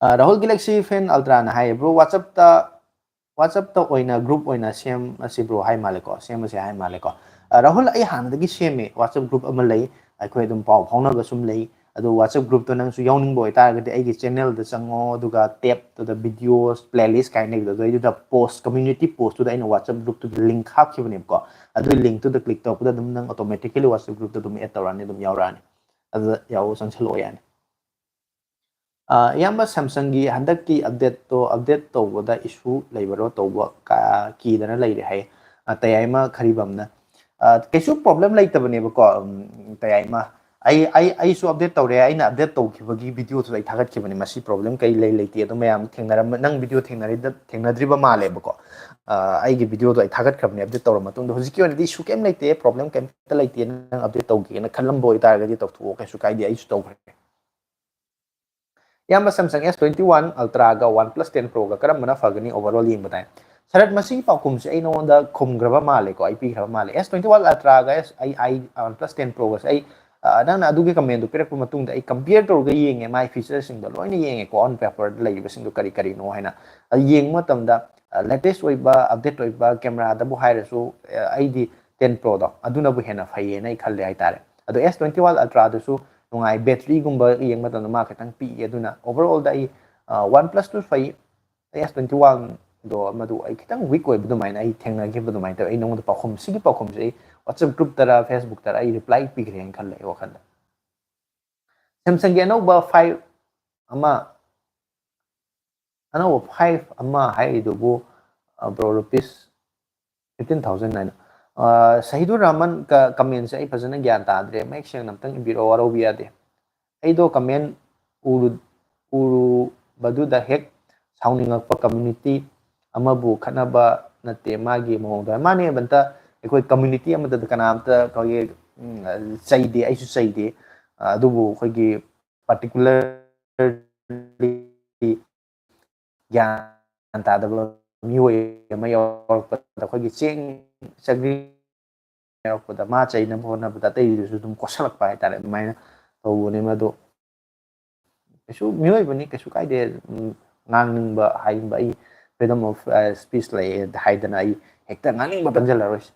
ꯑ, ꯔꯥꯍꯨꯜ Galaxy Fan Ultra-ꯅ ꯍꯥꯏꯌꯦ, "Bro, WhatsApp-ꯇ, WhatsApp-ꯇ ꯑꯣꯏꯅ group ꯑꯣꯏꯅ ꯁꯦꯝꯃꯁꯤ bro" ꯍꯥꯏ ꯃꯥꯜꯂꯦꯀꯣ, ꯁꯦꯝꯃꯁꯦ ꯍꯥꯏ ꯃꯥꯜꯂꯦꯀꯣ꯫ ꯑ, ꯔꯥꯍꯨꯜ, ꯑꯩ ꯍꯥꯟꯅꯗꯒꯤ ꯁꯦꯝꯃꯦ, WhatsApp group ꯑꯃ ꯂꯩ, ꯑꯩꯈꯣꯏ ꯑꯗꯨꯝ ꯄꯥꯎ ꯐꯥꯎꯅꯕ ꯁꯨꯝ ꯂꯩ꯫ ꯑꯗꯣ WhatsApp group-ꯇꯣ ꯅꯪꯁꯨ ꯌꯥꯎꯅꯤꯡꯕ ꯑꯣꯏꯇꯥꯔꯒꯗꯤ ꯑꯩꯒꯤ channel-ꯗ ꯆꯪꯉꯣ, ꯑꯗꯨꯒ tab-ꯇꯨꯗ videos, playlist ꯀꯥꯏꯅ ꯂꯩꯕꯗꯣ, ꯑꯗꯨꯗꯩꯗꯨꯗ post, community post-ꯇꯨꯗ ꯑꯩꯅ WhatsApp group-ꯇꯨꯒꯤ link ꯍꯥꯞꯈꯤꯕꯅꯦꯕꯀꯣ꯫ ꯑꯗꯨꯒꯤ link-ꯇꯨꯗ click ꯇꯧꯔꯛꯄꯗ ꯑꯗꯨꯝ ꯅꯪ automatically WhatsApp group-ꯇ ꯑꯗꯨꯝ add ꯇꯧꯔꯛꯑꯅꯤ, ꯑꯗꯨꯝ ꯌꯥꯎꯔꯛꯑꯅꯤ꯫ ꯑꯗꯨꯗ ꯌꯥꯎ, ꯆꯪꯁꯜꯂꯛꯑꯣ ꯌꯥꯅꯤ꯫ ꯑ, ꯏꯌꯥꯝꯕ, Samsung-ꯒꯤ ꯍꯟꯗꯛꯀꯤ update-ꯇꯣ, update ꯇꯧꯕꯗ issue ꯂꯩꯕꯔꯣ? ꯇꯧꯕ ꯀ-, ꯀꯤꯗꯅ ꯂꯩꯔꯦ ꯍꯥꯏ, ꯑ, ꯇꯌꯥꯏꯃ ꯈꯔꯤꯕꯝꯅ꯫ ꯑ, ꯀꯩꯁꯨ problem ꯂꯩꯇꯕꯅꯦꯕꯀꯣ, ꯎꯝ, ꯇꯌꯥꯏꯃ꯫ ꯑꯩ ꯑꯩ ꯑꯩꯁꯨ ꯑꯞꯗꯦꯠ ꯇꯧꯔꯦ꯫ ꯑꯩꯅ ꯑꯞꯗꯦꯠ ꯇꯧꯈꯤꯕꯒꯤ ꯚꯤꯗꯤꯑꯣꯗꯨꯗ ꯑꯩ ꯊꯥꯒꯠꯈꯤꯕꯅꯤ꯫ ꯃꯁꯤ ꯄ꯭ꯔꯣꯕ꯭ꯂꯦꯝ ꯀꯩ ꯂꯩ ꯂꯩꯇꯦ ꯑꯗꯣ ꯃꯌꯥꯝ ꯊꯦꯡꯅꯔꯝꯕ, ꯅꯪ ꯚꯤꯗꯤꯑꯣ ꯊꯦꯡꯅꯔꯤꯗ ꯊꯦꯡꯅꯗ꯭ꯔꯤꯕ ꯃꯥꯜꯂꯦꯕꯀꯣ꯫ ꯑ, ꯑꯩꯒꯤ ꯚꯤꯗꯤꯑꯣꯗꯣ ꯑꯩ ꯊꯥꯒꯠꯈ꯭ꯔꯕꯅꯤ ꯑꯞꯗꯦꯠ ꯇꯧꯔ ꯃꯇꯨꯡꯗ꯫ ꯍꯧꯖꯤꯛꯀꯤ ꯑꯣꯏꯅꯗꯤ ꯏꯁꯨ ꯀꯩꯝ ꯂꯩꯇꯦ, ꯄ꯭ꯔꯣꯕ꯭ꯂꯦꯝ ꯀꯩꯝꯇ ꯂꯩꯇꯦ꯫ ꯅꯪ ꯑꯞꯗꯦꯠ ꯇꯧꯒꯦꯅ ꯈꯜꯂꯝꯕ ꯑꯣꯏꯇꯥꯔꯒꯗꯤ ꯇꯧꯊꯣꯛꯑꯣ, ꯀꯩꯁꯨ ꯀꯥꯏꯗꯦ, ꯑꯩꯁꯨ ꯇꯧꯈ꯭ꯔꯦ꯫ ꯏꯌꯥꯝꯕ, Samsung S twenty one Ultra ꯒ OnePlus ten Pro ꯒ ꯀꯔꯝꯕꯅ ꯐꯒꯅꯤ overall ꯌꯦꯡꯕꯗ? ꯁꯔꯠ, ꯃꯁꯤꯒꯤ ꯄꯥꯎꯈꯨꯝꯁꯦ ꯑꯩ ꯅꯉꯣꯟꯗ ꯈꯨꯝꯈ꯭ꯔꯕ ꯃꯥꯜꯂꯦꯀꯣ, ꯑꯩ ꯄꯤꯈ꯭ꯔꯕ ꯃꯥꯜꯂꯦ꯫ S twenty one Ultra ꯒ S, ꯑꯩ, ꯑꯩ OnePlus ten Pro ꯒꯁꯦ ꯑꯩ, ꯑ, ꯅꯪꯅ ꯑꯗꯨꯒꯤ ꯀꯃꯦꯟꯗꯨ ꯄꯤꯔꯛꯄ ꯃꯇꯨꯡꯗ ꯑꯩ ꯀꯝꯄꯤꯌꯔ ꯇꯧꯔꯒ ꯌꯦꯡꯉꯦ, ꯃꯥꯏ ꯐꯤꯆꯔꯁꯤꯡꯗꯣ ꯂꯣꯏꯅ ꯌꯦꯡꯉꯦꯀꯣ, on paper ꯗ ꯂꯩꯔꯤꯕꯁꯤꯡꯗꯣ ꯀꯔꯤ ꯀꯔꯤꯅꯣ ꯍꯥꯏꯅ꯫ ꯑꯗꯨ ꯌꯦꯡꯕ ꯃꯇꯝꯗ, ꯑ, ꯂꯦꯇꯦꯁ ꯑꯣꯏꯕ, ꯑꯞꯗꯦꯠ ꯑꯣꯏꯕ ꯀꯦꯃꯦꯔꯥꯗꯕꯨ ꯍꯥꯏꯔꯁꯨ, ꯑ, ꯑꯩꯗꯤ ten Pro ꯗꯣ ꯑꯗꯨꯅꯕꯨ ꯍꯦꯟꯅ ꯐꯩꯌꯦꯅ ꯑꯩ ꯈꯜꯂꯦ ꯍꯥꯏꯇꯥꯔꯦ꯫ ꯑꯗꯣ S twenty one Ultra ꯗꯨꯁꯨ ꯅꯨꯡꯉꯥꯏ, ꯕꯦꯇ꯭ꯔꯤꯒꯨꯝꯕ ꯌꯦꯡꯕ ꯃꯇꯝꯗ ꯃꯥ ꯈꯤꯇꯪ ꯄꯤꯛꯏ꯫ ꯑꯗꯨꯅ overall ꯗ ꯑꯩ, ꯑ, OnePlus ꯇꯨ ꯐꯩ, S twenty one ꯗꯣ ꯃꯗꯨ ꯑꯩ ꯈꯤꯇꯪ ꯋꯤꯛ ꯑꯣꯏꯕ ꯑꯗꯨꯃꯥꯏꯅ ꯑꯩ ꯊꯦꯡꯅꯈꯤꯕ ꯑꯗꯨꯃꯥꯏꯅ ꯇꯧꯋꯦ꯫ ꯑꯩ ꯅꯉꯣꯟꯗ ꯄꯥꯎꯈꯨꯝ, ꯁꯤꯒꯤ ꯄꯥꯎꯈꯨꯝꯁꯦ ꯑꯩ WhatsApp group ꯇꯔꯥ, Facebook ꯇꯔꯥ ꯑꯩ ꯔꯤꯄ꯭ꯂꯥꯏ ꯄꯤꯈ꯭ꯔꯦꯅ ꯈꯜꯂꯦ ꯑꯩ ꯋꯥꯈꯜꯗ꯫ Samsung ꯒꯤ ꯑꯅꯧꯕ five ꯑꯃ, ꯑꯅꯧꯕ five ꯑꯃ ꯍꯥꯏꯔꯤꯗꯨꯕꯨ, ꯑ, bro, rupees fifteen thousand ꯍꯥꯏꯅ꯫ ꯑ, ꯁꯍꯤꯗꯨꯔ ꯔꯍꯃꯟ ꯀ-, comment ꯁꯦ ꯑꯩ ꯐꯖꯅ ꯒ꯭ꯌꯥꯟ ꯇꯥꯗ꯭ꯔꯦ, ꯃꯌꯦꯛ ꯁꯦꯡꯅ ꯑꯝꯇꯪ ꯏꯕꯤꯔꯛꯑꯣ, ꯋꯥꯔꯧꯕ ꯌꯥꯗꯦ꯫ ꯑꯩꯗꯣ comment ꯎꯔꯨ-, ꯎꯔꯨꯕꯗꯨꯗ ꯍꯦꯛ ꯁꯥꯎꯅꯤꯡꯉꯛꯄ꯫ Community ꯑꯃꯕꯨ ꯈꯠꯅꯕ ꯅꯠꯇꯦ ꯃꯥꯒꯤ ꯃꯑꯣꯡꯗꯣ꯫ ꯃꯥꯅꯦ ꯕꯟꯇ, ꯑꯩꯈꯣꯏ community ꯑꯃꯗ ꯀꯅꯥꯝꯇ ꯑꯩꯈꯣꯏꯒꯤ, ꯎꯝ, ꯆꯩꯗꯦ, ꯑꯩꯁꯨ ꯆꯩꯗꯦ꯫ ꯑ, ꯑꯗꯨꯕꯨ ꯑꯩꯈꯣꯏꯒꯤ particularly ꯒ꯭ꯌꯥꯟ ꯇꯥꯗꯕ ꯃꯤꯑꯣꯏ ꯑꯃ ꯌꯥꯎꯔꯛꯄꯗ ꯑꯩꯈꯣꯏꯒꯤ ꯆꯦꯡ ꯆꯒ꯭ꯔꯤ ꯌꯥꯎꯔꯛꯄꯗ ꯃꯥ ꯆꯩꯅꯕ ꯍꯣꯠꯅꯕꯗ ꯑꯇꯩꯗꯨꯁꯨ ꯑꯗꯨꯝ ꯀꯣꯠꯁꯜꯂꯛꯄ ꯍꯥꯏꯇꯥꯔꯦ꯫ ꯑꯗꯨꯃꯥꯏꯅ ꯇꯧꯕꯅꯦ ꯃꯗꯨ꯫ ꯀꯩꯁꯨ ꯃꯤꯑꯣꯏꯕꯅꯤ, ꯀꯩꯁꯨ ꯀꯥꯏꯗꯦ꯫ ꯎꯝ, ꯉꯥꯡꯅꯤꯡꯕ, ꯍꯥꯏꯅꯤꯡꯕ, ꯑꯩ freedom of, ꯑ, speech ꯂꯩꯌꯦ ꯍꯥꯏꯗꯅ ꯑꯩ ꯍꯦꯛꯇ ꯉꯥꯡꯅꯤꯡꯕ ꯄꯟꯖꯜꯂꯔꯣꯏꯁꯦ꯫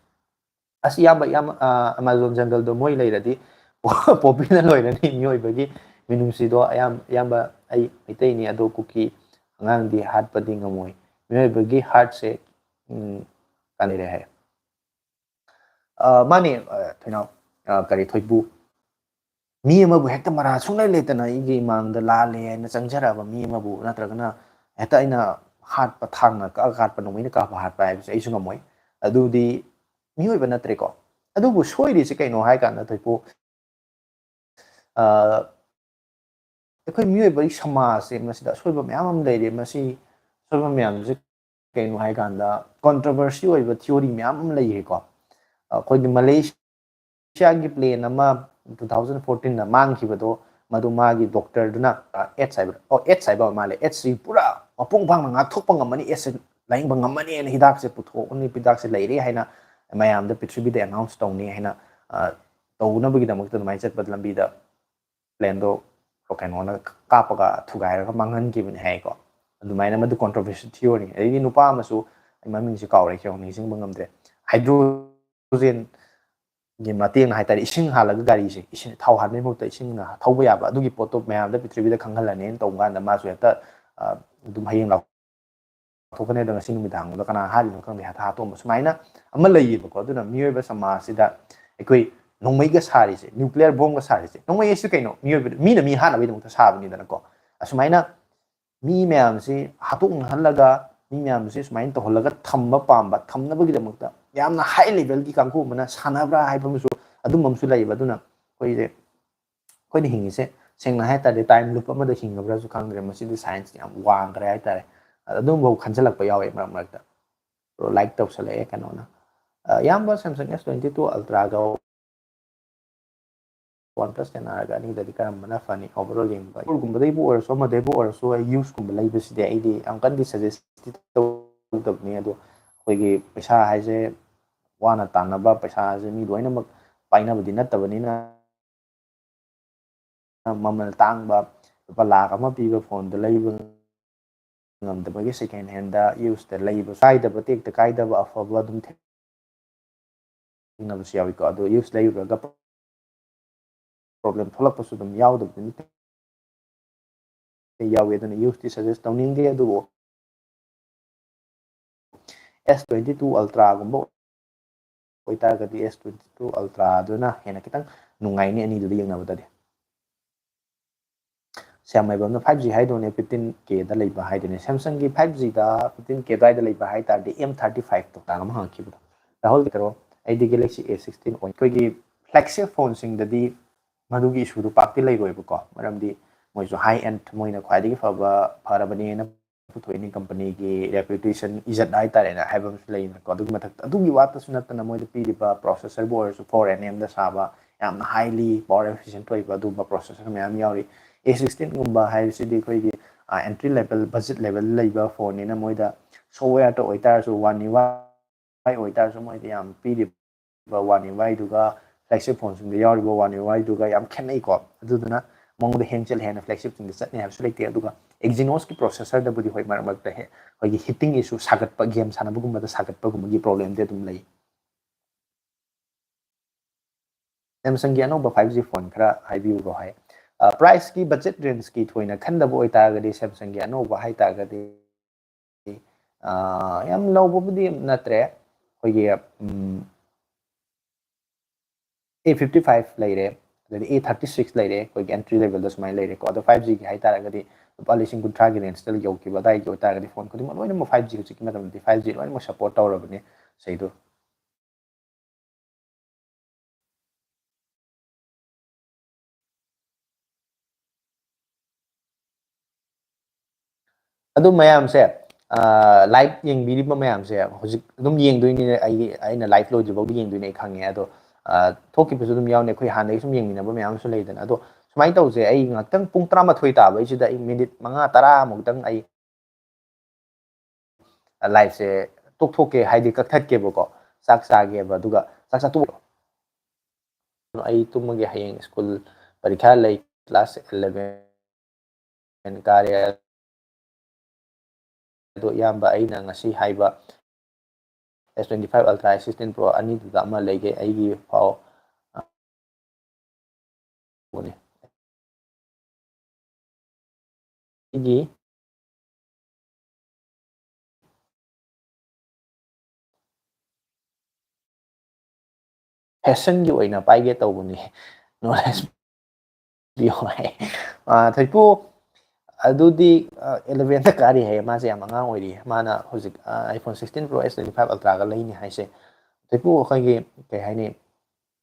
ꯑꯁ, ꯏꯌꯥꯝꯕ, ꯏꯌꯥꯝꯕ, ꯑ, Amazon jungle ꯗꯣ ꯃꯣꯏ ꯂꯩꯔꯗꯤ ꯄꯣ-, ꯄꯣꯞꯄꯤꯅ ꯂꯣꯏꯔꯅꯤ꯫ ꯃꯤꯑꯣꯏꯕꯒꯤ ꯃꯤꯅꯨꯡꯁꯤꯗꯣ ꯑꯌꯥꯝ-, ꯏꯌꯥꯝꯕ, ꯑꯩ ꯃꯩꯇꯩꯅꯤ, ꯑꯗꯣ ꯀꯨꯀꯤ ꯑꯉꯥꯡꯗꯤ ꯍꯥꯠꯄꯗꯤ ꯉꯝꯃꯣꯏ꯫ ꯃꯤꯑꯣꯏꯕꯒꯤ heart ꯁꯦ, ꯎꯝ, ꯀꯥꯟꯅꯔꯦ ꯍꯥꯏ꯫ ꯑ, ꯃꯥꯅꯦ, ꯑ, ꯊꯣꯏꯅꯥꯎ, ꯑ, ꯀꯔꯤ, ꯊꯣꯏꯕꯨ꯫ ꯃꯤ ꯑꯃꯕꯨ ꯍꯦꯛꯇ ꯃꯔꯥ ꯁꯨꯡꯂꯩ ꯂꯩꯇꯅ ꯑꯩꯒꯤ ꯏꯃꯥꯡꯗ ꯂꯥꯜꯂꯦ ꯍꯥꯏꯅ ꯆꯪꯖꯔꯛꯑꯕ ꯃꯤ ꯑꯃꯕꯨ, ꯅꯠꯇ꯭ꯔꯒꯅ ꯍꯦꯛꯇ ꯑꯩꯅ ꯍꯥꯠꯄ, ꯊꯥꯡꯅ ꯀꯛꯑꯒ ꯍꯥꯠꯄ, ꯅꯣꯡꯃꯩꯅ ꯀꯥꯞꯄ ꯍꯥꯠꯄ ꯍꯥꯏꯕꯁꯦ ꯑꯩꯁꯨ ꯉꯝꯃꯣꯏ꯫ ꯑꯗꯨꯗꯤ ꯃꯤꯑꯣꯏꯕ ꯅꯠꯇ꯭ꯔꯦꯀꯣ꯫ ꯑꯗꯨꯕꯨ ꯁꯣꯏꯔꯤꯁꯦ ꯀꯩꯅꯣ ꯍꯥꯏ ꯀꯥꯟꯗ, ꯊꯣꯏꯄꯨ, ꯑꯩꯈꯣꯏ ꯃꯤꯑꯣꯏꯕꯒꯤ ꯁꯃꯥꯖꯁꯦ ꯃꯁꯤꯗ ꯑꯁꯣꯏꯕ ꯃꯌꯥꯝ ꯑꯃ ꯂꯩꯔꯦ꯫ ꯃꯁꯤ ꯑꯁꯣꯏꯕ ꯃꯌꯥꯝꯁꯦ ꯀꯩꯅꯣ ꯍꯥꯏ ꯀꯥꯟꯗ, ꯀꯣꯟꯇ꯭ꯔꯣꯚꯔꯁꯤ ꯑꯣꯏꯕ ꯊꯤꯑꯣꯔꯤ ꯃꯌꯥꯝ ꯑꯃ ꯂꯩꯔꯤꯀꯣ꯫ ꯑꯩꯈꯣꯏꯒꯤ ꯃꯂꯦꯁꯤꯌꯥꯒꯤ ꯄ꯭ꯂꯦꯟ ꯑꯃ ꯇꯨ ꯊꯥꯎꯖꯟ ꯐꯣꯔꯇꯤꯟꯗ ꯃꯥꯡꯈꯤꯕꯗꯣ, ꯃꯗꯨ ꯃꯥꯒꯤ ꯗꯣꯛꯇꯔꯗꯨꯅ, ꯑꯦꯠꯁ ꯍꯥꯏꯕ, ꯑꯣ, ꯑꯦꯠꯁ ꯍꯥꯏꯕ ꯃꯥꯜꯂꯦ, ꯑꯦꯠꯁꯁꯤ ꯄꯨꯔꯥ ꯃꯄꯨꯡ ꯐꯥꯅ ꯉꯥꯛꯊꯣꯛꯄ ꯉꯝꯃꯅꯤ, ꯑꯦꯠꯁꯁꯦ ꯂꯥꯏꯌꯦꯡꯕ ꯉꯝꯃꯅꯤ ꯍꯥꯏꯅ, ꯍꯤꯗꯥꯛꯁꯦ ꯄꯨꯊꯣꯛꯑꯅꯤ, ꯍꯤꯗꯥꯛꯁꯦ ꯂꯩꯔꯦ ꯍꯥꯏꯅ ꯃꯌꯥꯝꯗ, ꯄ꯭ꯔꯤꯊꯤꯕꯤꯗ ꯑꯦꯅꯥꯎꯟꯁ ꯇꯧꯅꯤ ꯍꯥꯏꯅ, ꯑ, ꯇꯧꯅꯕꯒꯤꯗꯃꯛꯇ ꯑꯗꯨꯃꯥꯏꯅ ꯆꯠꯄ ꯂꯝꯕꯤꯗ ꯄ꯭ꯂꯦꯟꯗꯣ ꯀꯩꯅꯣꯅ ꯀꯥꯞꯄꯒ ꯊꯨꯒꯥꯏꯔꯒ ꯃꯥꯡꯍꯟꯈꯤꯕꯅꯤ ꯍꯥꯏꯀꯣ꯫ ꯑꯗꯨꯃꯥꯏꯅ ꯃꯗꯨ ꯀꯣꯟꯇ꯭ꯔꯣꯚꯔꯁꯤ ꯊꯤꯑꯣꯔꯤ꯫ ꯑꯗꯒꯤ ꯅꯨꯄꯥ ꯑꯃꯁꯨ, ꯑꯩ ꯃꯃꯤꯡꯁꯦ ꯀꯥꯎꯔꯦ, ꯈꯤꯇꯪ ꯅꯤꯡꯁꯤꯡꯕ ꯉꯝꯗ꯭ꯔꯦ, ꯍꯥꯏꯗ꯭ꯔꯣꯖꯦꯟꯒꯤ ꯃꯇꯦꯡꯅ ꯍꯥꯏꯇꯥꯔꯦ, ꯏꯁꯤꯡ ꯍꯥꯜꯂꯒ ꯒꯥꯔꯤꯁꯦ, ꯏꯁꯤꯡ, ꯊꯥꯎ ꯍꯥꯟꯕꯒꯤ ꯃꯍꯨꯠꯇ ꯏꯁꯤꯡꯅ ꯊꯧꯕ ꯌꯥꯕ, ꯑꯗꯨꯒꯤ ꯄꯣꯠꯇꯣ ꯃꯌꯥꯝꯗ, ꯄ꯭ꯔꯤꯊꯤꯕꯤꯗ ꯈꯪꯍꯜꯂꯅꯦꯅ ꯇꯧꯕ ꯀꯥꯟꯗ ꯃꯥꯁꯨ ꯍꯦꯛꯇ, ꯑ, ꯑꯗꯨꯝ ꯍꯌꯦꯡ ꯂꯥꯎꯊꯣꯛꯀꯅꯤ, ꯑꯗꯣ ꯉꯁꯤ ꯅꯨꯃꯤꯗꯥꯡꯗ ꯀꯅꯥ ꯍꯥꯠꯂꯤꯅꯣ ꯈꯪꯗꯦ, ꯍꯥꯠ ꯍꯥꯠꯇꯣꯛꯑꯝꯕ꯫ ꯁꯨꯃꯥꯏꯅ ꯑꯃ ꯂꯩꯌꯦꯕꯀꯣ꯫ ꯑꯗꯨꯅ ꯃꯤꯑꯣꯏꯕ ꯁꯃꯥꯖꯁꯤꯗ ꯑꯩꯈꯣꯏ ꯅꯣꯡꯃꯩꯒ ꯁꯥꯔꯤꯁꯦ, ꯅ꯭ꯌꯨꯀ꯭ꯂꯤꯌꯔ ꯕꯣꯝꯒ ꯁꯥꯔꯤꯁꯦ, ꯅꯣꯡꯃꯩ ꯑꯁꯤ ꯀꯩꯅꯣ? ꯃꯤꯑꯣꯏꯕ, ꯃꯤꯅ ꯃꯤ ꯍꯥꯠꯅꯕꯒꯤꯗꯃꯛꯇ ꯁꯥꯕꯅꯤꯗꯅꯀꯣ꯫ ꯑꯁꯨꯃꯥꯏꯅ ꯃꯤ ꯃꯌꯥꯝꯁꯤ ꯍꯥꯠꯇꯣꯛꯅꯍꯜꯂꯒ, ꯃꯤ ꯃꯌꯥꯝꯁꯤ ꯁꯨꯃꯥꯏꯅ ꯇꯧꯍꯜꯂꯒ ꯊꯝꯕ ꯄꯥꯝꯕ, ꯊꯝꯅꯕꯒꯤꯗꯃꯛꯇ ꯌꯥꯝꯅ ꯍꯥꯏ ꯂꯦꯚꯦꯜꯒꯤ ꯀꯥꯡꯕꯨ ꯑꯃꯅ ꯁꯥꯟꯅꯕ꯭ꯔꯥ ꯍꯥꯏꯕ ꯑꯃꯁꯨ, ꯑꯗꯨꯝꯕ ꯑꯃꯁꯨ ꯂꯩꯌꯦꯕ꯫ ꯑꯗꯨꯅ ꯑꯩꯈꯣꯏꯁꯦ, ꯑꯩꯈꯣꯏꯅ ꯍꯤꯡꯉꯤꯁꯦ, ꯁꯦꯡꯅ ꯍꯥꯏ ꯇꯥꯔꯗꯤ, ꯇꯥꯏꯝ ꯂꯨꯞ ꯑꯃꯗ ꯍꯤꯡꯉꯕ꯭ꯔꯥꯁꯨ ꯈꯪꯗ꯭ꯔꯦ꯫ ꯃꯁꯤꯗꯤ ꯁꯥꯏꯟꯁ ꯌꯥꯝ ꯋꯥꯡꯈ꯭ꯔꯦ ꯍꯥꯏ ꯇꯥꯔꯦ꯫ ꯑꯗꯨꯝꯐꯥꯎ ꯈꯟꯖꯜꯂꯛꯄ ꯌꯥꯎꯋꯦ ꯃꯔꯛ ꯃꯔꯛꯇ꯫ ꯕ꯭ꯔꯣ, ꯂꯥꯏꯛ ꯇꯧꯁꯜꯂꯛꯑꯦ ꯀꯩꯅꯣꯅ꯫ ꯑ, ꯏꯌꯥꯝꯕ, ꯁꯦꯝꯁꯪ ꯑꯦꯁ ꯇ꯭ꯋꯦꯟꯇꯤ ꯇꯨ ꯑꯜꯇ꯭ꯔꯥꯒ ꯋꯥꯟ ꯄ꯭ꯂꯁ ꯇꯦꯟ ꯑꯥꯔꯒ ꯑꯅꯤꯗꯗꯤ ꯀꯔꯝꯕꯅ ꯐꯅꯤ? ꯑꯣꯚꯔꯑꯣꯜ ꯌꯦꯡꯕꯗ, ꯁ꯭ꯀꯨꯜꯒꯨꯝꯕꯗꯩꯕꯨ ꯑꯣꯏꯔꯁꯨ, ꯑꯃꯗꯩꯕꯨ ꯑꯣꯏꯔꯁꯨ, ꯑꯩ ꯌꯨꯁꯀꯨꯝꯕ ꯂꯩꯕꯁꯤꯗꯤ ꯑꯩꯗꯤ ꯌꯥꯝ ꯀꯟꯅꯗꯤ ꯁꯖꯦꯁꯇꯤ ꯇꯧꯗꯕꯅꯤ꯫ ꯑꯗꯣ ꯑꯩꯈꯣꯏꯒꯤ ꯄꯩꯁꯥ ꯍꯥꯏꯁꯦ ꯋꯥꯅ ꯇꯥꯟꯅꯕ, ꯄꯩꯁꯥ ꯍꯥꯏꯁꯦ ꯃꯤ ꯂꯣꯏꯅꯃꯛ ꯄꯥꯏꯅꯕꯗꯤ ꯅꯠꯇꯕꯅꯤꯅ, ꯃꯃꯜ ꯇꯥꯡꯕ, ꯂꯨꯄꯥ ꯂꯥꯈ ꯑꯃ ꯄꯤꯕ ꯐꯣꯟꯗꯣ ꯂꯩꯕ ꯉꯝꯗꯕꯒꯤ ꯁꯦꯀꯦꯟ ꯍꯦꯟꯗ ꯌꯨꯁꯇ ꯂꯩꯕ, ꯀꯥꯏꯗꯕ, ꯇꯦꯛꯇ ꯀꯥꯏꯗꯕ ꯑꯐꯕ ꯑꯗꯨꯝ ꯊꯦꯡꯅꯕꯁꯨ ꯌꯥꯎꯏꯀꯣ꯫ ꯑꯗꯣ ꯌꯨꯁ ꯂꯩꯔꯨꯔꯒ ꯄ꯭ꯔꯣꯕ꯭ꯂꯦꯝ ꯊꯣꯛꯂꯛꯄꯁꯨ ꯑꯗꯨꯝ ꯌꯥꯎꯗꯕꯗꯤ ꯅꯠꯇꯦ, ꯌꯥꯎꯏ꯫ ꯑꯗꯨꯅ ꯌꯨꯁꯇꯤ ꯁꯖꯦꯁ ꯇꯧꯅꯤꯡꯗꯦ, ꯑꯗꯨꯕꯨ ꯑꯦꯁ ꯇ꯭ꯋꯦꯟꯇꯤ ꯇꯨ ꯑꯜꯇ꯭ꯔꯥꯒꯨꯝꯕ ꯑꯣꯏꯇꯥꯔꯒꯗꯤ, ꯑꯦꯁ ꯇ꯭ꯋꯦꯟꯇꯤ ꯇꯨ ꯑꯜꯇ꯭ꯔꯥꯗꯨꯅ ꯍꯦꯟꯅ ꯈꯤꯇꯪ ꯅꯨꯡꯉꯥꯏꯅꯤ ꯑꯅꯤꯗꯨꯗ ꯌꯦꯡꯅꯕꯗꯗꯤ꯫ ꯁ꯭ꯌꯥꯝ ꯃꯥꯏꯕꯝꯅ ꯐꯥꯏꯚ ꯖꯤ ꯍꯥꯏꯗꯣꯏꯅꯦ, ꯐꯤꯐꯇꯤꯟ ꯀꯦꯗ ꯂꯩꯕ ꯍꯥꯏꯗꯣꯏꯅꯦ꯫ ꯁꯦꯝꯁꯪꯒꯤ ꯐꯥꯏꯚ ꯖꯤꯗ ꯐꯤꯐꯇꯤꯟ ꯀꯦ ꯑꯗꯨꯋꯥꯏꯗ ꯂꯩꯕ ꯍꯥꯏ ꯇꯥꯔꯗꯤ, ꯑꯦꯝ ꯊꯥꯔꯇꯤ ꯐꯥꯏꯚ ꯇꯣꯛꯇꯥꯛ ꯑꯃ ꯍꯪꯉꯛꯈꯤꯕꯗꯣ꯫ ꯔꯥꯍꯨꯜ ꯀꯩꯔꯣ, ꯑꯩꯗꯤ ꯒꯦꯂꯦꯛꯁꯤ ꯑꯦ ꯁꯤꯛꯁꯇꯤꯟ ꯑꯣꯏ꯫ ꯑꯩꯈꯣꯏꯒꯤ ꯐ꯭ꯂꯦꯒꯁꯤꯞ ꯐꯣꯟꯁꯤꯡꯗꯗꯤ ꯃꯗꯨꯒꯤ ꯏꯁꯨꯗꯨ ꯄꯥꯛꯇꯤ ꯂꯩꯔꯣꯏꯕꯀꯣ꯫ ꯃꯔꯝꯗꯤ ꯃꯣꯏꯁꯨ high end, ꯃꯣꯏꯅ ꯈ꯭ꯋꯥꯏꯗꯒꯤ ꯐꯕ, ꯐꯔꯕꯅꯦꯅ ꯄꯨꯊꯣꯛꯏꯅꯤ, ꯀꯝꯄꯅꯤꯒꯤ reputation, ꯏꯖꯠ ꯍꯥꯏꯇꯥꯔꯦꯅꯦ, ꯍꯥꯏꯕ ꯑꯃꯁꯨ ꯂꯩꯅꯀꯣ꯫ ꯑꯗꯨꯒꯤ ꯃꯊꯛꯇ, ꯑꯗꯨꯒꯤ ꯋꯥꯇꯁꯨ ꯅꯠꯇꯅ ꯃꯣꯏꯗ ꯄꯤꯔꯤꯕ processorꯕꯨ ꯑꯣꯏꯔꯁꯨ four nm ꯗ ꯁꯥꯕ, ꯌꯥꯝꯅ highly power efficient ꯑꯣꯏꯕ ꯑꯗꯨꯒꯨꯝꯕ processor ꯃꯌꯥꯝ ꯌꯥꯎꯔꯤ꯫ A sixteen ꯒꯨꯝꯕ ꯍꯥꯏꯕꯁꯤꯗꯤ ꯑꯩꯈꯣꯏꯒꯤ, ꯑ, entry level, budget level ꯂꯩꯕ phoneꯅꯤꯅ ꯃꯣꯏꯗ softwareꯇ ꯑꯣꯏꯇꯥꯔꯁꯨ, One UI ꯑꯣꯏꯇꯥꯔꯁꯨ, ꯃꯣꯏꯗ ꯌꯥꯝ ꯄꯤꯔꯤꯕ One UIꯗꯨꯒ, flagship phoneꯁꯤꯡꯗ ꯌꯥꯎꯔꯤꯕ One UIꯗꯨꯒ ꯌꯥꯝ ꯈꯦꯠꯅꯩꯀꯣ꯫ ꯑꯗꯨꯗꯨꯅ ꯃꯉꯣꯟꯗ hang ꯆꯠꯂꯦ ꯍꯥꯏꯅ flagshipꯁꯤꯡꯗ ꯆꯠꯅꯤ ꯍꯥꯏꯕꯁꯨ ꯂꯩꯇꯦ꯫ ꯑꯗꯨꯒ Exynosꯀꯤ processorꯗꯕꯨꯗꯤ ꯍꯣꯏ, ꯃꯔꯛ ꯃꯔꯛꯇ ꯍꯦꯛ ꯑꯩꯈꯣꯏꯒꯤ heating issue, ꯁꯥꯒꯠꯄ, game ꯁꯥꯟꯅꯕꯒꯨꯝꯕꯗ ꯁꯥꯒꯠꯄꯒꯨꯝꯕꯒꯤ problemꯗꯤ ꯑꯗꯨꯝ ꯂꯩ꯫ Samsungꯒꯤ ꯑꯅꯧꯕ five G phone ꯈꯔ ꯍꯥꯏꯕꯤꯌꯨꯔꯣ ꯍꯥꯏ꯫ ꯑ, priceꯀꯤ, budget rangeꯀꯤ ꯊꯣꯏꯅ ꯈꯟꯗꯕ ꯑꯣꯏꯇꯥꯔꯒꯗꯤ Samsungꯒꯤ ꯑꯅꯧꯕ ꯍꯥꯏꯇꯥꯔꯒꯗꯤ, ꯑ, ꯌꯥꯝ ꯂꯧꯕꯕꯨꯗꯤ ꯅꯠꯇ꯭ꯔꯦ꯫ ꯑꯩꯈꯣꯏꯒꯤ, ꯎꯝ, A fifty five ꯂꯩꯔꯦ, ꯑꯗꯩꯗꯤ A thirty six ꯂꯩꯔꯦ, ꯑꯩꯈꯣꯏꯒꯤ entry levelꯗ ꯁꯨꯃꯥꯏꯅ ꯂꯩꯔꯦꯀꯣ꯫ ꯑꯗꯣ five Gꯒꯤ ꯍꯥꯏꯇꯥꯔꯒꯗꯤ ꯂꯨꯄꯥ ꯂꯤꯁꯤꯡ ꯀꯨꯟꯊ꯭ꯔꯥꯒꯤ rangeꯇ ꯌꯧꯈꯤꯕ ꯑꯗꯥꯏꯒꯤ ꯑꯣꯏꯇꯥꯔꯒꯗꯤ phone ꯈꯨꯗꯤꯡꯃꯛ ꯂꯣꯏꯅꯃꯛ five G, ꯍꯧꯖꯤꯛꯀꯤ ꯃꯇꯝꯗꯗꯤ five G ꯂꯣꯏꯅꯃꯛ support ꯇꯧꯔꯕꯅꯦ꯫ ꯁꯤꯗꯣ꯫ ꯑꯗꯨ ꯃꯌꯥꯝꯁꯦ, ꯑ, live ꯌꯦꯡꯕꯤꯔꯤꯕ ꯃꯌꯥꯝꯁꯦ ꯍꯧꯖꯤꯛ ꯑꯗꯨꯝ ꯌꯦꯡꯗꯣꯏꯅꯤꯅꯦ, ꯑꯩꯒꯤ, ꯑꯩꯅ live ꯂꯣꯏꯗ꯭ꯔꯤꯐꯥꯎꯗꯤ ꯌꯦꯡꯗꯣꯏꯅꯦ, ꯑꯩ ꯈꯪꯉꯦ꯫ ꯑꯗꯣ, ꯑ, ꯊꯣꯛꯈꯤꯕꯁꯨ ꯑꯗꯨꯝ ꯌꯥꯎꯅꯤ, ꯑꯩꯈꯣꯏ ꯍꯥꯟꯅꯗꯒꯤ ꯁꯨꯝ ꯌꯦꯡꯃꯤꯟꯅꯕ ꯃꯌꯥꯝ ꯑꯃꯁꯨ ꯂꯩꯗꯅ꯫ ꯑꯗꯣ ꯁꯨꯃꯥꯏꯅ ꯇꯧꯁꯦ, ꯑꯩ ꯉꯥꯛꯇꯪ, ꯄꯨꯡ ꯇꯔꯥꯃꯥꯊꯣꯏ ꯇꯥꯕꯩꯁꯤꯗ ꯑꯩ minute ꯃꯉꯥ ꯇꯔꯥꯃꯨꯛꯇꯪ ꯑꯩ liveꯁꯦ ꯇꯣꯛꯊꯣꯛꯀꯦ, ꯍꯥꯏꯗꯤ ꯀꯛꯊꯠꯀꯦꯕꯀꯣ, ꯆꯥꯛ ꯆꯥꯒꯦꯕ, ꯑꯗꯨꯒ ꯆꯥꯛ ꯆꯥꯊꯣꯛ ꯑꯩ ꯇꯨꯝꯃꯒꯦ, ꯍꯌꯦꯡ school ꯄꯔꯤꯈꯥ ꯂꯩ, class eleven ꯀꯥꯔꯦ꯫ ꯑꯗꯣ ꯏꯌꯥꯝꯕ, ꯑꯩꯅ ꯉꯁꯤ ꯍꯥꯏꯕ S twenty five Ultra, S sixteen Pro ꯑꯅꯤꯗꯨꯗ ꯑꯃ ꯂꯩꯒꯦ, ꯑꯩꯒꯤ ꯐꯥꯎ ꯇꯧꯕꯅꯤ꯫ ꯑꯩꯒꯤ fashionꯒꯤ ꯑꯣꯏꯅ ꯄꯥꯏꯒꯦ ꯇꯧꯕꯅꯤ, knowledge ꯄꯤꯌꯣ ꯍꯥꯏ꯫ ꯑ, ꯊꯣꯏꯄꯨ, ꯑꯗꯨꯗꯤ, ꯑ, elevenꯗ ꯀꯥꯔꯤ ꯍꯥꯏꯌꯦ, ꯃꯥꯁꯦ ꯌꯥꯝ ꯑꯉꯥꯡ ꯑꯣꯏꯔꯤ꯫ ꯃꯥꯅ ꯍꯧꯖꯤꯛ, ꯑ, iPhone sixteen Pro, S twenty five Ultraꯒ ꯂꯩꯅꯤ ꯍꯥꯏꯁꯦ꯫ ꯊꯣꯏꯄꯨ, ꯑꯩꯈꯣꯏꯒꯤ, ꯀꯩ ꯍꯥꯏꯅꯤ,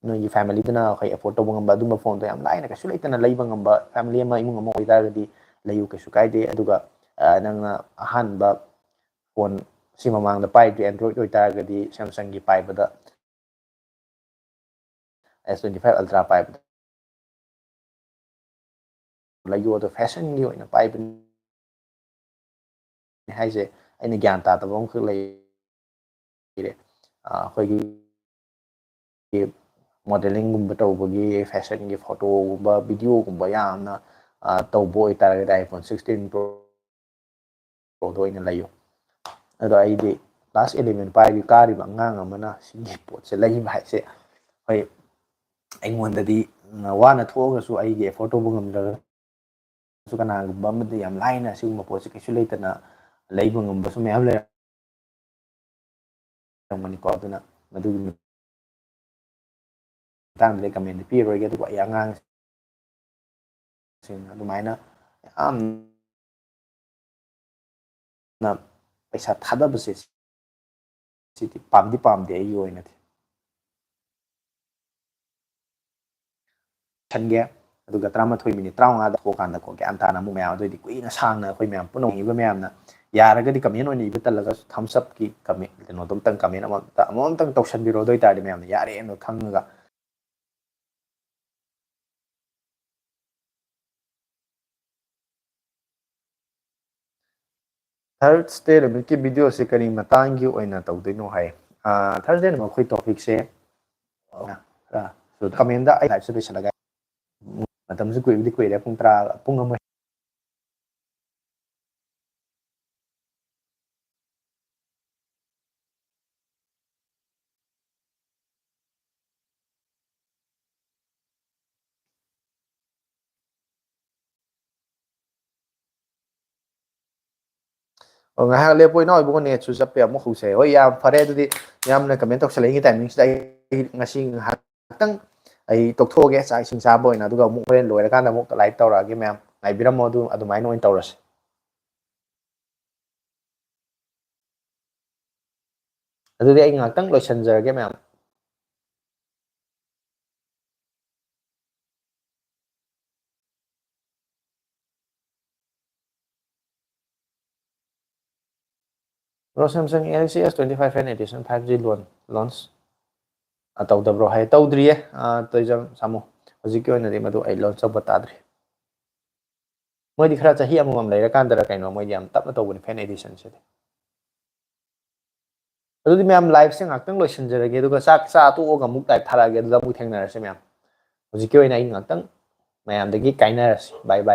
ꯅꯣꯏꯒꯤ ꯐꯦꯃꯤꯂꯤꯗꯨꯅ ꯑꯩꯈꯣꯏ ꯑꯦꯐꯣꯔꯠ ꯇꯧꯕ ꯉꯝꯕ ꯑꯗꯨꯝꯕ ꯐꯣꯟꯗꯣ ꯌꯥꯝ ꯂꯥꯏꯅ ꯀꯩꯁꯨ ꯂꯩꯇꯅ ꯂꯩꯕ ꯉꯝꯕ ꯐꯦꯃꯤꯂꯤ ꯑꯃ, ꯏꯃꯨꯡ ꯑꯃ ꯑꯣꯏꯇꯥꯔꯒꯗꯤ ꯂꯩꯌꯨ, ꯀꯩꯁꯨ ꯀꯥꯏꯗꯦ꯫ ꯑꯗꯨꯒ, ꯑ, ꯅꯪꯅ ꯑꯍꯥꯟꯕ ꯐꯣꯟ ꯁꯤ ꯃꯃꯥꯡꯗ ꯄꯥꯏꯗ꯭ꯔꯤ Android ꯑꯣꯏꯇꯥꯔꯒꯗꯤ Samsungꯒꯤ ꯄꯥꯏꯕꯗ, S twenty five Ultra ꯄꯥꯏꯕꯗ ꯂꯩꯌꯣ꯫ ꯑꯗꯣ ꯐꯦꯁꯟꯒꯤ ꯑꯣꯏꯅ ꯄꯥꯏꯕꯅꯤ ꯍꯥꯏꯁꯦ ꯑꯩꯅ ꯒ꯭ꯌꯥꯟ ꯇꯥꯗꯕ ꯑꯃꯈꯛ ꯂꯩꯔꯦ꯫ ꯑ, ꯑꯩꯈꯣꯏꯒꯤ ꯃꯣꯗꯦꯂꯤꯡꯒꯨꯝꯕ ꯇꯧꯕꯒꯤ, ꯐꯦꯁꯟꯒꯤ ꯐꯣꯇꯣꯒꯨꯝꯕ, ꯚꯤꯗꯤꯑꯣꯒꯨꯝꯕ ꯌꯥꯝꯅ, ꯑ, ꯇꯧꯕ ꯑꯣꯏꯇꯥꯔꯒꯗꯤ iPhone sixteen Pro ꯄꯣꯠꯇꯣ ꯑꯣꯏꯅ ꯂꯩꯌꯨ꯫ ꯑꯗꯣ ꯑꯩꯗꯤ class eleven ꯄꯥꯏꯔꯤ ꯀꯥꯔꯤꯕ ꯑꯉꯥꯡ ꯑꯃꯅ ꯁꯤꯒꯤ ꯄꯣꯠꯁꯦ ꯂꯩꯕ ꯍꯥꯏꯁꯦ, ꯍꯣꯏ, ꯑꯩꯉꯣꯟꯗꯗꯤ, ꯎꯝ, ꯋꯥꯅ ꯊꯣꯛꯑꯒꯁꯨ, ꯑꯩꯒꯤ ꯑꯦꯐꯣꯔꯠ ꯇꯧꯕ ꯉꯝꯗ꯭ꯔꯒꯁꯨ ꯀꯅꯥꯒꯨꯝꯕ ꯑꯃꯗꯤ ꯌꯥꯝ ꯂꯥꯏꯅ ꯁꯤꯒꯨꯝꯕ ꯄꯣꯠꯁꯦ ꯀꯩꯁꯨ ꯂꯩꯇꯅ ꯂꯩꯕ ꯉꯝꯕꯁꯨ ꯃꯌꯥꯝ ꯂꯩꯔꯝꯒꯅꯤꯀꯣ꯫ ꯑꯗꯨꯅ ꯃꯗꯨꯒꯤ ꯃꯇꯥꯡꯗꯗꯤ ꯀꯃꯦꯟꯗꯤ ꯄꯤꯔꯔꯣꯏꯒꯦ꯫ ꯑꯗꯨꯕꯨ ꯑꯩ ꯑꯉꯥꯡꯁꯤꯡ ꯑꯗꯨꯃꯥꯏꯅ ꯌꯥꯝꯅ ꯄꯩꯁꯥ ꯊꯥꯗꯕꯁꯦ ꯁꯤꯗꯤ ꯄꯥꯝꯗꯤ ꯄꯥꯝꯗꯦ ꯑꯩꯒꯤ ꯑꯣꯏꯅꯗꯤ꯫ ꯈꯟꯒꯦ꯫ ꯑꯗꯨꯒ ꯇꯔꯥꯃꯥꯊꯣꯏ ꯃꯤꯅꯤꯠ ꯇꯔꯥꯃꯉꯥꯗ ꯊꯣꯛꯑꯀꯥꯟꯗꯀꯣ, ꯒ꯭ꯌꯥꯟ ꯇꯥꯅ ꯑꯃꯨꯛ ꯃꯌꯥꯝ, ꯑꯗꯨꯑꯣꯏꯗꯤ ꯀꯨꯏꯅ ꯁꯥꯡꯅ ꯑꯩꯈꯣꯏ ꯃꯌꯥꯝ ꯄꯨꯟꯅ ꯎꯅꯤꯡꯉꯤꯕ ꯃꯌꯥꯝꯅ ꯌꯥꯔꯒꯗꯤ ꯀꯃꯦꯟ ꯑꯣꯏꯅ ꯏꯕ ꯇꯜꯂꯒꯁꯨ thumbs upꯀꯤ ꯀꯃꯦꯟ, ꯀꯩꯅꯣꯗꯣ ꯑꯝꯇꯪ, ꯀꯃꯦꯟ ꯑꯃ ꯑꯃꯃꯝꯇꯪ ꯇꯧꯁꯟꯕꯤꯔꯣ꯫ ꯑꯗꯨ ꯑꯣꯏꯇꯥꯔꯗꯤ ꯃꯌꯥꯝꯅ ꯌꯥꯔꯦꯅ ꯈꯪꯉꯒ꯫ Thursday ꯅꯨꯃꯤꯠꯀꯤ ꯚꯤꯗꯤꯑꯣꯁꯦ ꯀꯔꯤ ꯃꯇꯥꯡꯒꯤ ꯑꯣꯏꯅ ꯇꯧꯗꯣꯏꯅꯣ ꯍꯥꯏ? ꯑꯥ, Thursday ꯅꯨꯃꯤꯠ ꯑꯩꯈꯣꯏ ꯇꯣꯄꯤꯛꯁꯦ, ꯑꯥ, ꯀꯃꯦꯟꯗ ꯑꯩ ꯂꯥꯏꯐꯁꯦ ꯂꯣꯏꯁꯤꯜꯂꯒ, ꯃꯇꯝꯁꯨ ꯀꯨꯏꯕꯗꯤ ꯀꯨꯏꯔꯦ, ꯄꯨꯡ ꯇꯔꯥ, ꯄꯨꯡ ꯑꯃ꯫ ꯑꯣ, ꯉꯥꯏꯍꯥꯛ ꯂꯦꯞꯄꯣ ꯏꯅꯥꯎ ꯏꯕꯨꯡꯉꯣ, ꯅꯦꯠꯁꯨ ꯆꯞꯄꯦ, ꯑꯃꯨꯛ ꯍꯧꯁꯦ꯫ ꯍꯣꯏ, ꯌꯥꯝ ꯐꯔꯦ꯫ ꯑꯗꯨꯗꯤ ꯌꯥꯝꯅ ꯀꯃꯦꯟ ꯇꯧꯁꯜꯂꯛꯏꯒꯤ ꯇꯥꯏꯃꯤꯡꯁꯤꯗ ꯑꯩ ꯉꯁꯤ ꯉꯥꯏꯍꯥꯛꯇꯪ ꯑꯩ ꯇꯣꯛꯊꯣꯛꯑꯒꯦ, ꯆꯥꯛ ꯏꯁꯤꯡ ꯆꯥꯕ ꯑꯣꯏꯅ, ꯑꯗꯨꯒ ꯑꯃꯨꯛ ꯍꯣꯔꯦꯟ ꯂꯣꯏꯔꯀꯥꯟꯗ ꯑꯃꯨꯛ ꯂꯥꯏꯚ ꯇꯧꯔꯛꯑꯒꯦ꯫ ꯃꯌꯥꯝ ꯉꯥꯏꯕꯤꯔꯝꯃꯣ, ꯑꯗꯨ ꯑꯗꯨꯃꯥꯏꯅ ꯑꯣꯏꯅ ꯇꯧꯔꯁꯦ꯫ ꯑꯗꯨꯗꯤ ꯑꯩ ꯉꯥꯏꯍꯥꯛꯇꯪ ꯂꯣꯏꯁꯟꯖꯔꯒꯦ ꯃꯌꯥꯝ꯫ Bro, Samsung Galaxy S twenty five Fan Edition five G launch launch ꯇꯧꯗꯕ꯭ꯔꯣ ꯍꯥꯏ꯫ ꯇꯧꯗ꯭ꯔꯤꯌꯦ꯫ ꯇꯣꯏꯖꯝ ꯁꯥꯃꯨ, ꯍꯧꯖꯤꯛꯀꯤ ꯑꯣꯏꯅꯗꯤ ꯃꯗꯨ ꯑꯩ launch ꯇꯧꯕ ꯇꯥꯗ꯭ꯔꯤ꯫ ꯃꯣꯏꯗꯤ ꯈꯔ ꯆꯍꯤ ꯑꯃꯃꯝ ꯂꯩꯔꯀꯥꯟꯗꯔ ꯀꯩꯅꯣ, ꯃꯣꯏꯗꯤ ꯌꯥꯝ ꯇꯞꯅ ꯇꯧꯕꯅꯤ Fan Edition ꯁꯤꯗꯤ꯫ ꯑꯗꯨꯗꯤ ꯃꯌꯥꯝ, live ꯁꯦ ꯉꯥꯛꯇꯪ ꯂꯣꯏꯁꯤꯟꯖꯔꯒꯦ, ꯑꯗꯨꯒ ꯆꯥꯛ ꯆꯥ ꯇꯣꯛꯑꯒ ꯑꯃꯨꯛ live ꯊꯥꯔꯛꯑꯒꯦ, ꯑꯗꯨꯗ ꯑꯃꯨꯛ ꯊꯦꯡꯅꯔꯁꯤ ꯃꯌꯥꯝ꯫ ꯍꯧꯖꯤꯛꯀꯤ ꯑꯣꯏꯅ ꯑꯩ ꯉꯥꯛꯇꯪ ꯃꯌꯥꯝꯗꯒꯤ ꯀꯥꯏꯅꯔꯁꯤ꯫ Bye bye꯫